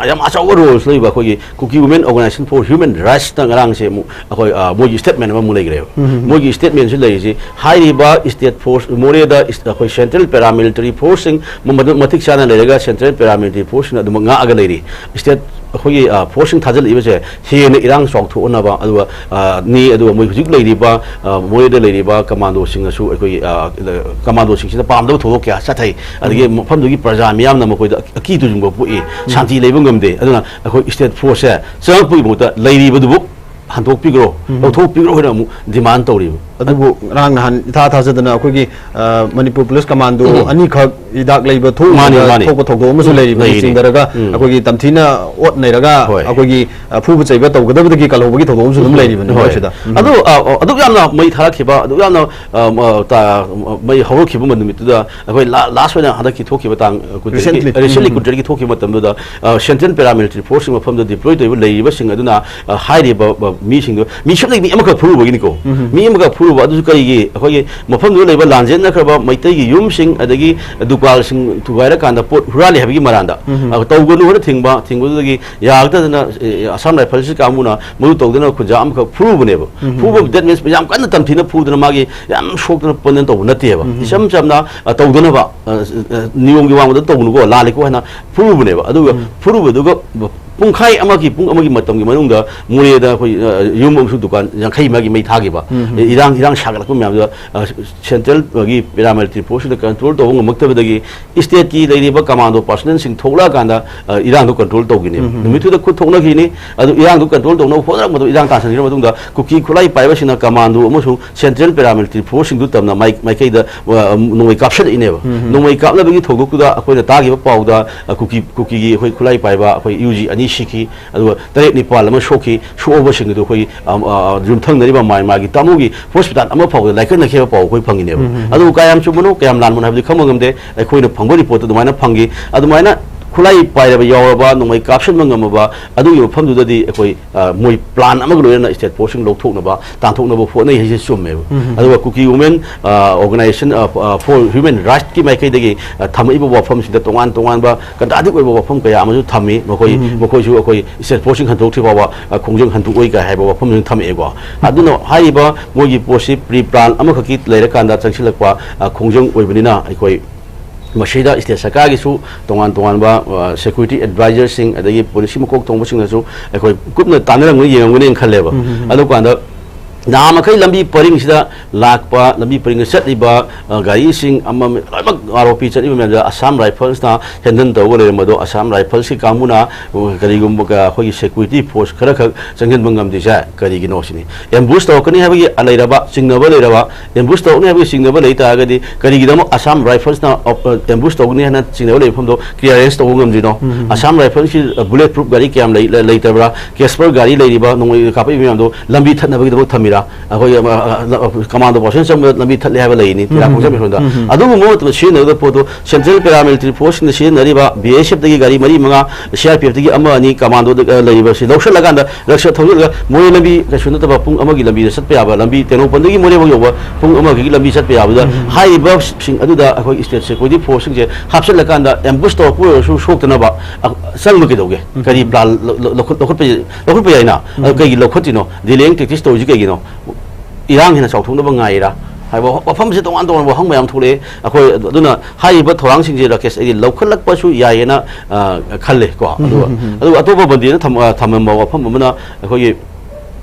ꯌꯥꯝ ꯑꯆꯧꯕ ꯔꯣꯜꯁ ꯂꯩꯕ ꯑꯩꯈꯣꯏꯒꯤ Kuki Women Organization for Human Rightsꯅ ꯉꯔꯥꯡꯁꯦ ꯑꯃꯨꯛ ꯑꯩꯈꯣꯏ ꯃꯣꯏꯒꯤ ꯁ꯭ꯇꯦꯠꯃꯦꯟ ꯑꯃꯃꯨꯛ ꯂꯩꯈ꯭ꯔꯦꯕ꯫ ꯃꯣꯏꯒꯤ ꯁ꯭ꯇꯦꯠꯃꯦꯟꯁꯤ ꯂꯩꯔꯤꯁꯤ ꯍꯥꯏꯔꯤꯕ ꯁ꯭ꯇꯦꯠ ꯐꯣꯔꯁ ꯃꯣꯔꯦꯗ ꯑꯩꯈꯣꯏ ꯁꯦꯟꯇ꯭ꯔꯦꯜ ꯄꯦꯔꯥꯃꯤꯂꯤꯇꯔꯤ ꯐꯣꯔꯁꯁꯤꯡ ꯃꯗꯨ ꯃꯇꯤꯛ ꯆꯥꯅ ꯂꯩꯔꯒ ꯁꯦꯟꯇ꯭ꯔꯦꯜ ꯄꯦꯔꯥꯃꯤꯂꯤꯇꯔꯤ ꯐꯣꯔꯁꯁꯤꯡꯅ ꯑꯗꯨꯃꯛ ꯉꯥꯛꯑꯒ ꯂꯩꯔꯤ꯫ ꯁ꯭ꯇꯦꯠ ꯑꯩꯈꯣꯏꯒꯤ ꯐꯣꯔꯁꯁꯤꯡ ꯊꯥꯖꯤꯜꯂꯛꯏꯕꯁꯦ ꯍꯦꯟꯅ ꯏꯔꯥꯡ ꯆꯥꯎꯊꯣꯛꯅꯕ ꯑꯗꯨꯒ ꯅꯤ ꯑꯗꯨꯒ ꯃꯣꯏ ꯍꯧꯖꯤꯛ ꯂꯩꯔꯤꯕ ꯃꯣꯔꯦꯗ ꯂꯩꯔꯤꯕ ꯀꯃꯥꯟꯗꯣꯁꯤꯡꯅꯁꯨ ꯑꯩꯈꯣꯏꯒꯤ ꯀꯃꯥꯟꯗꯣꯁꯤꯡꯁꯤꯅ ꯄꯥꯝꯗꯕ ꯊꯧꯗꯣꯛ ꯀꯌꯥ ꯆꯠꯊꯩ꯫ ꯑꯗꯒꯤ ꯃꯐꯝꯗꯨꯒꯤ ꯄ꯭ꯔꯖꯥ ꯃꯤꯌꯥꯝꯅ ꯃꯈꯣꯏꯗ ꯑꯀꯤ ꯇꯨꯖꯨꯡꯕ ꯄꯣꯛꯏ, ꯁꯥꯟꯇꯤ ꯂꯩꯕ ꯉꯝꯗꯦ꯫ ꯑꯗꯨꯅ ꯑꯩꯈꯣꯏ ꯁ꯭ꯇꯦꯠ ꯐꯣꯔꯁꯁꯦ ꯆꯪꯉꯛꯄꯒꯤ ꯃꯍꯨꯠꯇ ꯂꯩꯔꯤꯕꯗꯨꯕꯨ ꯍꯟꯗꯣꯛꯄꯤꯈ꯭ꯔꯣ, ꯂꯧꯊꯣꯛꯄꯤꯈ꯭ꯔꯣ ꯍꯥꯏꯅ ꯑꯃꯨꯛ ꯗꯤꯃꯥꯟ ꯇꯧꯔꯤꯕ꯫ ꯑꯗꯨꯕꯨ ꯉꯔꯥꯡ ꯅꯍꯥꯟ ꯏꯊꯥ ꯊꯥꯖꯗꯅ ꯑꯩꯈꯣꯏꯒꯤ, ꯑ, ꯃꯅꯤꯄꯨꯔ ꯄꯨꯂꯤꯁ ꯀꯃꯥꯟꯗꯣ ꯎꯝ꯫ ꯑꯅꯤꯈꯛ ꯍꯤꯗꯥꯛ ꯂꯩꯕ ꯊꯣꯛꯎꯕꯗ ꯃꯥꯅꯤ, ꯃꯥꯅꯤ꯫ ꯊꯣꯛꯄ ꯊꯧꯗꯣꯛ ꯑꯃꯁꯨ ꯂꯩꯔꯤꯕꯅꯤ꯫ ꯂꯩꯔꯤ꯫ ꯆꯤꯡꯊꯔꯒ ꯎꯝ꯫ ꯑꯩꯈꯣꯏꯒꯤ ꯇꯝꯊꯤꯅ ꯑꯣꯠ ꯅꯩꯔꯒ ꯍꯣꯏ꯫ ꯑꯩꯈꯣꯏꯒꯤ, ꯑ, ꯐꯨꯕ ꯆꯩꯕ ꯇꯧꯒꯗꯕꯗꯒꯤ ꯀꯜꯍꯧꯕꯒꯤ ꯊꯧꯗꯣꯛ ꯑꯃꯁꯨ ꯑꯗꯨꯝ ꯎꯝ꯫ ꯂꯩꯔꯤꯕꯅꯤ ꯍꯣꯏ꯫ ꯃꯣꯏꯁꯤꯗ꯫ ꯎꯝ꯫ ꯑꯗꯨ, ꯑ, ꯑ, ꯑꯗꯨꯛ ꯌꯥꯝꯅ ꯃꯩ ꯊꯥꯔꯛꯈꯤꯕ, ꯑꯗꯨꯛ ꯌꯥꯝꯅ, ꯑ, ꯃ-, ꯇ-, ꯃꯩ ꯍꯧꯔꯛꯈꯤꯕ ꯅꯨꯃꯤꯠꯇꯨꯗ ꯑꯩꯈꯣꯏ ꯂꯥ-, ꯂꯥꯁ ꯑꯣꯏꯅ ꯍꯟꯗꯛꯀꯤ ꯊꯣꯛꯈꯤꯕ ꯇꯥꯡ, ꯑ, ꯀꯨꯟꯇꯔꯦꯠꯀꯤ, recently꯫ Recently ꯎꯝ꯫ ꯀꯨꯟꯇꯔꯦꯠꯀꯤ ꯊꯣꯛꯈꯤꯕ ꯃꯇꯝꯗꯨꯗ, ꯑ, Central Paramilitary Force ꯁꯤꯡ ꯃꯐꯝꯗꯨꯗ deploy ꯇꯧꯔꯤꯕ ꯂꯩꯔꯤꯕꯁꯤꯡ ꯑꯗꯨꯅ, ꯑ, ꯍꯥꯏꯔꯤꯕ, ꯑ, ꯃꯤꯁꯤꯡꯗꯨ, ꯃꯤ ꯁꯨꯞꯅꯒꯤ ꯃꯤ ꯑꯃꯈꯛ ꯐꯨꯔꯨꯕꯒꯤꯅꯤꯀꯣ꯫ ꯎꯝ꯫ ꯃꯤ ꯑꯃꯈꯛ ꯐꯨꯔꯨꯕ ꯑꯗꯨꯁꯨ ꯀꯔꯤꯒꯤ? ꯑꯩꯈꯣꯏꯒꯤ ꯃꯐꯝꯗꯨꯗ ꯂꯩꯕ ꯂꯥꯟꯖꯦꯟꯅꯈ꯭ꯔꯕ ꯃꯩꯇꯩꯒꯤ ꯌꯨꯝꯁꯤꯡ ꯑꯗꯒꯤ ꯗꯨꯀꯥꯟꯁꯤꯡ ꯊꯨꯒꯥꯏꯔꯀꯥꯟꯗ ꯄꯣꯠ ꯍꯨꯔꯥꯜꯂꯤ ꯍꯥꯏꯕꯒꯤ ꯃꯔꯥꯟꯗ, ꯎꯝ꯫ ꯑ, ꯇꯧꯒꯅꯨ ꯍꯥꯏꯅ ꯊꯤꯡꯕ, ꯊꯤꯡꯕꯗꯨꯗꯒꯤ ꯌꯥꯔꯛꯇꯗꯅ, ꯑꯦ, Assam Rifles ꯀꯥꯡꯕꯨꯅ ꯃꯗꯨ ꯇꯧꯗꯅ ꯈꯨꯟꯖꯥ ꯑꯃꯈꯛ ꯐꯨꯔꯨꯕꯅꯦꯕ꯫ ꯎꯝ꯫ ꯐꯨꯕ, that means, ꯌꯥꯝ ꯀꯟꯅ ꯇꯝꯊꯤꯅ ꯐꯨꯗꯅ ꯃꯥꯒꯤ ꯌꯥꯝ ꯁꯣꯛꯇꯅ ꯄꯟꯗꯅ ꯇꯧꯕ ꯅꯠꯇꯦꯕ꯫ ꯎꯝ꯫ ꯏꯆꯝ ꯆꯝꯅ, ꯑ, ꯇꯧꯗꯅꯕ, ꯑ, ꯑ, ꯅꯤꯌꯣꯝꯒꯤ ꯋꯥꯡꯃꯗ ꯇꯧꯒꯅꯨꯀꯣ, ꯂꯥꯜꯂꯤꯀꯣ ꯍꯥꯏꯅ ꯐꯨꯔꯨꯕꯅꯦꯕ꯫ ꯑꯗꯨꯒ ꯎꯝ꯫ ꯐꯨꯔꯨꯕꯗꯨꯒ ꯄꯨꯡꯈꯥꯏ ꯑꯃꯒꯤ, ꯄꯨꯡ ꯑꯃꯒꯤ ꯃꯇꯝꯒꯤ ꯃꯅꯨꯡꯗ ꯃꯣꯔꯦꯗ ꯑꯩꯈꯣꯏ, ꯑ, ꯌꯨꯝ ꯑꯃꯁꯨꯡ ꯗꯨꯀꯥꯟ ꯌꯥꯡꯈꯩ ꯃꯌꯥꯒꯤ ꯃꯩ ꯊꯥꯈꯤꯕ꯫ ꯎꯝ꯫ ꯏꯔꯥꯡ, ꯏꯔꯥꯡ ꯁꯥꯒꯠꯂꯛꯄ ꯃꯌꯥꯝꯗꯨꯗ, ꯑ, Central ꯒꯤ Paramilitary Force ꯁꯤꯡꯅ control ꯇꯧꯕ ꯉꯝꯃꯛꯇꯕꯗꯒꯤ state ꯀꯤ ꯂꯩꯔꯤꯕ commando personnel ꯁꯤꯡ ꯊꯣꯛꯂꯛꯑꯀꯥꯟꯗ, ꯑ, ꯏꯔꯥꯡꯗꯣ control ꯇꯧꯈꯤꯅꯦꯕ꯫ ꯎꯝ꯫ ꯅꯨꯃꯤꯠꯇꯨꯗ ꯈꯨꯠ ꯊꯣꯛꯅꯈꯤꯅꯤ꯫ ꯑꯗꯨ ꯏꯔꯥꯡꯗꯣ control ꯇꯧꯅꯕ ꯍꯣꯠꯅꯔꯛꯄꯗ, ꯏꯔꯥꯡ ꯇꯥꯟꯁꯤꯟꯈ꯭ꯔ ꯃꯇꯨꯡꯗ ꯀꯨꯀꯤ ꯈꯨꯠꯂꯥꯏ ꯄꯥꯏꯕꯁꯤꯡꯅ commando ꯑꯃꯁꯨꯡ Central Paramilitary Force ꯁꯤꯡꯗꯨ ꯇꯝꯅ ꯃꯥꯏ-, ꯃꯥꯏꯀꯩꯗ, ꯑ, ꯅꯣꯡꯃꯩ ꯀꯥꯞꯁꯤꯜꯂꯛꯏꯅꯦꯕ꯫ ꯎꯝ꯫ ꯅꯣꯡꯃꯩ ꯀꯥꯞꯅꯕꯒꯤ ꯊꯧꯗꯣꯛꯇꯨꯗ ꯑꯩꯈꯣꯏꯅ ꯇꯥꯈꯤꯕ ꯄꯥꯎꯗ, ꯑ, ꯀꯨꯀꯤ, ꯀꯨꯀꯤꯒꯤ ꯑꯩꯈꯣꯏ ꯈꯨꯠꯂꯥꯏ ꯄꯥꯏꯕ ꯑꯩꯈꯣꯏ U G ꯑꯅꯤ ꯁꯤꯈꯤ, ꯑꯗꯨꯒ ꯇꯔꯦꯠ ꯅꯤꯄꯥꯜ ꯑꯃ ꯁꯣꯛꯈꯤ꯫ ꯁꯣꯛꯑꯕꯁꯤꯡ ꯑꯗꯨ ꯑꯩꯈꯣꯏ, ꯑ, ꯑ, ꯌꯨꯝꯊꯪꯅꯔꯤꯕ ꯃꯥꯏꯃꯥꯒꯤ ꯇꯥꯃꯣꯒꯤ hospital ꯑꯃ ꯐꯥꯎꯕꯗ ꯂꯥꯏꯀꯠꯅꯈꯤꯕ ꯄꯥꯎ ꯑꯩꯈꯣꯏ ꯐꯪꯉꯤꯅꯦꯕ꯫ ꯎꯝ, ꯎꯝ꯫ ꯑꯗꯨꯕꯨ ꯀꯌꯥꯝ ꯆꯨꯝꯕꯅꯣ, ꯀꯌꯥꯝ ꯂꯥꯟꯕꯅꯣ ꯍꯥꯏꯕꯗꯤ ꯈꯪꯕ ꯉꯝꯗꯦ꯫ ꯑꯩꯈꯣꯏꯅ ꯐꯪꯕ report ꯇ ꯑꯗꯨꯃꯥꯏꯅ ꯐꯪꯈꯤ꯫ ꯑꯗꯨꯃꯥꯏꯅ ꯈꯨꯠꯂꯥꯏ ꯄꯥꯏꯔꯕ ꯌꯥꯎꯔꯕ, ꯅꯣꯡꯃꯩ ꯀꯥꯞꯁꯤꯟꯕ ꯉꯝꯃꯕ, ꯑꯗꯨꯒꯤ ꯃꯐꯝꯗꯨꯗꯗꯤ ꯑꯩꯈꯣꯏ, ꯑ, ꯃꯣꯏ plan ꯑꯃꯒ ꯂꯣꯏꯅꯅ state force ꯁꯤꯡ ꯂꯧꯊꯣꯛꯅꯕ, ꯇꯥꯟꯊꯣꯛꯅꯕ ꯍꯣꯠꯅꯩ ꯍꯥꯏꯁꯦ ꯆꯨꯝꯃꯦꯕ꯫ ꯎꯝ, ꯎꯝ꯫ ꯑꯗꯨꯒ Kuki Women, ꯑ, Organization, ꯑ, ꯑ, for Human Rights ꯀꯤ ꯃꯥꯏꯀꯩꯗꯒꯤ, ꯑ, ꯊꯝꯃꯛꯏꯕ ꯋꯥꯐꯝꯁꯤꯗ ꯇꯣꯉꯥꯟ ꯇꯣꯉꯥꯟꯕ contradict ꯑꯣꯏꯕ ꯋꯥꯐꯝ ꯀꯌꯥ ꯑꯃꯁꯨ ꯊꯝꯃꯤ꯫ ꯃꯈꯣꯏ, ꯎꯝ, ꯎꯝ꯫ ꯃꯈꯣꯏꯁꯨ ꯑꯩꯈꯣꯏ state force ꯁꯤꯡ ꯍꯟꯗꯣꯛꯇ꯭ꯔꯤ ꯐꯥꯎꯕ, ꯑ, ꯈꯣꯡꯖꯪ ꯍꯟꯗꯣꯛꯑꯣꯏ ꯀꯥꯏ ꯍꯥꯏꯕ ꯋꯥꯐꯝ ꯑꯃꯁꯨ ꯊꯝꯃꯛꯑꯦꯀꯣ꯫ ꯑꯗꯨꯅ ꯍꯥꯏꯔꯤꯕ ꯃꯣꯏꯒꯤ ꯄꯣꯠꯁꯤ pre plan ꯑꯃꯈꯛꯀꯤ ꯂꯩꯔꯀꯥꯟꯗ ꯆꯪꯁꯤꯜꯂꯛꯄ, ꯑ, ꯈꯣꯡꯖꯪ ꯑꯣꯏꯕꯅꯤꯅ ꯑꯩꯈꯣꯏ ꯃꯁꯤꯗ state ꯁꯔꯀꯥꯔꯒꯤꯁꯨ ꯇꯣꯉꯥꯟ ꯇꯣꯉꯥꯟꯕ, ꯑ, security advisor ꯁꯤꯡ ꯑꯗꯒꯤ policy ꯃꯀꯣꯛ ꯊꯣꯡꯕꯁꯤꯡꯅꯁꯨ ꯑꯩꯈꯣꯏ ꯀꯨꯞꯅ ꯇꯥꯟꯅꯔꯝꯒꯅꯤ, ꯌꯦꯡꯉꯝꯒꯅꯤꯅ ꯈꯜꯂꯦꯕ꯫ ꯎꯝ, ꯎꯝ, ꯎꯝ꯫ ꯑꯗꯨꯀꯥꯟꯗ ꯅꯍꯥ ꯃꯈꯩ ꯂꯝꯕꯤ ꯄꯔꯤꯡꯁꯤꯗ ꯂꯥꯛꯄ, ꯂꯝꯕꯤ ꯄꯔꯤꯡꯗ ꯆꯠꯂꯤꯕ, ꯑ, ꯒꯥꯔꯤꯁꯤꯡ ꯑꯃ ꯂꯣꯏꯅꯃꯛ ꯑꯥꯔ ꯑꯣ ꯄꯤ ꯆꯠꯂꯤꯕ ꯃꯌꯥꯝꯁꯦ ꯑꯁꯥꯝ ꯔꯥꯏꯐꯜꯁꯅ ꯍꯦꯟꯗꯜ ꯇꯧꯔꯒ ꯂꯩꯔꯝꯕꯗꯣ, ꯑꯁꯥꯝ ꯔꯥꯏꯐꯜꯁꯀꯤ ꯀꯥꯡꯕꯨꯅ, ꯑ, ꯀꯔꯤꯒꯨꯝꯕ ꯀ-, ꯑꯩꯈꯣꯏꯒꯤ ꯁꯦꯀ꯭ꯌꯨꯔꯤꯇꯤ ꯐꯣꯔꯁ ꯈꯔꯈꯛ ꯆꯪꯁꯤꯟꯕ ꯉꯝꯗ꯭ꯔꯤꯁꯦ ꯀꯔꯤꯒꯤꯅꯣ ꯁꯤꯅꯤ꯫ ꯑꯦꯝꯕꯨꯁ ꯇꯧꯔꯛꯀꯅꯤ ꯍꯥꯏꯕꯒꯤ ꯂꯩꯔꯕ, ꯆꯤꯡꯅꯕ ꯂꯩꯔꯕ, ꯑꯦꯝꯕꯨꯁ ꯇꯧꯔꯛꯅꯤ ꯍꯥꯏꯕꯒꯤ ꯆꯤꯡꯅꯕ ꯂꯩ ꯇꯥꯔꯒꯗꯤ ꯀꯔꯤꯒꯤꯗꯃꯛ ꯑꯁꯥꯝ ꯔꯥꯏꯐꯜꯁꯅ ꯑꯣꯞ-, ꯑꯦꯝꯕꯨꯁ ꯇꯧꯒꯅꯤ ꯍꯥꯏꯅ ꯆꯤꯡꯅꯕ ꯂꯩꯕ ꯃꯐꯝꯗꯣ ꯀ꯭ꯂꯤꯌꯥꯔꯦꯟꯁ ꯇꯧꯕ ꯉꯝꯗ꯭ꯔꯤꯅꯣ? ꯎꯝ, ꯎꯝ, ꯎꯝ꯫ ꯑꯁꯥꯝ ꯔꯥꯏꯐꯜꯁꯀꯤ, ꯑ, ꯕꯨꯂꯦꯠ ꯄ꯭ꯔꯨꯐ ꯒꯥꯔꯤ ꯀꯌꯥꯝ ꯂꯩ-, ꯂꯩ-, ꯂꯩꯇꯕ꯭ꯔꯥ? ꯀꯦꯁꯄꯔ ꯒꯥꯔꯤ ꯂꯩꯔꯤꯕ, ꯅꯣꯡꯃꯩ ꯀꯥꯞꯄꯛꯏꯕ ꯃꯌꯥꯝꯗꯣ ꯂꯝꯕꯤ ꯊꯠꯅꯕꯒꯤꯗꯃꯛ ꯊꯝꯃꯤꯔꯥ? ꯑꯩꯈꯣꯏꯒꯤ, ꯑ, ꯑ, ꯑ, ꯀꯃꯥꯟꯗꯣ ꯄꯥꯔꯁꯣꯅꯦꯜ ꯆꯪꯕꯗ ꯂꯝꯕꯤ ꯊꯠꯂꯦ ꯍꯥꯏꯕ ꯂꯩꯔꯤꯅꯤ, ꯎꯝ, ꯇꯦꯔꯥ ꯎꯝ, ꯈꯣꯡꯖꯟ ꯎꯝ, ꯃꯤꯁꯣꯟꯗ꯫ ꯎꯝ, ꯎꯝ꯫ ꯑꯗꯨꯒꯨꯝꯕ ꯃꯇꯝꯗ ꯁꯤꯖꯤꯟꯅꯒꯗꯕ ꯄꯣꯠꯇꯣ ꯁꯦꯟꯇ꯭ꯔꯦꯜ ꯄꯦꯔꯥꯃꯤꯂꯤꯇꯔꯤ ꯐꯣꯔꯁꯁꯤꯡꯅ ꯁꯤꯖꯤꯟꯅꯔꯤꯕ, ꯕꯤ ꯑꯦꯁ ꯑꯦꯐꯇꯒꯤ ꯒꯥꯔꯤ ꯃꯔꯤ ꯃꯉꯥ, ꯁꯤ ꯑꯥꯔ ꯄꯤ ꯑꯦꯐꯇꯒꯤ ꯑꯃ ꯑꯅꯤ ꯀꯃꯥꯟꯗꯣꯗ, ꯑ, ꯂꯩꯔꯤꯕꯁꯤ ꯂꯧꯁꯤꯜꯂꯀꯥꯟꯗ ꯔꯛꯁ ꯊꯧꯖꯤꯜꯂꯒ ꯃꯣꯔꯦ ꯂꯝꯕꯤ ꯀꯩꯁꯨ ꯅꯠꯇꯕ ꯄꯨꯡ ꯑꯃꯒꯤ ꯂꯝꯕꯤꯗ ꯆꯠꯄ ꯌꯥꯕ, ꯂꯝꯕꯤ ꯇꯦꯡꯅꯧꯄꯜꯗꯒꯤ ꯃꯣꯔꯦꯐꯥꯎ ꯌꯧꯕ ꯄꯨꯡ ꯑꯃꯒꯤ ꯂꯝꯕꯤ ꯆꯠꯄ ꯌꯥꯕꯗꯨꯗ ꯎꯝ, ꯎꯝ, ꯎꯝ꯫ ꯍꯥꯏꯔꯤꯕꯁꯤꯡ ꯑꯗꯨꯗ ꯑꯩꯈꯣꯏ ꯁ꯭ꯇꯦꯠ ꯁꯦꯀ꯭ꯌꯨꯔꯤꯇꯤ ꯐꯣꯔꯁꯁꯤꯡꯁꯦ ꯍꯥꯞꯆꯤꯜꯂꯀꯥꯟꯗ ꯑꯦꯝꯕꯨꯁ ꯇꯧꯔꯛꯄ ꯑꯣꯏꯔꯁꯨ ꯁꯣꯛꯇꯅꯕ, ꯑ, ꯆꯪꯕ ꯀꯩꯗꯧꯒꯦ? ꯎꯝ, ꯀꯔꯤ ꯎꯝ, ꯎꯝ꯫ ꯄ꯭ꯂꯥꯟ ꯂꯧ-, ꯂꯧ-, ꯂꯧꯈꯠ-, ꯂꯧꯈꯠꯄ ꯌꯥꯏ-, ꯂꯧꯈꯠꯄ ꯌꯥꯏꯅ? ꯑꯗꯨ ꯎꯝ꯫ ꯀꯩꯒꯤ ꯂꯧꯈꯠꯇ꯭ꯔꯤꯅꯣ? ꯗꯤꯂꯦꯌꯤꯡ ꯇꯦꯛꯇꯤꯛꯁ ꯇꯧꯔꯤꯁꯤ ꯀꯩꯒꯤꯅꯣ? ꯏꯔꯥꯡ ꯍꯦꯟꯅ ꯆꯥꯎꯊꯣꯛꯅꯕ ꯉꯥꯏꯔꯤꯔꯥ ꯍꯥꯏꯕ ꯋꯥꯐꯝꯁꯦ ꯇꯣꯉꯥꯟ ꯇꯣꯉꯥꯟꯕ ꯋꯥꯍꯪ ꯃꯌꯥꯝ ꯊꯣꯛꯂꯛꯑꯦ꯫ ꯑꯩꯈꯣꯏ ꯑꯗꯨꯅ ꯍꯥꯏꯔꯤꯕ ꯊꯧꯔꯥꯡꯁꯤꯡꯁꯦ ꯔꯥꯀꯦꯁ, ꯑꯩꯗꯤ ꯂꯧꯈꯠꯂꯛꯄꯁꯨ ꯌꯥꯏꯌꯦꯅ, ꯑ, ꯈꯜꯂꯦ ꯀꯣ꯫ ꯎꯝ, ꯑꯗꯨꯒ, ꯎꯝ, ꯎꯝ, ꯎꯝ꯫ ꯑꯗꯨꯒ ꯑꯇꯣꯞꯄ ꯕꯟꯗꯤꯅ ꯊꯝ-, ꯑ, ꯊꯝꯃꯝꯕ ꯋꯥꯐꯝ ꯑꯃꯅ ꯑꯩꯈꯣꯏꯒꯤ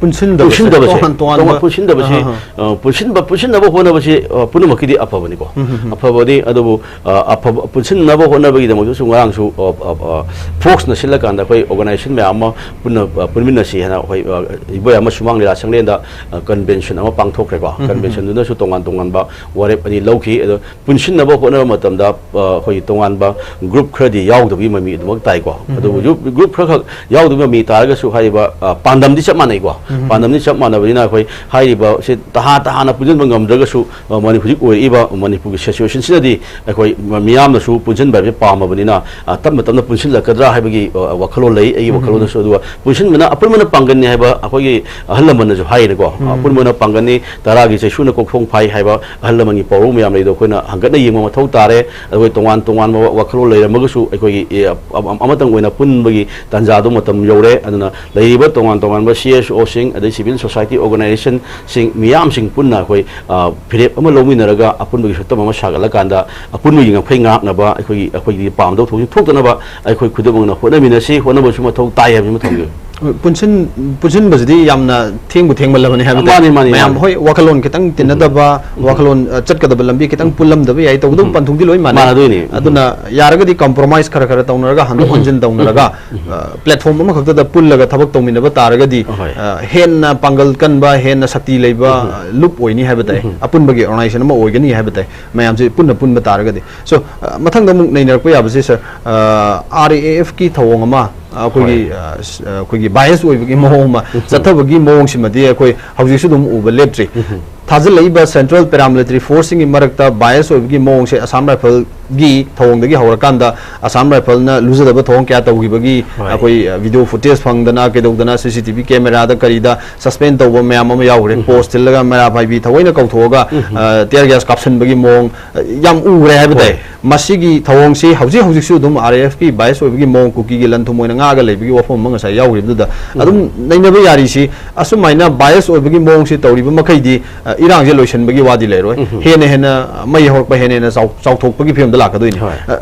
ꯄꯨꯟꯁꯤꯟꯗꯕꯁꯦ, ꯄꯨꯟꯁꯤꯟꯗꯕꯁꯦ, ꯇꯣꯉꯥꯟ ꯇꯣꯉꯥꯟꯕ ꯇꯣꯉꯥꯟ ꯄꯨꯟꯁꯤꯟꯗꯕꯁꯤ, ꯑꯍ, ꯑꯍ꯫ ꯑ, ꯄꯨꯟꯁꯤꯟꯕ, ꯄꯨꯟꯁꯤꯟꯅꯕ ꯍꯣꯠꯅꯕꯁꯤ, ꯑ, ꯄꯨꯝꯅꯃꯛꯀꯤꯗꯤ ꯑꯐꯕꯅꯤꯀꯣ꯫ ꯎꯝ, ꯎꯝ, ꯎꯝ꯫ ꯑꯐꯕꯅꯤ, ꯑꯗꯨꯕꯨ, ꯑ, ꯑꯐꯕ ꯄꯨꯟꯁꯤꯟꯅꯕ ꯍꯣꯠꯅꯕꯒꯤꯗꯃꯛꯇꯁꯨ ꯉꯔꯥꯡꯁꯨ, ꯑ, ꯑ, ꯑ, ꯐꯣꯔꯁꯅ ꯁꯤꯜꯂꯀꯥꯟꯗ ꯑꯩꯈꯣꯏ ꯑꯣꯔꯒꯅꯥꯏꯖꯦꯁꯟ ꯃꯌꯥꯝ ꯑꯃ ꯄꯨꯟꯅ, ꯑ, ꯄꯨꯟꯃꯤꯟꯅꯁꯤ ꯍꯥꯏꯅ ꯑꯩꯈꯣꯏ, ꯑ, ꯏꯕꯣꯌꯥꯝ ꯁꯨꯃꯥꯡ ꯂꯤꯂꯥ ꯁꯪꯂꯦꯟꯗ, ꯑ, ꯀꯟꯚꯦꯟꯁꯟ ꯑꯃ ꯄꯥꯡꯊꯣꯛꯈ꯭ꯔꯦꯀꯣ꯫ ꯎꯝ, ꯎꯝ, ꯎꯝ꯫ ꯀꯟꯚꯦꯟꯁꯟꯗꯨꯅꯁꯨ ꯇꯣꯉꯥꯟ ꯇꯣꯉꯥꯟꯕ ꯋꯥꯔꯦꯞ ꯑꯅꯤ ꯂꯧꯈꯤ꯫ ꯑꯗꯣ ꯄꯨꯟꯁꯤꯟꯅꯕ ꯍꯣꯠꯅꯕ ꯃꯇꯝꯗ, ꯑ, ꯑꯩꯈꯣꯏꯒꯤ ꯇꯣꯉꯥꯟꯕ ꯒ꯭ꯔꯨꯞ ꯈꯔꯗꯤ ꯌꯥꯎꯗꯕꯒꯤ ꯃꯃꯤ ꯑꯗꯨꯃꯛ ꯇꯥꯏꯀꯣ꯫ ꯎꯝ, ꯑꯗꯨꯕꯨ ꯎꯝ꯫ ꯒ꯭ꯔꯨꯞ, ꯒ꯭ꯔꯨꯞ ꯈꯔꯈꯛ ꯌꯥꯎꯗꯕꯒꯤ ꯃꯃꯤ ꯇꯥꯔꯒꯁꯨ ꯍꯥꯏꯔꯤꯕ, ꯑ, ꯄꯥꯟꯗꯝꯗꯤ ꯆꯞ ꯃꯥꯟꯅꯩꯀꯣ꯫ ꯎꯝ, ꯎꯝ꯫ ꯄꯥꯟꯗꯝꯗꯤ ꯆꯞ ꯃꯥꯟꯅꯕꯅꯤꯅ ꯑꯩꯈꯣꯏ ꯍꯥꯏꯔꯤꯕ ꯁꯤ ꯇꯍꯥ ꯇꯍꯥꯅ ꯄꯨꯟꯁꯤꯟꯕ ꯉꯝꯗ꯭ꯔꯒꯁꯨ, ꯑ, ꯃꯅꯤ-, ꯍꯧꯖꯤꯛ ꯑꯣꯏꯔꯛꯏꯕ ꯃꯅꯤꯄꯨꯔꯒꯤ ꯁꯤꯆꯨꯋꯦꯁꯟꯁꯤꯅꯗꯤ ꯑꯩꯈꯣꯏ ꯃ-, ꯃꯤꯌꯥꯝꯅꯁꯨ ꯄꯨꯟꯁꯤꯟꯕ ꯍꯥꯏꯕꯁꯤ ꯄꯥꯝꯃꯕꯅꯤꯅ, ꯑ, ꯇꯞꯅ ꯇꯞꯅ ꯄꯨꯟꯁꯤꯜꯂꯛꯀꯗ꯭ꯔꯥ ꯍꯥꯏꯕꯒꯤ, ꯑ, ꯋꯥꯈꯜꯂꯣꯟ ꯂꯩ ꯑꯩꯒꯤ ꯎꯝ, ꯎꯝ, ꯎꯝ꯫ ꯋꯥꯈꯜꯂꯣꯟꯗꯁꯨ꯫ ꯑꯗꯨꯒ ꯄꯨꯟꯁꯤꯟꯕꯅ ꯑꯄꯨꯟꯕꯅ ꯄꯥꯡꯒꯜꯅꯤ ꯍꯥꯏꯕ ꯑꯩꯈꯣꯏꯒꯤ ꯑꯍꯜ ꯂꯃꯟꯅꯁꯨ ꯍꯥꯏꯔꯦꯀꯣ꯫ ꯎꯝ꯫ ꯑꯄꯨꯟꯕꯅ ꯄꯥꯡꯒꯜꯅꯤ, ꯇꯔꯥꯒꯤ ꯆꯩꯁꯨꯅ ꯀꯣꯛꯐꯣꯡ ꯐꯥꯏ ꯍꯥꯏꯕ ꯑꯍꯜ ꯂꯃꯟꯒꯤ ꯄꯥꯎꯔꯧ ꯃꯌꯥꯝ ꯂꯩꯗꯣ ꯑꯩꯈꯣꯏꯅ ꯍꯪꯒꯠꯅ ꯌꯦꯡꯕ ꯃꯊꯧ ꯇꯥꯔꯦ꯫ ꯑꯩꯈꯣꯏ ꯇꯣꯉꯥꯟ ꯇꯣꯉꯥꯟꯕ ꯋꯥ-, ꯋꯥꯈꯜꯂꯣꯟ ꯂꯩꯔꯝꯃꯒꯁꯨ ꯑꯩꯈꯣꯏꯒꯤ, ꯑꯦ, ꯑ-, ꯑ-, ꯑꯃꯇꯪ ꯑꯣꯏꯅ ꯄꯨꯟꯕꯒꯤ ꯇꯥꯟꯖꯥꯗꯣ ꯃꯇꯝ ꯌꯧꯔꯦ꯫ ꯑꯗꯨꯅ ꯂꯩꯔꯤꯕ ꯇꯣꯉꯥꯟ ꯇꯣꯉꯥꯟꯕ ꯁꯤ ꯑꯦꯁ ꯑꯣꯁꯤꯡ, ꯑꯗꯩ ꯁꯤꯚꯤꯜ ꯁꯣꯁꯥꯏꯇꯤ ꯑꯣꯔꯒꯅꯥꯏꯖꯦꯁꯟꯁꯤꯡ ꯃꯤꯌꯥꯝꯁꯤꯡ ꯄꯨꯟꯅ ꯑꯩꯈꯣꯏ, ꯑ, ꯐꯤꯔꯦꯞ ꯑꯃ ꯂꯧꯃꯤꯟꯅꯔꯒ ꯑꯄꯨꯟꯕꯒꯤ ꯁꯛꯇꯝ ꯑꯃ ꯁꯥꯒꯠꯂꯀꯥꯟꯗ ꯑꯄꯨꯟꯕꯒꯤ ꯉꯝꯈꯩ ꯉꯥꯛꯅꯕ ꯑꯩꯈꯣꯏꯒꯤ, ꯑꯩꯈꯣꯏꯒꯤ ꯄꯥꯝꯗꯕ ꯊꯧꯁꯤꯡ ꯊꯣꯛꯇꯅꯕ ꯑꯩꯈꯣꯏ ꯈꯨꯗꯤꯡꯃꯛꯅ ꯍꯣꯠꯅꯃꯤꯟꯅꯁꯤ, ꯍꯣꯠꯅꯕꯁꯨ ꯃꯊꯧ ꯇꯥꯏ ꯍꯥꯏꯕꯁꯤꯃ ꯊꯝꯖꯒꯦ꯫ ꯄꯨꯟꯁꯤꯟ ꯄꯨꯟꯁꯤꯟꯕꯁꯤꯗꯤ ꯌꯥꯝꯅ ꯊꯦꯡꯕꯨ ꯊꯦꯡꯃꯜꯂꯕꯅꯤ ꯍꯥꯏꯕ ꯇꯥꯏ꯫ ꯃꯥꯅꯤ, ꯃꯥꯅꯤ, ꯃꯌꯥꯝ ꯃꯥꯅꯤ꯫ ꯍꯣꯏ, ꯋꯥꯈꯜꯂꯣꯟ ꯈꯤꯇꯪ ꯇꯤꯟꯅꯗꯕ, ꯎꯝ꯫ ꯋꯥꯈꯜꯂꯣꯟ, ꯑ, ꯆꯠꯀꯗꯕ ꯂꯝꯕꯤ ꯈꯤꯇꯪ ꯎꯝ꯫ ꯄꯨꯜꯂꯝꯗꯕ ꯌꯥꯏ, ꯇꯧꯕꯇꯕꯨ ꯎꯝ꯫ ꯄꯟꯊꯨꯡꯗꯤ ꯂꯣꯏ ꯃꯥꯟꯅꯩ꯫ ꯃꯥꯟꯅꯗꯣꯏꯅꯤ꯫ ꯎꯝ꯫ ꯑꯗꯨꯅ ꯌꯥꯔꯒꯗꯤ compromise ꯈꯔ ꯈꯔ ꯇꯧꯅꯔꯒ, ꯍꯟꯗꯣꯛ ꯎꯝ꯫ ꯍꯟꯖꯤꯟ ꯇꯧꯅꯔꯒ, ꯎꯝ꯫ ꯑ, platform ꯑꯃꯈꯛꯇꯗ ꯄꯨꯜꯂꯒ ꯊꯕꯛ ꯇꯧꯃꯤꯟꯅꯕ ꯇꯥꯔꯒꯗꯤ, ꯍꯣꯏ꯫ ꯑ, ꯍꯦꯟꯅ ꯄꯥꯡꯒꯜ ꯀꯟꯕ, ꯍꯦꯟꯅ ꯁꯛꯇꯤ ꯂꯩꯕ, ꯎꯝ꯫ ꯑ, ꯂꯨꯞ ꯑꯣꯏꯅꯤ ꯍꯥꯏꯕ ꯇꯥꯏ, ꯎꯝ꯫ ꯑꯄꯨꯟꯕꯒꯤ organization ꯑꯃ ꯑꯣꯏꯒꯅꯤ ꯍꯥꯏꯕ ꯇꯥꯏ, ꯃꯌꯥꯝꯁꯤ ꯄꯨꯟꯅ ꯄꯨꯟꯕ ꯇꯥꯔꯒꯗꯤ꯫ So, ꯑ, ꯃꯊꯪꯗ ꯑꯃꯨꯛ ꯅꯩꯅꯔꯛꯄ ꯌꯥꯕꯁꯦ, sir, ꯑ, R A A F ꯀꯤ ꯊꯧꯑꯣꯡ ꯑꯃ, ꯑ, ꯑꯩꯈꯣꯏꯒꯤ, ꯍꯣꯏ꯫ ꯑ, ꯁ-, ꯑ, ꯑꯩꯈꯣꯏꯒꯤ bias ꯑꯣꯏꯕꯒꯤ ꯃꯑꯣꯡ ꯑꯃ, ꯎꯝ꯫ ꯆꯠꯊꯕꯒꯤ ꯃꯑꯣꯡꯁꯤꯃꯗꯤ ꯑꯩꯈꯣꯏ ꯍꯧꯖꯤꯛꯁꯨ ꯑꯗꯨꯝ ꯎꯕ ꯂꯦꯞꯇ꯭ꯔꯤ꯫ ꯎꯝ꯫ ꯊꯥꯖꯤꯜꯂꯛꯏꯕ Central Paramilitary Force ꯁꯤꯡꯒꯤ ꯃꯔꯛꯇ bias ꯑꯣꯏꯕꯒꯤ ꯃꯑꯣꯡꯁꯦ ꯑꯁꯥꯝ ꯔꯥꯏꯐꯜꯒꯤ ꯊꯧꯑꯣꯡꯗꯒꯤ ꯍꯧꯔꯀꯥꯟꯗ ꯑꯁꯥꯝ ꯔꯥꯏꯐꯜꯅ ꯂꯨꯖꯗꯕ ꯊꯧꯑꯣꯡ ꯀꯌꯥ ꯇꯧꯈꯤꯕꯒꯤ ꯍꯣꯏ꯫ ꯑꯩꯈꯣꯏ, ꯑ, video footage ꯐꯪꯗꯅ ꯀꯩꯗꯧꯗꯅ C C T V camera ꯗ ꯀꯔꯤꯗ suspend ꯇꯧꯕ ꯃꯌꯥꯝ ꯑꯃ ꯌꯥꯎꯈ꯭ꯔꯦ꯫ ꯎꯝ꯫ Post ꯊꯤꯜꯂꯒ ꯃꯩꯔꯥ ꯄꯥꯏꯕꯤ ꯊꯑꯣꯏꯅ ꯀꯧꯊꯣꯛꯑꯒ, ꯎꯝ꯫ ꯑ, tear gas ꯀꯥꯞꯁꯤꯟꯕꯒꯤ ꯃꯑꯣꯡ, ꯑ, ꯌꯥꯝ ꯎꯈ꯭ꯔꯦ ꯍꯥꯏꯕ ꯇꯥꯏ꯫ ꯍꯣꯏ꯫ ꯃꯁꯤꯒꯤ ꯊꯧꯑꯣꯡꯁꯤ ꯍꯧꯖꯤꯛ ꯍꯧꯖꯤꯛꯁꯨ ꯑꯗꯨꯝ R A F ꯀꯤ bias ꯑꯣꯏꯕꯒꯤ ꯃꯑꯣꯡ, ꯀꯨꯀꯤꯒꯤ ꯂꯟ ꯊꯨꯝ ꯑꯣꯏꯅ ꯉꯥꯛꯑꯒ ꯂꯩꯕꯒꯤ ꯋꯥꯐꯝ ꯑꯃ ꯉꯁꯥꯏ ꯌꯥꯎꯈꯤꯕꯗꯨꯗ ꯎꯝ꯫ ꯑꯗꯨꯝ ꯅꯩꯅꯕ ꯌꯥꯔꯤꯁꯤ, ꯑꯁꯨꯃꯥꯏꯅ bias ꯑꯣꯏꯕꯒꯤ ꯃꯑꯣꯡꯁꯤ ꯇꯧꯔꯤꯕ ꯃꯈꯩꯗꯤ, ꯑ, ꯏꯔꯥꯡꯁꯦ ꯂꯣꯏꯁꯤꯟꯕꯒꯤ ꯋꯥꯗꯤ ꯂꯩꯔꯣꯏ꯫ ꯎꯝ꯫ ꯍꯦꯟꯅ ꯍꯦꯟꯅ ꯃꯩ ꯍꯧꯔꯛꯄ ꯍꯦꯟꯅ ꯍꯦꯟꯅ ꯆꯥꯎ-, ꯆꯥꯎꯊꯣꯛꯄꯒꯤ ꯐꯤꯕꯝꯗ ꯂꯥꯛꯀꯗꯣꯏꯅꯤ꯫ ꯍꯣꯏ꯫ ꯑ,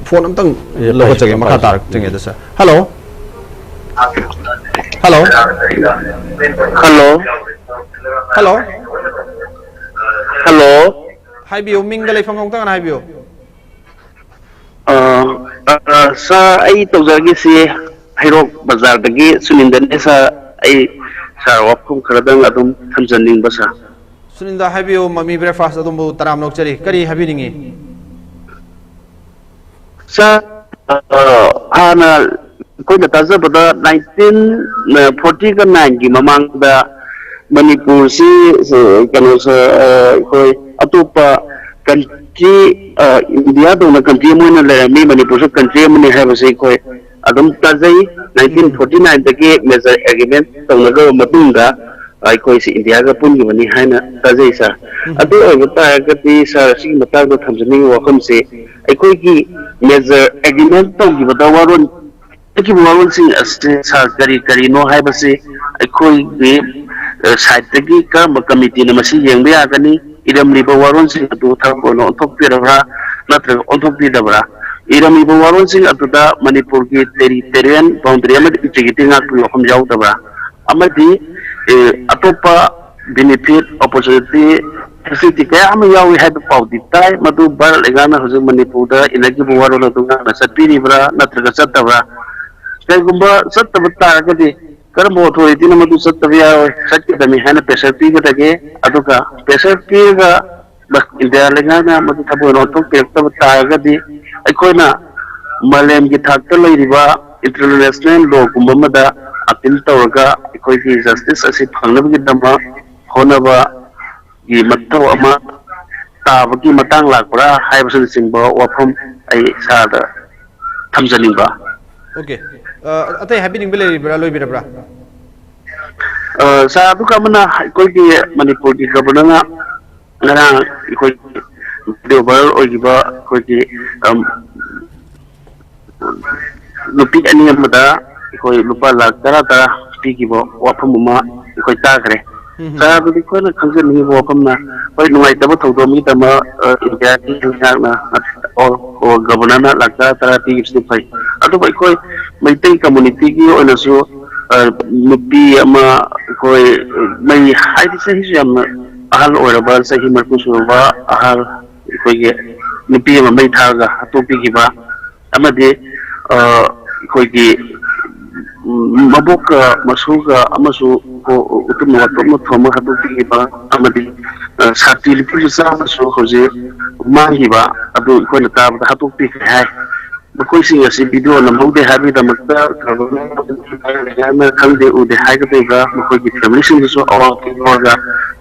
phone ꯑꯝꯇꯪ ꯑꯦ, ꯂꯧꯈꯠꯆꯒꯦ, ꯐꯩ, ꯃꯈꯥ ꯐꯩ, ꯇꯥꯔꯛꯇ꯭ꯔꯤꯉꯩꯗ, ꯐꯩ꯫ Sir꯫ Hello? Hello? Hello? Hello? Hello? ꯍꯥꯏꯕꯤꯌꯨ, ꯃꯤꯡꯒ ꯂꯩꯐꯝꯒ ꯑꯃꯨꯛꯇꯪ ꯍꯥꯟꯅ ꯍꯥꯏꯕꯤꯌꯨ꯫ ꯑ, ꯑ, sir, ꯑꯩ ꯇꯧꯖꯔꯛꯏꯁꯤ ꯍꯩꯔꯣꯛ ꯕꯖꯥꯔꯗꯒꯤ ꯁꯨꯅꯤꯟꯗꯅꯦ, sir꯫ ꯑꯩ sir ꯋꯥꯐꯝ ꯈꯔꯗꯪ ꯑꯗꯨꯝ ꯊꯝꯖꯅꯤꯡꯕ, sir꯫ ꯁꯨꯅꯤꯟꯗ, ꯍꯥꯏꯕꯤꯌꯨ, ꯃꯃꯤ breakfast ꯑꯗꯣꯝꯕꯨ ꯇꯔꯥꯝꯅ ꯑꯣꯛꯆꯔꯤ꯫ ꯀꯔꯤ ꯍꯥꯏꯕꯤꯅꯤꯡꯉꯤ? Sir, ꯑ, ꯍꯥꯟꯅ ꯑꯩꯈꯣꯏꯅ ꯇꯥꯖꯕꯗ nineteen forty-nine ꯒꯤ ꯃꯃꯥꯡꯗ ꯃꯅꯤꯄꯨꯔꯁꯤ, ꯑ, ꯀꯩꯅꯣ, sir, ꯑ, ꯑꯩꯈꯣꯏ ꯑꯇꯣꯞꯄ country, ꯑ, ꯏꯟꯗꯤꯌꯥꯗꯧꯅ country ꯑꯃ ꯑꯣꯏꯅ ꯂꯩꯔꯝꯃꯤ, ꯃꯅꯤꯄꯨꯔꯁꯨ country ꯑꯃꯅꯤ ꯍꯥꯏꯕꯁꯤ ꯑꯩꯈꯣꯏ ꯑꯗꯨꯝ ꯇꯥꯖꯩ꯫ Nineteen forty-nine ꯗꯒꯤ major agreement ꯇꯧꯅꯈ꯭ꯔꯕ ꯃꯇꯨꯡꯗ ꯑꯩꯈꯣꯏꯁꯤ ꯏꯟꯗꯤꯌꯥꯒ ꯄꯨꯟꯈꯤꯕꯅꯤ ꯍꯥꯏꯅ ꯇꯥꯖꯩ, sir꯫ ꯎꯝ꯫ ꯑꯗꯨ ꯑꯣꯏꯕ ꯇꯥꯔꯒꯗꯤ, sir, ꯁꯤꯒꯤ ꯃꯇꯥꯡꯗ ꯊꯝꯖꯅꯤꯡꯕ ꯋꯥꯐꯝꯁꯤ, ꯑꯩꯈꯣꯏꯒꯤ major agreement ꯇꯧꯈꯤꯕꯗ ꯋꯥꯔꯣꯜ ꯆꯠꯈꯤꯕ ꯋꯥꯔꯣꯜꯁꯤꯡ ꯑꯁꯤ, sir, ꯀꯔꯤ ꯀꯔꯤꯅꯣ ꯍꯥꯏꯕꯁꯤ ꯑꯩꯈꯣꯏꯒꯤ, ꯑ, side ꯇꯒꯤ ꯀꯔꯝꯕ committee ꯅ ꯃꯁꯤ ꯌꯦꯡꯕ ꯌꯥꯒꯅꯤ? ꯏꯔꯝꯂꯤꯕ ꯋꯥꯔꯣꯜꯁꯤꯡ ꯑꯗꯨ ꯊꯕꯛ ꯑꯣꯏꯅ ꯑꯣꯟꯊꯣꯛꯄꯤꯔꯕ꯭ꯔꯥ ꯅꯠꯇ꯭ꯔꯒ ꯑꯣꯟꯊꯣꯛꯄꯤꯗꯕ꯭ꯔꯥ? ꯏꯔꯝꯃꯤꯕ ꯋꯥꯔꯣꯜꯁꯤꯡ ꯑꯗꯨꯗ ꯃꯅꯤꯄꯨꯔꯒꯤ ꯇꯦꯔꯤꯇꯣꯔꯤꯌꯦꯜ ꯕꯥꯎꯟꯗꯔꯤ ꯑꯃꯗꯤ ꯏꯟꯇꯤꯒ꯭ꯔꯤꯇꯤ ꯉꯥꯛꯄꯒꯤ ꯋꯥꯐꯝ ꯌꯥꯎꯗꯕ꯭ꯔꯥ? ꯑꯃꯗꯤ, ꯑꯦ, ꯑꯇꯣꯞꯄ ꯕꯤꯅꯤꯐꯤꯠ, ꯑꯣꯄꯣꯔꯆꯨꯅꯤꯇꯤ, ꯐꯦꯁꯤꯂꯤꯇꯤ ꯀꯌꯥ ꯑꯃ ꯌꯥꯎꯏ ꯍꯥꯏꯕ ꯄꯥꯎꯗꯤ ꯇꯥꯏ꯫ ꯃꯗꯨ ꯚꯥꯔꯠ ꯂꯩꯉꯥꯛꯅ ꯍꯧꯖꯤꯛ ꯃꯅꯤꯄꯨꯔꯗ ꯏꯅꯈꯤꯕ ꯋꯥꯔꯣꯜ ꯑꯗꯨ ꯉꯥꯛꯅ ꯆꯠꯄꯤꯔꯤꯕ꯭ꯔꯥ ꯅꯠꯇ꯭ꯔꯒ ꯆꯠꯇꯕ꯭ꯔꯥ? ꯀꯔꯤꯒꯨꯝꯕ ꯆꯠꯇꯕ ꯇꯥꯔꯒꯗꯤ ꯀꯔꯝꯕ ꯑꯣꯊꯣꯔꯤꯇꯤꯅ ꯃꯗꯨ ꯆꯠꯇꯕ ꯌꯥꯔꯣꯏ, ꯆꯠꯀꯗꯕꯅꯤ ꯍꯥꯏꯅ ꯄ꯭ꯔꯦꯁꯔ ꯄꯤꯒꯗꯒꯦ? ꯑꯗꯨꯒ ꯄ꯭ꯔꯦꯁꯔ ꯄꯤꯔꯒ ꯏꯟꯗꯤꯌꯥ ꯂꯩꯉꯥꯛꯅ ꯃꯗꯨ ꯊꯕꯛ ꯑꯣꯏꯅ ꯑꯣꯟꯊꯣꯛꯄꯤꯔꯛꯇꯕ ꯇꯥꯔꯒꯗꯤ ꯑꯩꯈꯣꯏꯅ ꯃꯥꯂꯦꯝꯒꯤ ꯊꯥꯛꯇ ꯂꯩꯔꯤꯕ ꯏꯟꯇꯔꯅꯦꯁꯅꯦꯜ ꯂꯣꯒꯨꯝꯕ ꯑꯃꯗ ꯑꯄꯤꯜ ꯇꯧꯔꯒ ꯑꯩꯈꯣꯏꯒꯤ ꯖꯁꯇꯤꯁ ꯑꯁꯤ ꯐꯪꯅꯕꯒꯤꯗꯃꯛ ꯍꯣꯠꯅꯕꯒꯤ ꯃꯊꯧ ꯑꯃ ꯇꯥꯕꯒꯤ ꯃꯇꯥꯡ ꯂꯥꯛꯄ꯭ꯔꯥ ꯍꯥꯏꯕꯁꯤꯅꯆꯤꯡꯕ ꯋꯥꯐꯝ ꯑꯩ ꯁꯥꯔꯗ ꯊꯝꯖꯅꯤꯡꯕ꯫ ꯑꯣꯀꯦ꯫ ꯑ, ꯑꯇꯩ ꯍꯥꯏꯕꯤꯅꯤꯡꯕ ꯂꯩꯔꯤꯕ꯭ꯔꯥ, ꯂꯣꯏꯕꯤꯔꯕ꯭ꯔꯥ? ꯑ, ꯁꯥꯔ, ꯑꯗꯨꯒ ꯑꯃꯅ ꯑꯩꯈꯣꯏꯒꯤ ꯃꯅꯤꯄꯨꯔꯒꯤ ꯒꯕꯔꯅꯔꯅ ꯉꯔꯥꯡ ꯑꯩꯈꯣꯏ ꯚꯤꯗꯤꯑꯣ ꯚꯥꯏꯔꯦꯜ ꯑꯣꯏꯈꯤꯕ ꯑꯩꯈꯣꯏꯒꯤ, ꯑꯝ, ꯅꯨꯄꯤ ꯑꯅꯤ ꯑꯃꯗ ꯑꯩꯈꯣꯏ ꯂꯨꯄꯥ ꯂꯥꯈ ꯇꯔꯥ ꯇꯔꯥ ꯄꯤꯈꯤꯕ ꯋꯥꯐꯝ ꯑꯃ ꯑꯩꯈꯣꯏ ꯇꯥꯈ꯭ꯔꯦ꯫ ꯎꯝ꯫ ꯁꯥꯔ, ꯑꯗꯨꯗꯤ ꯑꯩꯈꯣꯏꯅ ꯈꯪꯖꯅꯤꯡꯉꯤꯕ ꯋꯥꯐꯝꯅ, ꯍꯣꯏ, ꯅꯨꯡꯉꯥꯏꯇꯕ ꯊꯧꯗꯣꯛ ꯑꯃꯒꯤꯗꯃꯛ, ꯑ, ꯏꯟꯗꯤꯌꯥꯒꯤ ꯂꯩꯉꯥꯛꯅ, ꯑꯣ, ꯑꯣ, ꯒꯕꯔꯅꯔꯅ ꯂꯥꯈ ꯇꯔꯥ ꯇꯔꯥ ꯄꯤꯈꯤꯕꯁꯤ ꯐꯩ꯫ ꯑꯗꯨꯕꯨ ꯑꯩꯈꯣꯏ ꯃꯩꯇꯩ ꯀꯝꯃꯨꯅꯤꯇꯤꯒꯤ ꯑꯣꯏꯅꯁꯨ, ꯑ, ꯅꯨꯄꯤ ꯑꯃ ꯑꯩꯈꯣꯏ ꯃꯩ ꯍꯥꯏꯗꯤ ꯆꯍꯤꯁꯨ ꯌꯥꯝꯅ ꯑꯍꯜ ꯑꯣꯏꯔꯕ, ꯆꯍꯤ ꯃꯔꯤꯐꯨ ꯁꯨꯔꯕ ꯑꯍꯜ ꯑꯩꯈꯣꯏꯒꯤ ꯅꯨꯄꯤ ꯑꯃ ꯃꯩ ꯊꯥꯔꯒ ꯍꯥꯠꯇꯣꯛꯄꯤꯈꯤꯕ, ꯑꯃꯗꯤ, ꯑ, ꯑꯩꯈꯣꯏꯒꯤ, ꯎꯝ, ꯃꯕꯣꯛꯀ ꯃꯁꯨꯒ ꯑꯃꯁꯨ ꯎꯇꯨꯝ ꯋꯥꯇꯨꯝꯅ ꯊꯣꯝꯃ ꯍꯥꯠꯇꯣꯛꯄꯤꯈꯤꯕ, ꯑꯃꯗꯤ, ꯑ, ꯁꯥꯇꯤ ꯂꯨꯄꯤ ꯃꯆꯥ ꯑꯃꯁꯨ ꯍꯧꯖꯤꯛ ꯃꯥꯡꯈꯤꯕ ꯑꯗꯨ ꯑꯩꯈꯣꯏꯅ ꯇꯥꯕꯗ ꯍꯥꯠꯇꯣꯛꯄꯤꯈ꯭ꯔꯦ ꯍꯥꯏ꯫ ꯃꯈꯣꯏꯁꯤꯡ ꯑꯁꯤ ꯚꯤꯗꯤꯑꯣ ꯅꯝꯍꯧꯗꯦ ꯍꯥꯏꯕꯒꯤꯗꯃꯛꯇ ꯒꯚꯔꯅꯃꯦꯟꯠꯅ ꯈꯪꯗꯦ ꯎꯗꯦ ꯍꯥꯏꯒꯗꯣꯏꯕ꯭ꯔꯥ, ꯃꯈꯣꯏꯒꯤ ꯐꯦꯃꯤꯂꯤꯁꯤꯡꯗꯁꯨ ꯑꯋꯥꯕ ꯄꯤꯔꯒ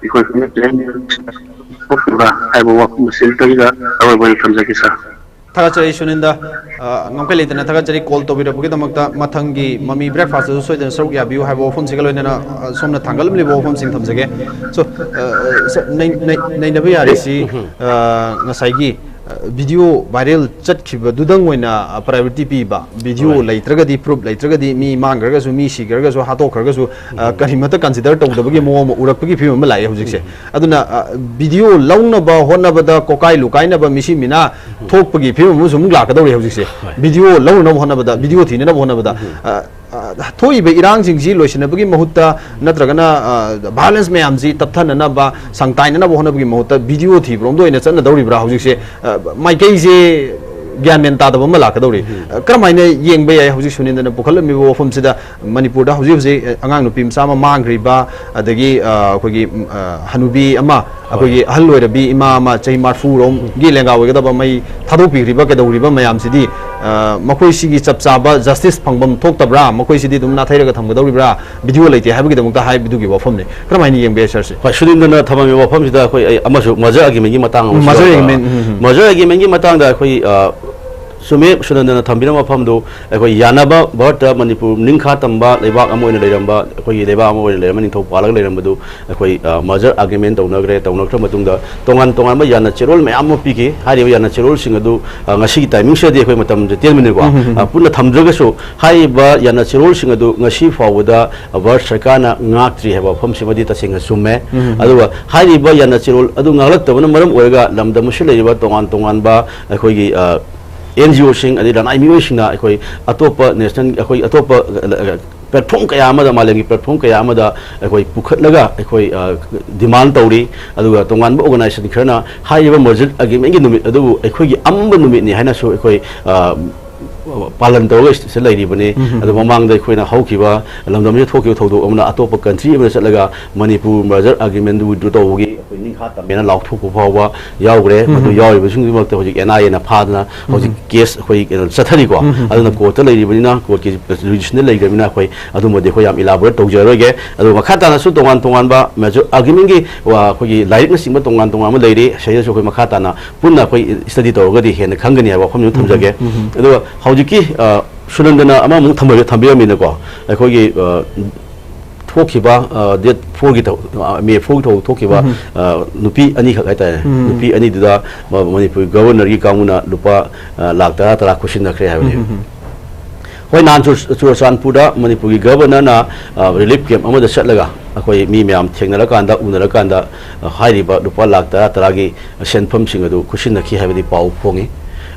ꯑꯩꯈꯣꯏ ꯊꯣꯛꯈꯤꯕ꯭ꯔꯥ ꯍꯥꯏꯕ ꯋꯥꯐꯝ ꯑꯁꯤ ꯑꯃꯇꯪꯒ ꯑꯔꯣꯏꯕ ꯑꯣꯏꯅ ꯊꯝꯖꯒꯦ, ꯁꯥꯔ꯫ ꯊꯥꯒꯠꯆꯔꯤ ꯁꯨꯅꯤꯟꯗ꯫ ꯑ, ꯉꯝꯈꯩ ꯂꯩꯇꯅ ꯊꯥꯒꯠꯆꯔꯤ ꯀꯣꯜ ꯇꯧꯕꯤꯔꯛꯄꯒꯤꯗꯃꯛꯇ꯫ ꯃꯊꯪꯒꯤ ꯃꯃꯤ ꯕ꯭ꯔꯦꯛꯐꯥꯁꯇꯁꯨ ꯁꯣꯏꯗꯅ ꯁꯔꯨꯛ ꯌꯥꯕꯤꯌꯨ ꯍꯥꯏꯕ ꯋꯥꯐꯝꯁꯤꯒ ꯂꯣꯏꯅꯅ, ꯑ, ꯁꯣꯝꯅ ꯊꯥꯡꯒꯠꯂꯝꯂꯤꯕ ꯋꯥꯐꯝꯁꯤꯡ ꯊꯝꯖꯒꯦ꯫ ꯁꯣ, ꯑ, ꯑ, ꯁ-, ꯅꯩ-, ꯅꯩ-, ꯅꯩꯅꯕ ꯌꯥꯔꯤꯁꯤ, ꯑ, ꯉꯁꯥꯏꯒꯤ, ꯚꯤꯗꯤꯑꯣ ꯚꯥꯏꯔꯦꯜ ꯆꯠꯈꯤꯕꯗꯨꯗꯪ ꯑꯣꯏꯅ ꯄ꯭ꯔꯥꯏꯌꯣꯔꯤꯇꯤ ꯄꯤꯕ, ꯚꯤꯗꯤꯑꯣ ꯂꯩꯇ꯭ꯔꯒꯗꯤ, ꯄ꯭ꯔꯨꯞ ꯂꯩꯇ꯭ꯔꯒꯗꯤ, ꯃꯤ ꯃꯥꯡꯈ꯭ꯔꯒꯁꯨ, ꯃꯤ ꯁꯤꯈ꯭ꯔꯒꯁꯨ, ꯍꯥꯠꯇꯣꯛꯈ꯭ꯔꯒꯁꯨ, ꯑ, ꯀꯔꯤꯃꯠꯇ ꯀꯟꯁꯤꯗꯔ ꯇꯧꯗꯕꯒꯤ ꯃꯑꯣꯡ ꯑꯃ ꯎꯔꯛꯄꯒꯤ ꯐꯤꯕꯝ ꯑꯃ ꯂꯥꯛꯑꯦ ꯍꯧꯖꯤꯛꯁꯦ꯫ ꯑꯗꯨꯅ, ꯑ, ꯚꯤꯗꯤꯑꯣ ꯂꯧꯅꯕ ꯍꯣꯠꯅꯕꯗ ꯀꯣꯀꯥꯏ ꯂꯨꯀꯥꯏꯅꯕ, ꯃꯤꯁꯤ ꯃꯤꯅꯥ ꯊꯣꯛꯄꯒꯤ ꯐꯤꯕꯝ ꯑꯃꯁꯨ ꯑꯃꯨꯛ ꯂꯥꯛꯀꯗꯧꯔꯤ ꯍꯧꯖꯤꯛꯁꯦ꯫ ꯚꯤꯗꯤꯑꯣ ꯂꯧꯅꯅꯕ ꯍꯣꯠꯅꯕꯗ, ꯚꯤꯗꯤꯑꯣ ꯊꯤꯅꯅꯕ ꯍꯣꯠꯅꯕꯗ, ꯑ, ꯑ, ꯊꯣꯛꯏꯕ ꯏꯔꯥꯡꯁꯤꯡꯁꯤ ꯂꯣꯏꯁꯤꯟꯅꯕꯒꯤ ꯃꯍꯨꯠꯇ, ꯅꯠꯇ꯭ꯔꯒꯅ, ꯑ, ꯚꯥꯏꯑꯣꯂꯦꯟꯁ ꯃꯌꯥꯝꯁꯤ ꯇꯞꯊꯅꯅꯕ, ꯁꯪ ꯇꯥꯏꯅꯅꯕ ꯍꯣꯠꯅꯕꯒꯤ ꯃꯍꯨꯠꯇ ꯚꯤꯗꯤꯑꯣ ꯊꯤꯕꯔꯣꯝꯗ ꯑꯣꯏꯅ ꯆꯠꯅꯗꯧꯔꯤꯕ꯭ꯔꯥ ꯍꯧꯖꯤꯛꯁꯦ? ꯑ, ꯃꯥꯏꯀꯩꯁꯦ ꯒ꯭ꯌꯥꯟ ꯃꯦꯟ ꯇꯥꯗꯕ ꯑꯃ ꯂꯥꯛꯀꯗꯧꯔꯤ꯫ ꯑ, ꯀꯔꯝꯍꯥꯏꯅ ꯌꯦꯡꯕ ꯌꯥꯏ ꯍꯧꯖꯤꯛ ꯁꯨꯅꯤꯟꯗꯅ ꯄꯨꯈꯠꯂꯝꯃꯤꯕ ꯋꯥꯐꯝꯁꯤꯗ? ꯃꯅꯤꯄꯨꯔꯗ ꯍꯧꯖꯤꯛ ꯍꯧꯖꯤꯛ, ꯑ, ꯑꯉꯥꯡ ꯅꯨꯄꯤ ꯃꯆꯥ ꯑꯃ ꯃꯥꯡꯈ꯭ꯔꯤꯕ, ꯑꯗꯒꯤ, ꯑ, ꯑꯩꯈꯣꯏꯒꯤ, ꯎꯝ, ꯑ, ꯍꯅꯨꯕꯤ ꯑꯃ, ꯑꯩꯈꯣꯏꯒꯤ ꯑꯍꯜ ꯑꯣꯏꯔꯕꯤ ꯏꯃꯥ ꯑꯃ, ꯆꯍꯤ ꯃꯔꯤꯐꯨ ꯔꯣꯝꯒꯤ ꯂꯦꯡꯒꯥ ꯑꯣꯏꯒꯗꯕ, ꯃꯩ ꯊꯥꯗꯣꯛꯄꯤꯈ꯭ꯔꯤꯕ, ꯀꯩꯗꯧꯔꯤꯕ ꯃꯌꯥꯝꯁꯤꯗꯤ, ꯑ, ꯃꯈꯣꯏꯁꯤꯒꯤ ꯆꯞ ꯆꯥꯕ ꯖꯁꯇꯤꯁ ꯐꯪꯐꯝ ꯊꯣꯛꯇꯕ꯭ꯔꯥ? ꯃꯈꯣꯏꯁꯤꯗꯤ ꯑꯗꯨꯝ ꯅꯥꯊꯩꯔꯒ ꯊꯝꯒꯗꯧꯔꯤꯕ꯭ꯔꯥ? ꯚꯤꯗꯤꯑꯣ ꯂꯩꯇꯦ ꯍꯥꯏꯕꯒꯤꯗꯃꯛꯇ ꯍꯥꯏꯕꯗꯨꯒꯤ ꯋꯥꯐꯝꯅꯤ꯫ ꯀꯔꯝꯍꯥꯏꯅ ꯌꯦꯡꯕ ꯌꯥꯏ, ꯁꯥꯔꯁꯦ? ꯍꯣꯏ, ꯁꯨꯅꯤꯟꯗꯅ ꯊꯝꯃꯝꯃꯤꯕ ꯋꯥꯐꯝꯁꯤꯗ ꯑꯩꯈꯣꯏ, ꯑꯩ ꯑꯃꯁꯨ ꯃꯖꯔ ꯑꯥꯔꯒ꯭ꯌꯨꯃꯦꯟꯒꯤ ꯃꯇꯥꯡ ꯑꯃꯁꯨ ꯃꯖꯔ ꯌꯥꯎꯕ꯫ ꯑꯥꯔꯒ꯭ꯌꯨꯃꯦꯟ, ꯎꯝ, ꯎꯝ꯫ ꯃꯖꯔ ꯑꯥꯔꯒ꯭ꯌꯨꯃꯦꯟꯒꯤ ꯃꯇꯥꯡꯗ ꯑꯩꯈꯣꯏ, ꯑ, ꯆꯨꯝꯃꯦ, ꯁꯨꯅꯟꯗꯅ ꯊꯝꯕꯤꯔꯝꯕ ꯋꯥꯐꯝꯗꯨ꯫ ꯑꯩꯈꯣꯏ ꯌꯥꯅꯕ ꯚꯥꯔꯠꯇ ꯃꯅꯤꯄꯨꯔ ꯅꯤꯡꯈꯥ ꯇꯝꯕ ꯂꯩꯕꯥꯛ ꯑꯃ ꯑꯣꯏꯅ ꯂꯩꯔꯝꯕ, ꯑꯩꯈꯣꯏꯒꯤ ꯂꯩꯕꯥꯛ ꯑꯃ ꯑꯣꯏꯅ ꯂꯩꯔꯝꯕ, ꯅꯤꯡꯊꯧ ꯄꯥꯜꯂꯒ ꯂꯩꯔꯝꯕꯗꯨ ꯑꯩꯈꯣꯏ, ꯑ, ꯃꯖꯔ ꯑꯥꯔꯒ꯭ꯌꯨꯃꯦꯟ ꯇꯧꯅꯈ꯭ꯔꯦ꯫ ꯇꯧꯅꯈ꯭ꯔ ꯃꯇꯨꯡꯗ ꯇꯣꯉꯥꯟ ꯇꯣꯉꯥꯟꯕ ꯌꯥꯅ ꯆꯦꯔꯣꯜ ꯃꯌꯥꯝ ꯑꯃ ꯄꯤꯈꯤ꯫ ꯍꯥꯏꯔꯤꯕ ꯌꯥꯅ ꯆꯦꯔꯣꯜꯁꯤꯡ ꯑꯗꯨ, ꯑ, ꯉꯁꯤꯒꯤ ꯇꯥꯏꯃꯤꯡꯁꯤꯗꯗꯤ ꯑꯩꯈꯣꯏ ꯃꯇꯝꯁꯦ ꯇꯦꯟꯕꯅꯤꯀꯣ, ꯎꯝ, ꯎꯝ, ꯎꯝ꯫ ꯑ, ꯄꯨꯟꯅ ꯊꯝꯗ꯭ꯔꯒꯁꯨ ꯍꯥꯏꯔꯤꯕ ꯌꯥꯅ ꯆꯦꯔꯣꯜꯁꯤꯡ ꯑꯗꯨ ꯉꯁꯤ ꯐꯥꯎꯕꯗ ꯚꯥꯔꯠ ꯁꯔꯀꯥꯔꯅ ꯉꯥꯛꯇ꯭ꯔꯤ ꯍꯥꯏꯕ ꯋꯥꯐꯝꯁꯤꯃꯗꯤ ꯇꯁꯦꯡꯅ ꯆꯨꯝꯃꯦ꯫ ꯎꯝ, ꯎꯝ꯫ ꯑꯗꯨꯒ ꯍꯥꯏꯔꯤꯕ ꯌꯥꯅ ꯆꯦꯔꯣꯜ ꯑꯗꯨ ꯉꯥꯛꯂꯛꯇꯕꯅ ꯃꯔꯝ ꯑꯣꯏꯔꯒ ꯂꯝꯗꯝ ꯑꯁꯤꯗ ꯂꯩꯔꯤꯕ ꯇꯣꯉꯥꯟ ꯇꯣꯉꯥꯟꯕ ꯑꯩꯈꯣꯏꯒꯤ, ꯑ, ꯑꯦꯟ ꯖꯤ ꯑꯣꯁꯤꯡ ꯑꯗꯩ ꯂꯅꯥꯏ ꯃꯤꯑꯣꯏꯁꯤꯡꯅ ꯑꯩꯈꯣꯏ ꯑꯇꯣꯞꯄ ꯅꯦꯁꯅꯦꯜ, ꯑꯩꯈꯣꯏ ꯑꯇꯣꯞꯄ, ꯑ, ꯑ, ꯄ꯭ꯂꯦꯠꯐꯣꯝ ꯀꯌꯥ ꯑꯃꯗ, ꯃꯥꯂꯦꯝꯒꯤ ꯄ꯭ꯂꯦꯠꯐꯣꯝ ꯀꯌꯥ ꯑꯃꯗ ꯑꯩꯈꯣꯏ ꯄꯨꯈꯠꯂꯒ ꯑꯩꯈꯣꯏ, ꯑ, ꯗꯤꯃꯥꯟ ꯇꯧꯔꯤ꯫ ꯑꯗꯨꯒ ꯇꯣꯉꯥꯟꯕ ꯑꯣꯔꯒꯅꯥꯏꯖꯦꯁꯟ ꯈꯔꯅ ꯍꯥꯏꯔꯤꯕ ꯃꯁꯖꯤꯗ ꯑꯥꯔꯒ꯭ꯌꯨꯃꯦꯟꯒꯤ ꯅꯨꯃꯤꯠ ꯑꯗꯨꯕꯨ ꯑꯩꯈꯣꯏꯒꯤ ꯑꯃꯝꯕ ꯅꯨꯃꯤꯠꯅꯤ ꯍꯥꯏꯅꯁꯨ ꯑꯩꯈꯣꯏ, ꯑ, ꯄꯥꯂꯟ ꯇꯧꯔꯒ ꯁꯤꯗ ꯂꯩꯔꯤꯕꯅꯤ꯫ ꯎꯝ, ꯎꯝ, ꯑꯗꯣ ꯎꯝ꯫ ꯃꯃꯥꯡꯗ ꯑꯩꯈꯣꯏꯅ ꯍꯧꯈꯤꯕ ꯂꯝꯗꯝꯁꯤꯗ ꯊꯣꯛꯈꯤꯕ ꯊꯧꯗꯣꯛ ꯑꯃꯅ ꯑꯇꯣꯞꯄ ꯀꯟꯇ꯭ꯔꯤ ꯑꯃꯗ ꯆꯠꯂꯒ ꯃꯅꯤꯄꯨꯔ ꯃꯁꯖꯤꯗ ꯑꯥꯔꯒ꯭ꯌꯨꯃꯦꯟꯗꯨ ꯋꯤꯗ꯭ꯔꯣ ꯇꯧꯕꯒꯤ ꯑꯩꯈꯣꯏ ꯅꯤꯡꯈꯥ ꯇꯝꯃꯦꯅ ꯂꯥꯎꯊꯣꯛꯄ ꯐꯥꯎꯕ ꯌꯥꯎꯈ꯭ꯔꯦ꯫ ꯎꯝ, ꯃꯗꯨ ꯎꯝ꯫ ꯌꯥꯎꯔꯤꯕꯁꯤꯡꯗꯨꯃꯛꯇ ꯍꯧꯖꯤꯛ ꯑꯦꯟ ꯑꯥꯏ ꯑꯦꯅ ꯐꯥꯗꯅ ꯎꯝ, ꯍꯧꯖꯤꯛ ꯎꯝ꯫ ꯀꯦꯁ ꯑꯩꯈꯣꯏ ꯀꯩꯅꯣ ꯆꯠꯊꯔꯤꯀꯣ꯫ ꯎꯝ, ꯎꯝ, ꯑꯗꯨꯅ ꯎꯝ꯫ ꯀꯣꯔꯠꯇ ꯂꯩꯔꯤꯕꯅꯤꯅ, ꯀꯣꯔꯠꯀꯤ ꯖꯨꯔꯤꯁꯗꯤꯛꯁꯟꯗ ꯂꯩꯈ꯭ꯔꯕꯅꯤꯅ ꯑꯩꯈꯣꯏ ꯑꯗꯨꯃꯗꯤ ꯑꯩꯈꯣꯏ ꯌꯥꯝ ꯏꯂꯥꯕꯣꯔꯦꯠ ꯇꯧꯖꯔꯔꯣꯏꯒꯦ꯫ ꯑꯗꯨꯒ ꯃꯈꯥ ꯇꯥꯅꯁꯨ ꯇꯣꯉꯥꯟ ꯇꯣꯉꯥꯟꯕ ꯃꯦꯖꯔ ꯑꯥꯔꯒ꯭ꯌꯨꯃꯦꯟꯒꯤ, ꯑ, ꯑꯩꯈꯣꯏꯒꯤ ꯂꯥꯏꯔꯤꯛꯅꯆꯤꯡꯕ ꯇꯣꯉꯥꯟ ꯇꯣꯉꯥꯟꯕ ꯂꯩꯔꯤ꯫ ꯁꯤꯗꯁꯨ ꯑꯩꯈꯣꯏ ꯃꯈꯥ ꯇꯥꯅ ꯄꯨꯟꯅ ꯑꯩꯈꯣꯏ ꯁ꯭ꯇꯗꯤ ꯇꯧꯔꯒꯗꯤ ꯍꯦꯟꯅ ꯈꯪꯒꯅꯤ ꯍꯥꯏꯕ ꯋꯥꯐꯝꯁꯤ ꯑꯃ ꯎꯝ, ꯊꯝꯖꯒꯦ꯫ ꯎꯝ, ꯎꯝ꯫ ꯑꯗꯨꯒ ꯍꯧꯖꯤꯛꯀꯤ, ꯑ, ꯁꯨꯅꯟꯗꯅ ꯑꯃꯃꯨꯛ ꯊꯝꯕ-, ꯊꯝꯕꯤꯔꯝꯃꯤꯅꯀꯣ, ꯑꯩꯈꯣꯏꯒꯤ, ꯑ, ꯊꯣꯛꯈꯤꯕ, ꯑ, date four ꯒꯤ ꯊꯧ-, ꯑ, May four ꯒꯤ ꯊꯧꯗꯣꯛ ꯊꯣꯛꯈꯤꯕ, ꯎꯝ꯫ ꯑ, ꯅꯨꯄꯤ ꯑꯅꯤꯈꯛ ꯍꯥꯏꯇꯥꯔꯦ꯫ ꯎꯝ꯫ ꯅꯨꯄꯤ ꯑꯅꯤꯗꯨꯗ ꯃ-, ꯃꯅꯤꯄꯨꯔꯒꯤ Governorꯒꯤ ꯀꯥꯡꯕꯨꯅ ꯂꯨꯄꯥ, ꯑ, ꯂꯥꯈ ꯇꯔꯥ ꯇꯔꯥ ꯈꯨꯠꯁꯤꯟꯅꯈ꯭ꯔꯦ ꯍꯥꯏꯕꯅꯤ꯫ ꯎꯝ, ꯎꯝ, ꯎꯝ꯫ ꯍꯣꯏ, ꯅꯍꯥꯟ ꯆꯨꯔ-, ꯆꯨꯔꯆꯥꯟꯄꯨꯔꯗ ꯃꯅꯤꯄꯨꯔꯒꯤ Governorꯅ, ꯑ, relief camp ꯑꯃꯗ ꯆꯠꯂꯒ ꯑꯩꯈꯣꯏ ꯃꯤ ꯃꯌꯥꯝ ꯊꯦꯡꯅꯔꯀꯥꯟꯗ, ꯎꯅꯔꯀꯥꯟꯗ, ꯑ, ꯍꯥꯏꯔꯤꯕ ꯂꯨꯄꯥ ꯂꯥꯈ ꯇꯔꯥ ꯇꯔꯥꯒꯤ ꯁꯦꯟꯐꯝꯁꯤꯡ ꯑꯗꯨ ꯈꯨꯠꯁꯤꯟꯅꯈꯤ ꯍꯥꯏꯕꯗꯤ ꯄꯥꯎ ꯐꯣꯡꯉꯤ꯫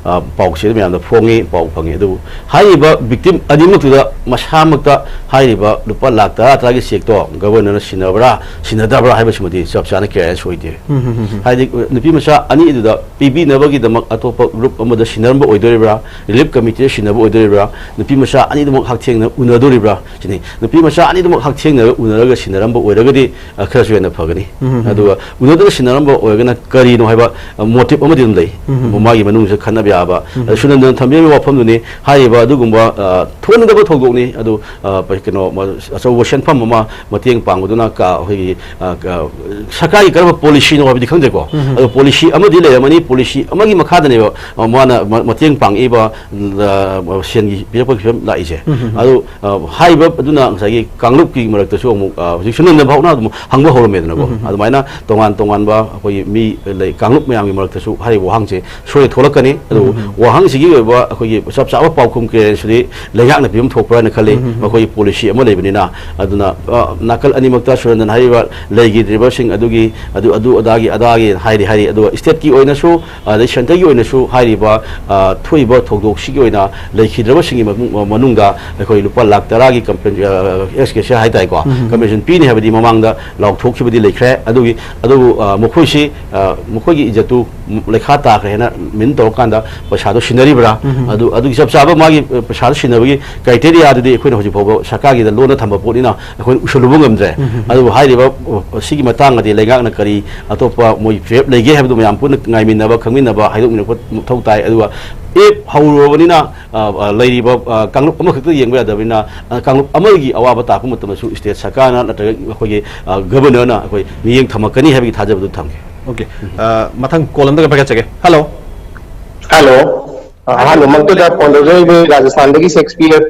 ꯑ, ꯄꯥꯎꯆꯦ ꯃꯌꯥꯝꯗ ꯐꯣꯡꯉꯤ, ꯄꯥꯎ ꯐꯪꯉꯤ꯫ ꯑꯗꯨꯕꯨ ꯍꯥꯏꯔꯤꯕ victim ꯑꯅꯤꯃꯛꯇꯨꯗ ꯃꯁꯥꯃꯛꯇ ꯍꯥꯏꯔꯤꯕ ꯂꯨꯄꯥ ꯂꯥꯈ ꯇꯔꯥ ꯇꯔꯥꯒꯤ chequeꯇꯣ Governorꯅ ꯁꯤꯟꯅꯕ꯭ꯔꯥ, ꯁꯤꯟꯅꯗꯕ꯭ꯔꯥ ꯍꯥꯏꯕꯁꯤꯃꯗꯤ ꯆꯞ ꯆꯥꯅ clearance ꯑꯣꯏꯗꯦ꯫ ꯎꯝ, ꯎꯝ, ꯎꯝ, ꯎꯝ꯫ ꯍꯥꯏꯗꯤ, ꯅꯨꯄꯤ ꯃꯆꯥ ꯑꯅꯤꯗꯨꯗ ꯄꯤꯕꯤꯅꯕꯒꯤꯗꯃꯛ ꯑꯇꯣꯞꯄ group ꯑꯃꯗ ꯁꯤꯟꯅꯔꯝꯕ ꯑꯣꯏꯗꯣꯔꯤꯕ꯭ꯔꯥ, relief committeeꯗ ꯁꯤꯟꯅꯕ ꯑꯣꯏꯗꯣꯔꯤꯕ꯭ꯔꯥ, ꯅꯨꯄꯤ ꯃꯆꯥ ꯑꯅꯤꯗꯨꯃꯛ ꯍꯛꯊꯦꯡꯅ ꯎꯅꯗꯣꯔꯤꯕ꯭ꯔꯥ ꯁꯤꯅꯤ꯫ ꯅꯨꯄꯤ ꯃꯆꯥ ꯑꯅꯤꯗꯨꯃꯛ ꯍꯛꯊꯦꯡꯅ ꯎꯅꯔꯒ ꯁꯤꯟꯅꯔꯝꯕ ꯑꯣꯏꯔꯒꯗꯤ, ꯑ, ꯈꯔꯁꯨ ꯍꯦꯟꯅ ꯐꯒꯅꯤ꯫ ꯎꯝ, ꯎꯝ, ꯎꯝ꯫ ꯑꯗꯨꯒ ꯎꯅꯗꯅ ꯁꯤꯟꯅꯔꯝꯕ ꯑꯣꯏꯔꯒꯅ ꯀꯔꯤꯅꯣ ꯍꯥꯏꯕ, ꯑ, motive ꯑꯃꯗꯤ ꯑꯗꯨꯝ ꯂꯩ꯫ ꯎꯝ, ꯎꯝ, ꯎꯝ꯫ ꯃꯥꯒꯤ ꯃꯅꯨꯡꯁꯤꯗ ꯈꯟꯅꯕ ꯌꯥꯕ꯫ ꯎꯝ, ꯑꯗ ꯎꯝ꯫ ꯁꯨꯅꯟꯗꯅ ꯊꯝꯕꯤꯔꯝꯃꯤꯕ ꯋꯥꯐꯝꯗꯨꯅꯤ, ꯍꯥꯏꯔꯤꯕ ꯑꯗꯨꯒꯨꯝꯕ, ꯑ, ꯊꯣꯛꯍꯟꯅꯤꯡꯗꯕ ꯊꯧꯗꯣꯛꯅꯤ꯫ ꯑꯗꯨ, ꯑ, ꯀꯩꯅꯣ, ꯃ-, ꯑꯆꯧꯕ ꯁꯦꯟꯐꯝ ꯑꯃ ꯃꯇꯦꯡ ꯄꯥꯡꯕꯗꯨꯅ ꯀ-, ꯑꯩꯈꯣꯏꯒꯤ, ꯑ, ꯀ-, ꯁꯔꯀꯥꯔꯒꯤ ꯀꯔꯝꯕ policyꯅꯣ ꯍꯥꯏꯕꯗꯤ ꯈꯪꯗ꯭ꯔꯦꯀꯣ꯫ ꯎꯝ, ꯎꯝ꯫ ꯑꯗꯣ policy ꯑꯃꯗꯤ ꯂꯩꯔꯝꯃꯅꯤ, policy ꯑꯃꯒꯤ ꯃꯈꯥꯗꯅꯦꯕ, ꯑ, ꯃꯥꯅ ꯃ-, ꯃꯇꯦꯡ ꯄꯥꯡꯉꯛꯏꯕ, ꯑ, ꯁꯦꯟꯒꯤ ꯄꯤꯔꯛꯄꯒꯤ ꯐꯤꯕꯝ ꯂꯥꯛꯏꯁꯦ꯫ ꯎꯝ, ꯎꯝ, ꯎꯝ꯫ ꯑꯗꯨ, ꯑ, ꯍꯥꯏꯔꯤꯕ ꯑꯗꯨꯅ ꯉꯁꯥꯏꯒꯤ ꯀꯥꯡꯂꯨꯞꯀꯤ ꯃꯔꯛꯇꯁꯨ ꯑꯃꯨꯛ, ꯑ, ꯍꯧꯖꯤꯛ ꯁꯨꯅꯟꯗ ꯐꯥꯎꯅ ꯑꯗꯨꯝ ꯍꯪꯕ ꯍꯧꯔꯝꯃꯦꯗꯅꯀꯣ꯫ ꯎꯝ, ꯎꯝ, ꯎꯝ꯫ ꯑꯗꯨꯃꯥꯏꯅ ꯇꯣꯉꯥꯟ ꯇꯣꯉꯥꯟꯕ ꯑꯩꯈꯣꯏꯒꯤ ꯃꯤ ꯂꯩ, ꯀꯥꯡꯂꯨꯞ ꯃꯌꯥꯝꯒꯤ ꯃꯔꯛꯇꯁꯨ ꯍꯥꯏꯔꯤꯕ ꯋꯥꯍꯪꯁꯦ ꯁꯣꯏꯗꯅ ꯊꯣꯛꯂꯛꯀꯅꯤ꯫ ꯑꯗꯨꯕꯨ ꯎꯝ, ꯎꯝ, ꯎꯝ꯫ ꯋꯥꯍꯪꯁꯤꯒꯤ ꯑꯣꯏꯕ ꯑꯩꯈꯣꯏꯒꯤ ꯆꯞ ꯆꯥꯕ ꯄꯥꯎꯈꯨꯝ clearanceꯁꯤꯗꯤ ꯂꯩꯉꯥꯛꯅ ꯄꯤꯐꯝ ꯊꯣꯛꯄ꯭ꯔꯥ ꯍꯥꯏꯅ ꯈꯜꯂꯤ꯫ ꯎꯝ, ꯎꯝ, ꯎꯝ꯫ ꯃꯈꯣꯏꯒꯤ policy ꯑꯃ ꯂꯩꯕꯅꯤꯅ꯫ ꯑꯗꯨꯅ, ꯑ, ꯅꯥꯀꯜ ꯑꯅꯤꯃꯛꯇ ꯁꯨꯅꯟꯗꯅ ꯍꯥꯏꯔꯤꯕ ꯂꯩꯈꯤꯗ꯭ꯔꯤꯕꯁꯤꯡ ꯑꯗꯨꯒꯤ, ꯑꯗꯨ, ꯑꯗꯨ ꯑꯗꯥꯒꯤ ꯑꯗꯥꯒꯤ ꯍꯥꯏꯔꯤ, ꯍꯥꯏꯔꯤ꯫ ꯑꯗꯨꯒ stateꯀꯤ ꯑꯣꯏꯅꯁꯨ, ꯑꯗꯩ centreꯒꯤ ꯑꯣꯏꯅꯁꯨ ꯍꯥꯏꯔꯤꯕ, ꯑ, ꯊꯣꯛꯏꯕ ꯊꯧꯗꯣꯛꯁꯤꯒꯤ ꯑꯣꯏꯅ ꯂꯩꯈꯤꯗ꯭ꯔꯕꯁꯤꯡꯒꯤ ꯃꯅꯨꯡ-, ꯃꯅꯨꯡꯗ ꯑꯩꯈꯣꯏ ꯂꯨꯄꯥ ꯂꯥꯈ ꯇꯔꯥꯒꯤ compen-, ꯑ, extra ꯍꯥꯏꯇꯥꯔꯦꯀꯣ, ꯎꯝ, ꯎꯝ, ꯎꯝ꯫ Compensation ꯄꯤꯅꯤ ꯍꯥꯏꯕꯗꯤ ꯃꯃꯥꯡꯗ ꯂꯥꯎꯊꯣꯛꯈꯤꯕꯗꯤ ꯂꯩꯈ꯭ꯔꯦ꯫ ꯑꯗꯨꯒꯤ, ꯑꯗꯨꯕꯨ, ꯑ, ꯃꯈꯣꯏꯁꯤ, ꯑ, ꯃꯈꯣꯏꯒꯤ ꯏꯖꯠꯇꯨ ꯂꯩꯈꯥ ꯇꯥꯈ꯭ꯔꯦ ꯍꯥꯏꯅ ꯃꯤꯟ ꯇꯧꯔꯀꯥꯟꯗ ꯄꯩꯁꯥꯗꯣ ꯁꯤꯟꯅꯔꯤꯕ꯭ꯔꯥ? ꯎꯝ, ꯎꯝ, ꯎꯝ꯫ ꯑꯗꯨ, ꯑꯗꯨꯒꯤ ꯆꯞ ꯆꯥꯕ ꯃꯥꯒꯤ, ꯑ, ꯄꯩꯁꯥꯗꯣ ꯁꯤꯟꯅꯕꯒꯤ criteriaꯗꯨꯗꯤ ꯑꯩꯈꯣꯏꯅ ꯍꯧꯖꯤꯛ ꯐꯥꯎꯕ ꯁꯔꯀꯥꯔꯒꯤꯗ ꯂꯣꯟꯅ ꯊꯝꯕ ꯄꯣꯠꯅꯤꯅ ꯑꯩꯈꯣꯏꯅ ꯎꯁꯜꯂꯨꯕ ꯉꯝꯗ꯭ꯔꯦ꯫ ꯎꯝ, ꯎꯝ, ꯎꯝ꯫ ꯑꯗꯨꯕꯨ ꯍꯥꯏꯔꯤꯕ, ꯑ, ꯁꯤꯒꯤ ꯃꯇꯥꯡꯗꯗꯤ ꯂꯩꯉꯥꯛꯅ ꯀꯔꯤ ꯑꯇꯣꯞꯄ ꯃꯣꯏ ꯐꯤꯔꯦꯞ ꯂꯩꯒꯦ ꯍꯥꯏꯕꯗꯨ ꯃꯌꯥꯝ ꯄꯨꯟꯅ ꯉꯥꯏꯃꯤꯟꯅꯕ, ꯈꯪꯃꯤꯟꯅꯕ, ꯍꯥꯏꯗꯣꯛꯃꯤꯟꯅꯕ ꯃꯊꯧ ꯇꯥꯏ꯫ ꯑꯗꯨꯒ if ꯍꯧꯔꯨꯔꯕꯅꯤꯅ, ꯑ, ꯑ, ꯂꯩꯔꯤꯕ, ꯑ, ꯀꯥꯡꯂꯨꯞ ꯑꯃꯈꯛꯇ ꯌꯦꯡꯕ ꯌꯥꯗꯕꯅꯤꯅ, ꯑ, ꯀꯥꯡꯂꯨꯞ ꯑꯃꯒꯤ ꯑꯋꯥꯕ ꯇꯥꯔꯛꯄ ꯃꯇꯝꯗꯁꯨ state ꯁꯔꯀꯥꯔꯅ ꯅꯠꯇ꯭ꯔꯒ ꯑꯩꯈꯣꯏꯒꯤ, ꯑ, Governorꯅ ꯑꯩꯈꯣꯏ ꯃꯤꯠꯌꯦꯡ ꯊꯝꯃꯛꯀꯅꯤ ꯍꯥꯏꯕꯒꯤ ꯊꯥꯖꯕꯗꯨ ꯊꯝꯒꯦ꯫ Okay꯫ ꯑ, ꯃꯊꯪ call ꯑꯝꯇꯒ ꯄꯥꯏꯈꯠꯆꯒꯦ꯫ Hello꯫ Hello꯫ ꯑ, ꯑꯍꯥꯟꯕꯃꯛꯇꯗ phone ꯇꯧꯖꯔꯤꯕ ꯔꯥꯖꯁꯊꯥꯟꯗꯒꯤ ꯁꯦꯛꯁꯄꯤꯌꯔ꯫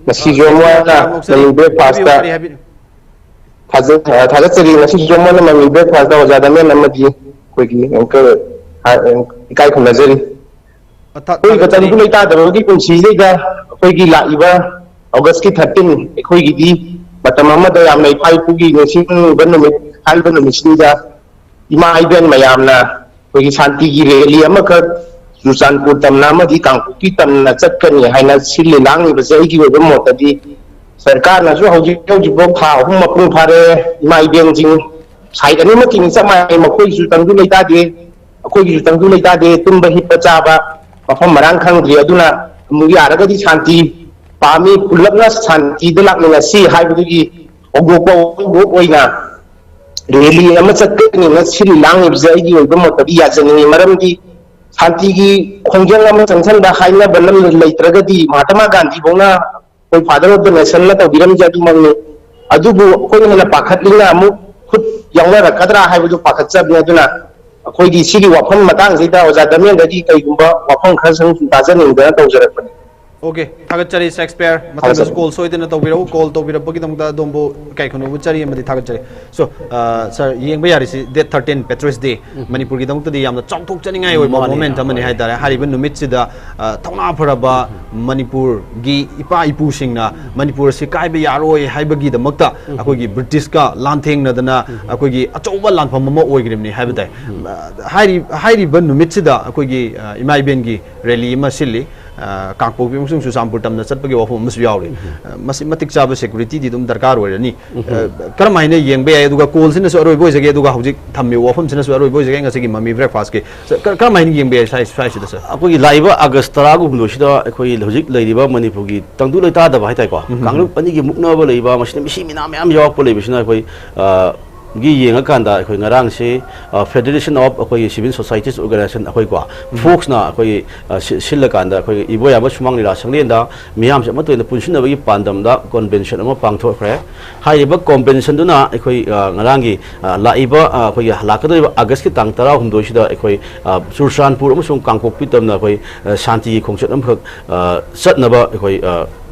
ꯉꯁꯤꯁꯨ ꯑꯃꯨꯛ ꯍꯟꯅ ꯃꯅꯤꯄꯨꯔ ꯐꯥꯁꯇ ꯍꯥꯏꯕꯤꯌꯨ, ꯀꯔꯤ ꯍꯥꯏꯕꯤꯅꯣ? ꯊꯥꯖ-, ꯑ, ꯊꯥꯒꯠꯆꯔꯤ꯫ ꯉꯁꯤꯁꯨ ꯑꯃꯅ ꯃꯃꯤ breakfast ꯑꯣꯖꯥ ꯗꯃꯦꯟ ꯑꯃꯗꯤ ꯑꯩꯈꯣꯏꯒꯤ anchor, ꯑ, ꯏꯀꯥꯏ ꯈꯨꯝꯅꯖꯔꯤ꯫ ꯑ, ꯊꯥ-, ꯑꯩꯈꯣꯏ ꯊꯥꯒꯠꯆꯔꯤ꯫ ꯃꯇꯝꯗꯨ ꯂꯩꯇꯥꯗꯕꯒꯤ ꯄꯨꯟꯁꯤꯁꯤꯗ ꯑꯩꯈꯣꯏꯒꯤ ꯂꯥꯛꯏꯕ August ꯀꯤ thirteen ꯑꯩꯈꯣꯏꯒꯤꯗꯤ ꯃꯇꯝ ꯑꯃꯗ ꯌꯥꯝꯅ ꯏꯄꯥ ꯏꯄꯨꯒꯤ ꯅꯤꯡꯁꯤꯡꯕ ꯅꯨꯃꯤꯠ ꯍꯥꯏꯔꯤꯕ ꯅꯨꯃꯤꯠꯁꯤꯗ ꯏꯃꯥ ꯏꯕꯦꯟ ꯃꯌꯥꯝꯅ ꯑꯩꯈꯣꯏꯒꯤ ꯁꯥꯟꯇꯤꯒꯤ rally ꯑꯃꯈꯛ ꯆꯨꯔꯆꯥꯟꯄꯨꯔ ꯇꯝꯅ ꯑꯃꯗꯤ ꯀꯥꯡꯄꯣꯛꯄꯤ ꯇꯝꯅ ꯆꯠꯀꯅꯤ ꯍꯥꯏꯅ ꯁꯤꯜꯂꯤ ꯂꯥꯡꯂꯤꯕꯁꯦ ꯑꯩꯒꯤ ꯑꯣꯏꯕ ꯃꯣꯠꯇꯗꯤ ꯁꯔꯀꯥꯔꯅꯁꯨ ꯍꯧꯖꯤꯛ ꯍꯧꯖꯤꯛꯐꯥꯎ ꯊꯥ ꯑꯍꯨꯝ ꯃꯄꯨꯡ ꯐꯥꯔꯦ꯫ ꯏꯃꯥ ꯏꯕꯦꯟꯁꯤꯡ side ꯑꯅꯤꯃꯛꯀꯤꯅꯤ ꯆꯞ ꯃꯥꯟꯅꯩ꯫ ꯃꯈꯣꯏꯒꯤꯁꯨ ꯇꯪꯗꯨ ꯂꯩꯇꯥꯗꯦ, ꯑꯩꯈꯣꯏꯒꯤꯁꯨ ꯇꯪꯗꯨ ꯂꯩꯇꯥꯗꯦ꯫ ꯇꯨꯝꯕ ꯍꯤꯞꯄ ꯆꯥꯕ ꯃꯐꯝ ꯃꯔꯥꯡ ꯈꯪꯗ꯭ꯔꯤ꯫ ꯑꯗꯨꯅ ꯑꯃꯨꯛ ꯌꯥꯔꯒꯗꯤ ꯁꯥꯟꯇꯤ ꯄꯥꯝꯃꯤ, ꯄꯨꯂꯞꯅ ꯁꯥꯟꯇꯤꯗ ꯂꯥꯛꯃꯤꯟꯅꯁꯤ ꯍꯥꯏꯕꯗꯨꯒꯤ ꯍꯧꯗꯣꯛꯄ ꯍꯧꯗꯣꯛ ꯑꯣꯏꯅ rally ꯑꯃ ꯆꯠꯀꯅꯤꯅ ꯁꯤꯜꯂꯤ ꯂꯥꯡꯂꯤꯕꯁꯦ ꯑꯩꯒꯤ ꯑꯣꯏꯕ ꯃꯣꯠꯇꯗꯤ ꯌꯥꯖꯅꯤꯡꯉꯤ꯫ ꯃꯔꯝꯗꯤ ꯁꯥꯟꯇꯤꯒꯤ ꯈꯣꯡꯖꯪ ꯑꯃ ꯆꯪꯁꯤꯟꯕ ꯍꯥꯏꯅꯕ ꯂꯩꯇ꯭ꯔꯒꯗꯤ ꯃꯍꯥꯇꯃꯥ ꯒꯥꯟꯙꯤ ꯐꯥꯎꯅ ꯑꯩꯈꯣꯏ Father of the Nation ꯅ ꯇꯧꯕꯤꯔꯝꯃꯤꯁꯦ ꯑꯗꯨꯃꯛꯅꯤ꯫ ꯑꯗꯨꯕꯨ ꯑꯩꯈꯣꯏꯅ ꯍꯦꯟꯅ ꯄꯥꯈꯠꯂꯤꯅ ꯑꯃꯨꯛ ꯈꯨꯠ ꯌꯥꯎꯅꯔꯛꯀꯗ꯭ꯔꯥ ꯍꯥꯏꯕꯗꯨ ꯄꯥꯈꯠꯆꯕꯅꯤ꯫ ꯑꯗꯨꯅ ꯑꯩꯈꯣꯏꯒꯤ ꯁꯤꯒꯤ ꯋꯥꯐꯝ ꯃꯇꯥꯡꯁꯤꯗ ꯑꯣꯖꯥ ꯗꯃꯦꯟꯗꯒꯤ ꯀꯩꯒꯨꯝꯕ ꯋꯥꯐꯝ ꯈꯔ ꯁꯨꯝ ꯇꯥꯖꯅꯤꯡꯗꯅ ꯇꯧꯖꯔꯛꯄꯅꯤ꯫ Okay, ꯊꯥꯒꯠꯆꯔꯤ ꯁꯦꯛꯁꯄꯤꯌꯔ꯫ ꯃꯊꯪꯗꯁꯨ ꯊꯥꯒꯠꯆꯔꯤ꯫ Call ꯁꯣꯏꯗꯅ ꯇꯧꯕꯤꯔꯛꯎ꯫ Call ꯇꯧꯕꯤꯔꯛꯄꯒꯤꯗꯃꯛꯇ ꯑꯗꯣꯝꯕꯨ ꯏꯀꯥꯏ ꯈꯨꯝꯅꯕ ꯆꯥꯔꯤ ꯑꯃꯗꯤ ꯊꯥꯒꯠꯆꯔꯤ꯫ So, ꯑ, sir, ꯌꯦꯡꯕ ꯌꯥꯔꯤꯁꯤ date thirteen Patriots Day, ꯎꯝ꯫ ꯃꯅꯤꯄꯨꯔꯒꯤꯗꯃꯛꯇꯗꯤ ꯌꯥꯝꯅ ꯆꯥꯎꯊꯣꯛꯆꯅꯤꯡꯉꯥꯏ ꯑꯣꯏꯕ ꯃꯥꯅꯤ, moment ꯑꯃꯅꯤ ꯃꯥꯅꯤ꯫ ꯍꯥꯏꯇꯥꯔꯦ꯫ ꯍꯥꯏꯔꯤꯕ ꯅꯨꯃꯤꯠꯁꯤꯗ, ꯑ, ꯊꯧꯅꯥ ꯐꯔꯕ ꯃꯅꯤꯄꯨꯔꯒꯤ ꯏꯄꯥ ꯏꯄꯨꯁꯤꯡꯅ ꯃꯅꯤꯄꯨꯔ ꯑꯁꯤ ꯀꯥꯏꯕ ꯌꯥꯔꯣꯏ ꯍꯥꯏꯕꯒꯤꯗꯃꯛꯇ ꯑꯩꯈꯣꯏꯒꯤ ꯕ꯭ꯔꯤꯇꯤꯁꯀ ꯂꯥꯟꯊꯦꯡꯅꯗꯅ ꯑꯩꯈꯣꯏꯒꯤ ꯑꯆꯧꯕ ꯂꯥꯟꯐꯝ ꯑꯃ ꯑꯣꯏꯈ꯭ꯔꯤꯕꯅꯤ ꯍꯥꯏꯕ ꯇꯥꯏ꯫ ꯑ, ꯍꯥꯏꯔꯤ-, ꯍꯥꯏꯔꯤꯕ ꯅꯨꯃꯤꯠꯁꯤꯗ ꯑꯩꯈꯣꯏꯒꯤ, ꯑ, ꯏꯃꯥ ꯏꯕꯦꯟꯒꯤ rally ꯑꯃ ꯁꯤꯜꯂꯤ꯫ ꯑ, ꯀꯥꯡꯄꯣꯛꯄꯤ ꯑꯃꯁꯨꯡ ꯆꯨꯔꯆꯥꯟꯄꯨꯔ ꯇꯝꯅ ꯆꯠꯄꯒꯤ ꯋꯥꯐꯝ ꯑꯃꯁꯨ ꯌꯥꯎꯔꯤ꯫ ꯎꯝ꯫ ꯑ, ꯃꯁꯤ ꯃꯇꯤꯛ ꯆꯥꯕ security ꯗꯤ ꯑꯗꯨꯝ ꯗꯔꯀꯥꯔ ꯑꯣꯏꯔꯅꯤ꯫ ꯎꯝ꯫ ꯑ, ꯀꯔꯝ ꯍꯥꯏꯅ ꯌꯦꯡꯕ ꯌꯥꯏ? ꯑꯗꯨꯒ call ꯁꯤꯅꯁꯨ ꯑꯔꯣꯏꯕ ꯑꯣꯏꯖꯒꯦ, ꯑꯗꯨꯒ ꯍꯧꯖꯤꯛ ꯊꯝꯃꯤꯕ ꯋꯥꯐꯝꯁꯤꯅꯁꯨ ꯑꯔꯣꯏꯕ ꯑꯣꯏꯖꯒꯦ ꯉꯁꯤꯒꯤ ꯃꯃꯤ breakfast ꯀꯤ꯫ Sir, ꯀ-, ꯀꯔꯝ ꯍꯥꯏꯅ ꯌꯦꯡꯕ ꯌꯥꯏ ꯁ꯭ꯋꯥꯏ-, ꯁ꯭ꯋꯥꯏꯁꯤꯗ, sir? ꯑꯩꯈꯣꯏꯒꯤ ꯂꯥꯛꯏꯕ August ꯇꯔꯥꯒ ꯍꯨꯝꯗꯣꯏꯁꯤꯗ ꯑꯩꯈꯣꯏ ꯍꯧꯖꯤꯛ ꯂꯩꯔꯤꯕ ꯃꯅꯤꯄꯨꯔꯒꯤ ꯇꯪꯗꯨ ꯂꯩꯇꯥꯗꯕ ꯍꯥꯏꯇꯥꯔꯦꯀꯣ, ꯎꯝ꯫ ꯀꯥꯡꯂꯨꯞ ꯑꯅꯤꯒꯤ ꯃꯨꯛꯅꯕ ꯂꯩꯕ, ꯃꯁꯤꯗ ꯃꯤꯁꯤ ꯃꯤꯅꯥ ꯃꯌꯥꯝ ꯌꯥꯎꯔꯛꯄ ꯂꯩꯕꯁꯤꯅ ꯑꯩꯈꯣꯏ, ꯑ, ꯒꯤ ꯌꯦꯡꯉꯀꯥꯟꯗ ꯑꯩꯈꯣꯏ ꯉꯔꯥꯡꯁꯤ, ꯑ, Federation of ꯑꯩꯈꯣꯏꯒꯤ Civil Societies Organisation ꯑꯩꯈꯣꯏꯀꯣ, ꯎꯝ꯫ ꯐꯣꯛꯁꯅ ꯑꯩꯈꯣꯏꯒꯤ, ꯑ, ꯁꯤ-, ꯁꯤꯜꯂꯀꯥꯟꯗ ꯑꯩꯈꯣꯏꯒꯤ ꯏꯕꯣꯌꯥꯏꯃ ꯁꯨꯃꯥꯡ ꯂꯤꯂꯥ ꯁꯪꯂꯦꯟꯗ ꯃꯤꯌꯥꯝꯁꯦ ꯑꯃꯠꯇ ꯑꯣꯏꯅ ꯄꯨꯟꯁꯤꯟꯅꯕꯒꯤ ꯄꯥꯟꯗꯝꯗ convention ꯑꯃ ꯄꯥꯡꯊꯣꯛꯈ꯭ꯔꯦ꯫ ꯍꯥꯏꯔꯤꯕ convention ꯗꯨꯅ ꯑꯩꯈꯣꯏ, ꯑ, ꯉꯔꯥꯡꯒꯤ, ꯑ, ꯂꯥꯛꯏꯕ, ꯑ, ꯑꯩꯈꯣꯏꯒꯤ ꯂꯥꯛꯀꯗꯧꯔꯤꯕ August ꯀꯤ ꯇꯥꯡ ꯇꯔꯥꯍꯨꯝꯗꯣꯏꯁꯤꯗ ꯑꯩꯈꯣꯏ, ꯑ, ꯆꯨꯔꯆꯥꯟꯄꯨꯔ ꯑꯃꯁꯨꯡ ꯀꯥꯡꯄꯣꯛꯄꯤ ꯇꯝꯅ ꯑꯩꯈꯣꯏ, ꯑ, ꯁꯥꯟꯇꯤꯒꯤ ꯈꯣꯡꯆꯠ ꯑꯃꯈꯛ, ꯑ, ꯆꯠꯅꯕ ꯑꯩꯈꯣꯏ, ꯑ,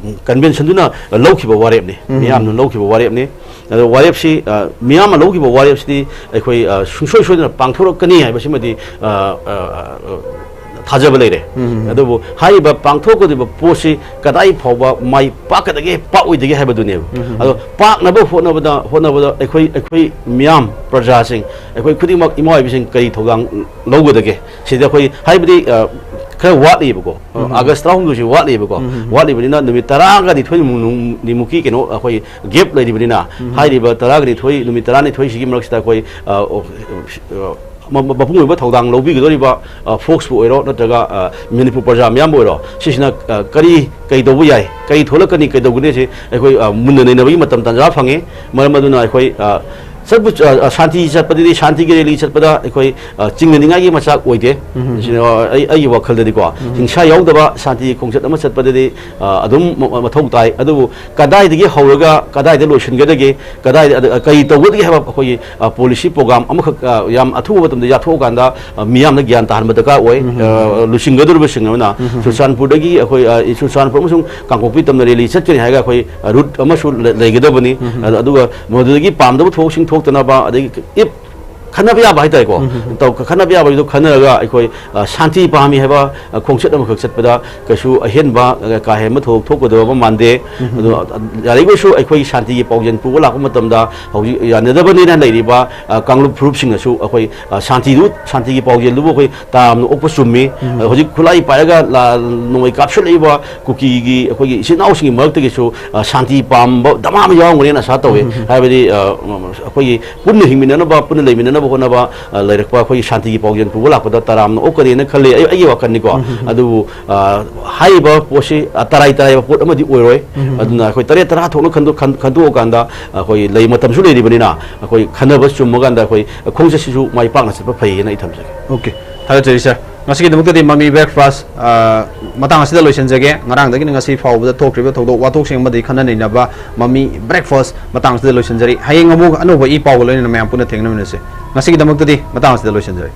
convention ꯗꯨꯅ ꯂꯧꯈꯤꯕ ꯋꯥꯔꯦꯞꯅꯤ, ꯎꯝ꯫ ꯃꯤꯌꯥꯝꯅ ꯂꯧꯈꯤꯕ ꯋꯥꯔꯦꯞꯅꯤ꯫ ꯑꯗꯣ ꯋꯥꯔꯦꯞꯁꯤ, ꯑ, ꯃꯤꯌꯥꯝꯅ ꯂꯧꯈꯤꯕ ꯋꯥꯔꯦꯞꯁꯤꯗꯤ ꯑꯩꯈꯣꯏ, ꯑ, ꯁꯨꯡꯁꯣꯏ ꯁꯣꯏꯗꯅ ꯄꯥꯡꯊꯣꯔꯛꯀꯅꯤ ꯍꯥꯏꯕꯁꯤꯃꯗꯤ, ꯑ, ꯑ, ꯑ, ꯊꯥꯖꯕ ꯂꯩꯔꯦ꯫ ꯎꯝ꯫ ꯑꯗꯨꯕꯨ ꯍꯥꯏꯔꯤꯕ ꯄꯥꯡꯊꯣꯛꯀꯗꯧꯔꯤꯕ ꯄꯣꯠꯁꯤ ꯀꯗꯥꯏ ꯐꯥꯎꯕ ꯃꯥꯏ ꯄꯥꯛꯀꯗꯒꯦ, ꯄꯥꯛꯑꯣꯏꯗꯒꯦ ꯍꯥꯏꯕꯗꯨꯅꯦꯕ꯫ ꯎꯝ꯫ ꯑꯗꯣ ꯄꯥꯛꯅꯕ ꯍꯣꯠꯅꯕꯗ, ꯍꯣꯠꯅꯕꯗ ꯑꯩꯈꯣꯏ, ꯑꯩꯈꯣꯏ ꯃꯤꯌꯥꯝ, ꯄ꯭ꯔꯖꯥꯁꯤꯡ, ꯑꯩꯈꯣꯏ ꯈꯨꯗꯤꯡꯃꯛ, ꯏꯃꯥ ꯑꯣꯏꯕꯁꯤꯡ ꯀꯔꯤ ꯊꯧꯗꯥꯡ ꯂꯧꯒꯗꯒꯦ? ꯁꯤꯗ ꯑꯩꯈꯣꯏ, ꯍꯥꯏꯕꯗꯤ, ꯑ, ꯈꯔ ꯋꯥꯠꯂꯤꯕꯀꯣ꯫ ꯎꯝ꯫ ꯑꯥꯒꯁ ꯇꯔꯥꯍꯨꯝꯗꯣꯏꯁꯤ ꯋꯥꯠꯂꯤꯕꯀꯣ꯫ ꯎꯝ꯫ ꯋꯥꯠꯂꯤꯕꯅꯤꯅ ꯅꯨꯃꯤꯠ ꯇꯔꯥꯒ ꯅꯤꯊꯣꯏ ꯃꯨꯛ-, ꯅꯤꯃꯨꯛꯀꯤ ꯀꯩꯅꯣ, ꯑꯩꯈꯣꯏ gap ꯂꯩꯔꯤꯕꯅꯤꯅ, ꯎꯝ꯫ ꯍꯥꯏꯔꯤꯕ ꯇꯔꯥꯒ ꯅꯤꯊꯣꯏ, ꯅꯨꯃꯤꯠ ꯇꯔꯥꯅꯤꯊꯣꯏꯁꯤꯒꯤ ꯃꯔꯛꯁꯤꯗ ꯑꯩꯈꯣꯏ, ꯑ, ꯑꯣ, ꯑ, ꯃ-, ꯃꯄꯨꯡ ꯑꯣꯏꯕ ꯊꯧꯗꯥꯡ ꯂꯧꯕꯤꯒꯗꯧꯔꯤꯕ, ꯑ, folks ꯄꯨ ꯑꯣꯏꯔꯣ, ꯅꯠꯇ꯭ꯔꯒ, ꯑ, ꯃꯅꯤꯄꯨꯔ ꯄ꯭ꯔꯖꯥ ꯃꯤꯌꯥꯝꯕꯨ ꯑꯣꯏꯔꯣ, ꯁꯤꯁꯤꯅ, ꯑ, ꯀꯔꯤ, ꯀꯩ ꯇꯧꯕ ꯌꯥꯏ, ꯀꯔꯤ ꯊꯣꯛꯂꯛꯀꯅꯤ, ꯀꯩꯗꯧꯒꯅꯤ ꯁꯤ ꯑꯩꯈꯣꯏ, ꯑ, ꯃꯨꯟꯅ ꯅꯩꯅꯕꯒꯤ ꯃꯇꯝ ꯇꯥꯟꯖꯥ ꯐꯪꯉꯤ꯫ ꯃꯔꯝ ꯑꯗꯨꯅ ꯑꯩꯈꯣꯏ, ꯑ, ꯆꯠꯄ, ꯑ, ꯑ, ꯁꯥꯟꯇꯤ ꯆꯠꯄꯗꯗꯤ, ꯁꯥꯟꯇꯤꯒꯤ rally ꯆꯠꯄꯗ ꯑꯩꯈꯣꯏ, ꯑ, ꯆꯤꯡꯅꯅꯤꯡꯉꯥꯏꯒꯤ ꯃꯆꯥꯛ ꯑꯣꯏꯗꯦ꯫ ꯎꯝ꯫ ꯁꯤꯅ ꯑꯩ, ꯑꯩꯒꯤ ꯋꯥꯈꯜꯗꯗꯤꯀꯣ, ꯎꯝ꯫ ꯍꯤꯡꯁꯥ ꯌꯥꯎꯗꯕ ꯁꯥꯟꯇꯤ ꯈꯣꯡꯆꯠ ꯑꯃ ꯆꯠꯄꯗꯗꯤ, ꯑ, ꯑꯗꯨꯝ ꯃ-, ꯃ-, ꯃꯊꯧ ꯇꯥꯏ꯫ ꯑꯗꯨꯕꯨ ꯀꯗꯥꯏꯗꯒꯤ ꯍꯧꯔꯒ ꯀꯗꯥꯏꯗ ꯂꯣꯏꯁꯤꯟꯒꯗꯒꯦ, ꯀꯗꯥꯏꯗ, ꯑꯗ, ꯀꯔꯤ ꯇꯧꯒꯗꯒꯦ ꯍꯥꯏꯕ ꯑꯩꯈꯣꯏꯒꯤ, ꯑ, policy program ꯑꯃꯈꯛ, ꯑ, ꯌꯥꯝ ꯑꯊꯨꯕ ꯃꯇꯝꯗ ꯌꯥꯊꯣꯛꯑꯀꯥꯟꯗ, ꯑ, ꯃꯤꯌꯥꯝꯅ ꯒ꯭ꯌꯥꯟ ꯇꯥꯍꯟꯕ ꯗꯔꯀꯥꯔ ꯑꯣꯏ꯫ ꯎꯝ꯫ ꯑ, ꯂꯨꯆꯤꯡꯒꯗꯧꯔꯤꯕꯁꯤꯡ ꯑꯃꯅ ꯎꯝ꯫ ꯆꯨꯔꯆꯥꯟꯄꯨꯔꯗꯒꯤ ꯑꯩꯈꯣꯏ, ꯑ, ꯆꯨꯔꯆꯥꯟꯄꯨꯔ ꯑꯃꯁꯨꯡ ꯀꯥꯡꯄꯣꯛꯄꯤ ꯇꯝꯅ rally ꯆꯠꯀꯅꯤ ꯍꯥꯏꯔꯒ ꯑꯩꯈꯣꯏ, ꯑ, route ꯑꯃꯁꯨ ꯂꯩ-, ꯂꯩꯒꯗꯕꯅꯤ꯫ ꯎꯝ꯫ ꯑꯗ-, ꯑꯗꯨꯒ ꯃꯗꯨꯗꯒꯤ ꯄꯥꯝꯗꯕ ꯊꯕꯛꯁꯤꯡ ꯊꯣꯛꯇꯅꯕ, ꯑꯗꯒꯤ if ꯈꯟꯅꯕ ꯌꯥꯕ ꯍꯥꯏꯇꯥꯔꯦꯀꯣ꯫ ꯎꯝ꯫ ꯇꯧ-, ꯈꯟꯅꯕ ꯌꯥꯕꯒꯤꯗꯣ ꯈꯟꯅꯔꯒ ꯑꯩꯈꯣꯏ, ꯑ, ꯁꯥꯟꯇꯤ ꯄꯥꯝꯃꯤ ꯍꯥꯏꯕ, ꯑ, ꯈꯣꯡꯆꯠ ꯑꯃꯈꯛ ꯆꯠꯄꯗ ꯀꯩꯁꯨ ꯑꯍꯦꯟꯕ, ꯑ, ꯀꯥ ꯍꯦꯟꯕ ꯊꯧꯗꯣꯛ ꯊꯣꯛꯀꯗꯕ ꯃꯥꯟꯗꯦ꯫ ꯎꯝ꯫ ꯑꯗꯣ, ꯑ, ꯌꯥꯔꯤꯈꯩꯁꯨ ꯑꯩꯈꯣꯏ ꯁꯥꯟꯇꯤꯒꯤ ꯄꯥꯎꯖꯦꯜ ꯄꯨꯕ ꯂꯥꯛꯄ ꯃꯇꯝꯗ ꯍꯧꯖꯤꯛ ꯌꯥꯅꯗꯕꯅꯤꯅ ꯂꯩꯔꯤꯕ, ꯑ, ꯀꯥꯡꯂꯨꯞ ꯐꯨꯔꯨꯞꯁꯤꯡꯅꯁꯨ ꯑꯩꯈꯣꯏ, ꯑ, ꯁꯥꯟꯇꯤꯗꯨ, ꯁꯥꯟꯇꯤꯒꯤ ꯄꯥꯎꯖꯦꯜꯗꯨꯕꯨ ꯑꯩꯈꯣꯏ ꯇꯔꯥꯝꯅ ꯑꯣꯛꯄ ꯆꯨꯝꯃꯤ꯫ ꯎꯝ꯫ ꯑ, ꯍꯧꯖꯤꯛ ꯈꯨꯠꯂꯥꯏ ꯄꯥꯏꯔꯒ ꯂꯥ-, ꯅꯣꯡꯃꯩ ꯀꯥꯞꯁꯤꯜꯂꯛꯏꯕ ꯀꯨꯀꯤꯒꯤ ꯑꯩꯈꯣꯏꯒꯤ ꯏꯆꯤꯟ ꯏꯅꯥꯎꯁꯤꯡꯒꯤ ꯃꯔꯛꯇꯒꯤꯁꯨ, ꯑ, ꯁꯥꯟꯇꯤ ꯄꯥꯝꯕ ꯗꯃꯥ ꯑꯃ ꯌꯥꯎꯔꯝꯒꯅꯤꯅ ꯑꯁꯥ ꯇꯧꯋꯤ꯫ ꯎꯝ꯫ ꯍꯥꯏꯕꯗꯤ, ꯑ, ꯑꯩꯈꯣꯏꯒꯤ ꯄꯨꯟꯅ ꯍꯤꯡꯃꯤꯟꯅꯅꯕ, ꯄꯨꯟꯅ ꯂꯩꯃꯤꯟꯅꯅꯕ ꯍꯣꯠꯅꯕ, ꯑ, ꯂꯩꯔꯛꯄ ꯑꯩꯈꯣꯏꯒꯤ ꯁꯥꯟꯇꯤꯒꯤ ꯄꯥꯎꯖꯦꯜ ꯄꯨꯕ ꯂꯥꯛꯄꯗ ꯇꯔꯥꯝꯅ ꯑꯣꯛꯀꯅꯤꯅ ꯈꯜꯂꯤ, ꯑꯩ, ꯑꯩꯒꯤ ꯋꯥꯈꯜꯅꯤꯀꯣ꯫ ꯎꯝ, ꯎꯝ, ꯎꯝ꯫ ꯑꯗꯨꯕꯨ, ꯑ, ꯍꯥꯏꯔꯤꯕ ꯄꯣꯠꯁꯤ, ꯑ, ꯇꯔꯥꯏ ꯇꯔꯥꯏꯕ ꯄꯣꯠ ꯑꯃꯗꯤ ꯑꯣꯏꯔꯣꯏ꯫ ꯎꯝ, ꯎꯝ, ꯎꯝ꯫ ꯑꯗꯨꯅ ꯑꯩꯈꯣꯏ ꯇꯔꯦꯠ ꯇꯔꯥ ꯊꯣꯛꯅ ꯈꯟꯗꯣꯛ-, ꯈꯟ-, ꯈꯟꯗꯣꯛꯑꯀꯥꯟꯗ ꯑꯩꯈꯣꯏ ꯂꯩ, ꯃꯇꯝꯁꯨ ꯂꯩꯔꯤꯕꯅꯤꯅ ꯑꯩꯈꯣꯏ ꯈꯟꯅꯕ ꯆꯨꯝꯃꯀꯥꯟꯗ ꯑꯩꯈꯣꯏ ꯈꯣꯡꯆꯠꯁꯤꯁꯨ ꯃꯥꯏ ꯄꯥꯛꯅ ꯆꯠꯄ ꯐꯩꯌꯦꯅ ꯑꯩ ꯊꯝꯖꯒꯦ꯫ Okay, ꯊꯥꯒꯠꯆꯔꯤ sir꯫ ꯉꯁꯤꯒꯤꯗꯃꯛꯇꯗꯤ ꯃꯃꯤ breakfast, ꯑ, ꯃꯇꯥꯡ ꯑꯁꯤꯗ ꯂꯣꯏꯁꯤꯟꯖꯒꯦ꯫ ꯉꯔꯥꯡꯗꯒꯤꯅ ꯉꯁꯤ ꯐꯥꯎꯕꯗ ꯊꯣꯛꯈ꯭ꯔꯤꯕ ꯊꯧꯗꯣꯛ ꯋꯥꯊꯣꯛꯁꯤꯡ ꯑꯃꯗꯤ ꯈꯟꯅ ꯅꯩꯅꯕ ꯃꯃꯤ breakfast ꯃꯇꯥꯡ ꯑꯁꯤꯗ ꯂꯣꯏꯁꯤꯟꯖꯔꯤ꯫ ꯍꯌꯦꯡ ꯑꯃꯨꯛ ꯑꯅꯧꯕ ꯏ ꯄꯥꯎꯒ ꯂꯣꯏꯅꯅ ꯃꯌꯥꯝ ꯄꯨꯟꯅ ꯊꯦꯡꯅꯃꯤꯟꯅꯁꯤ꯫ ꯉꯁꯤꯒꯤꯗꯃꯛꯇꯗꯤ ꯃꯇꯥꯡ ꯑꯁꯤꯗ ꯂꯣꯏꯁꯤꯟꯖꯔꯦ꯫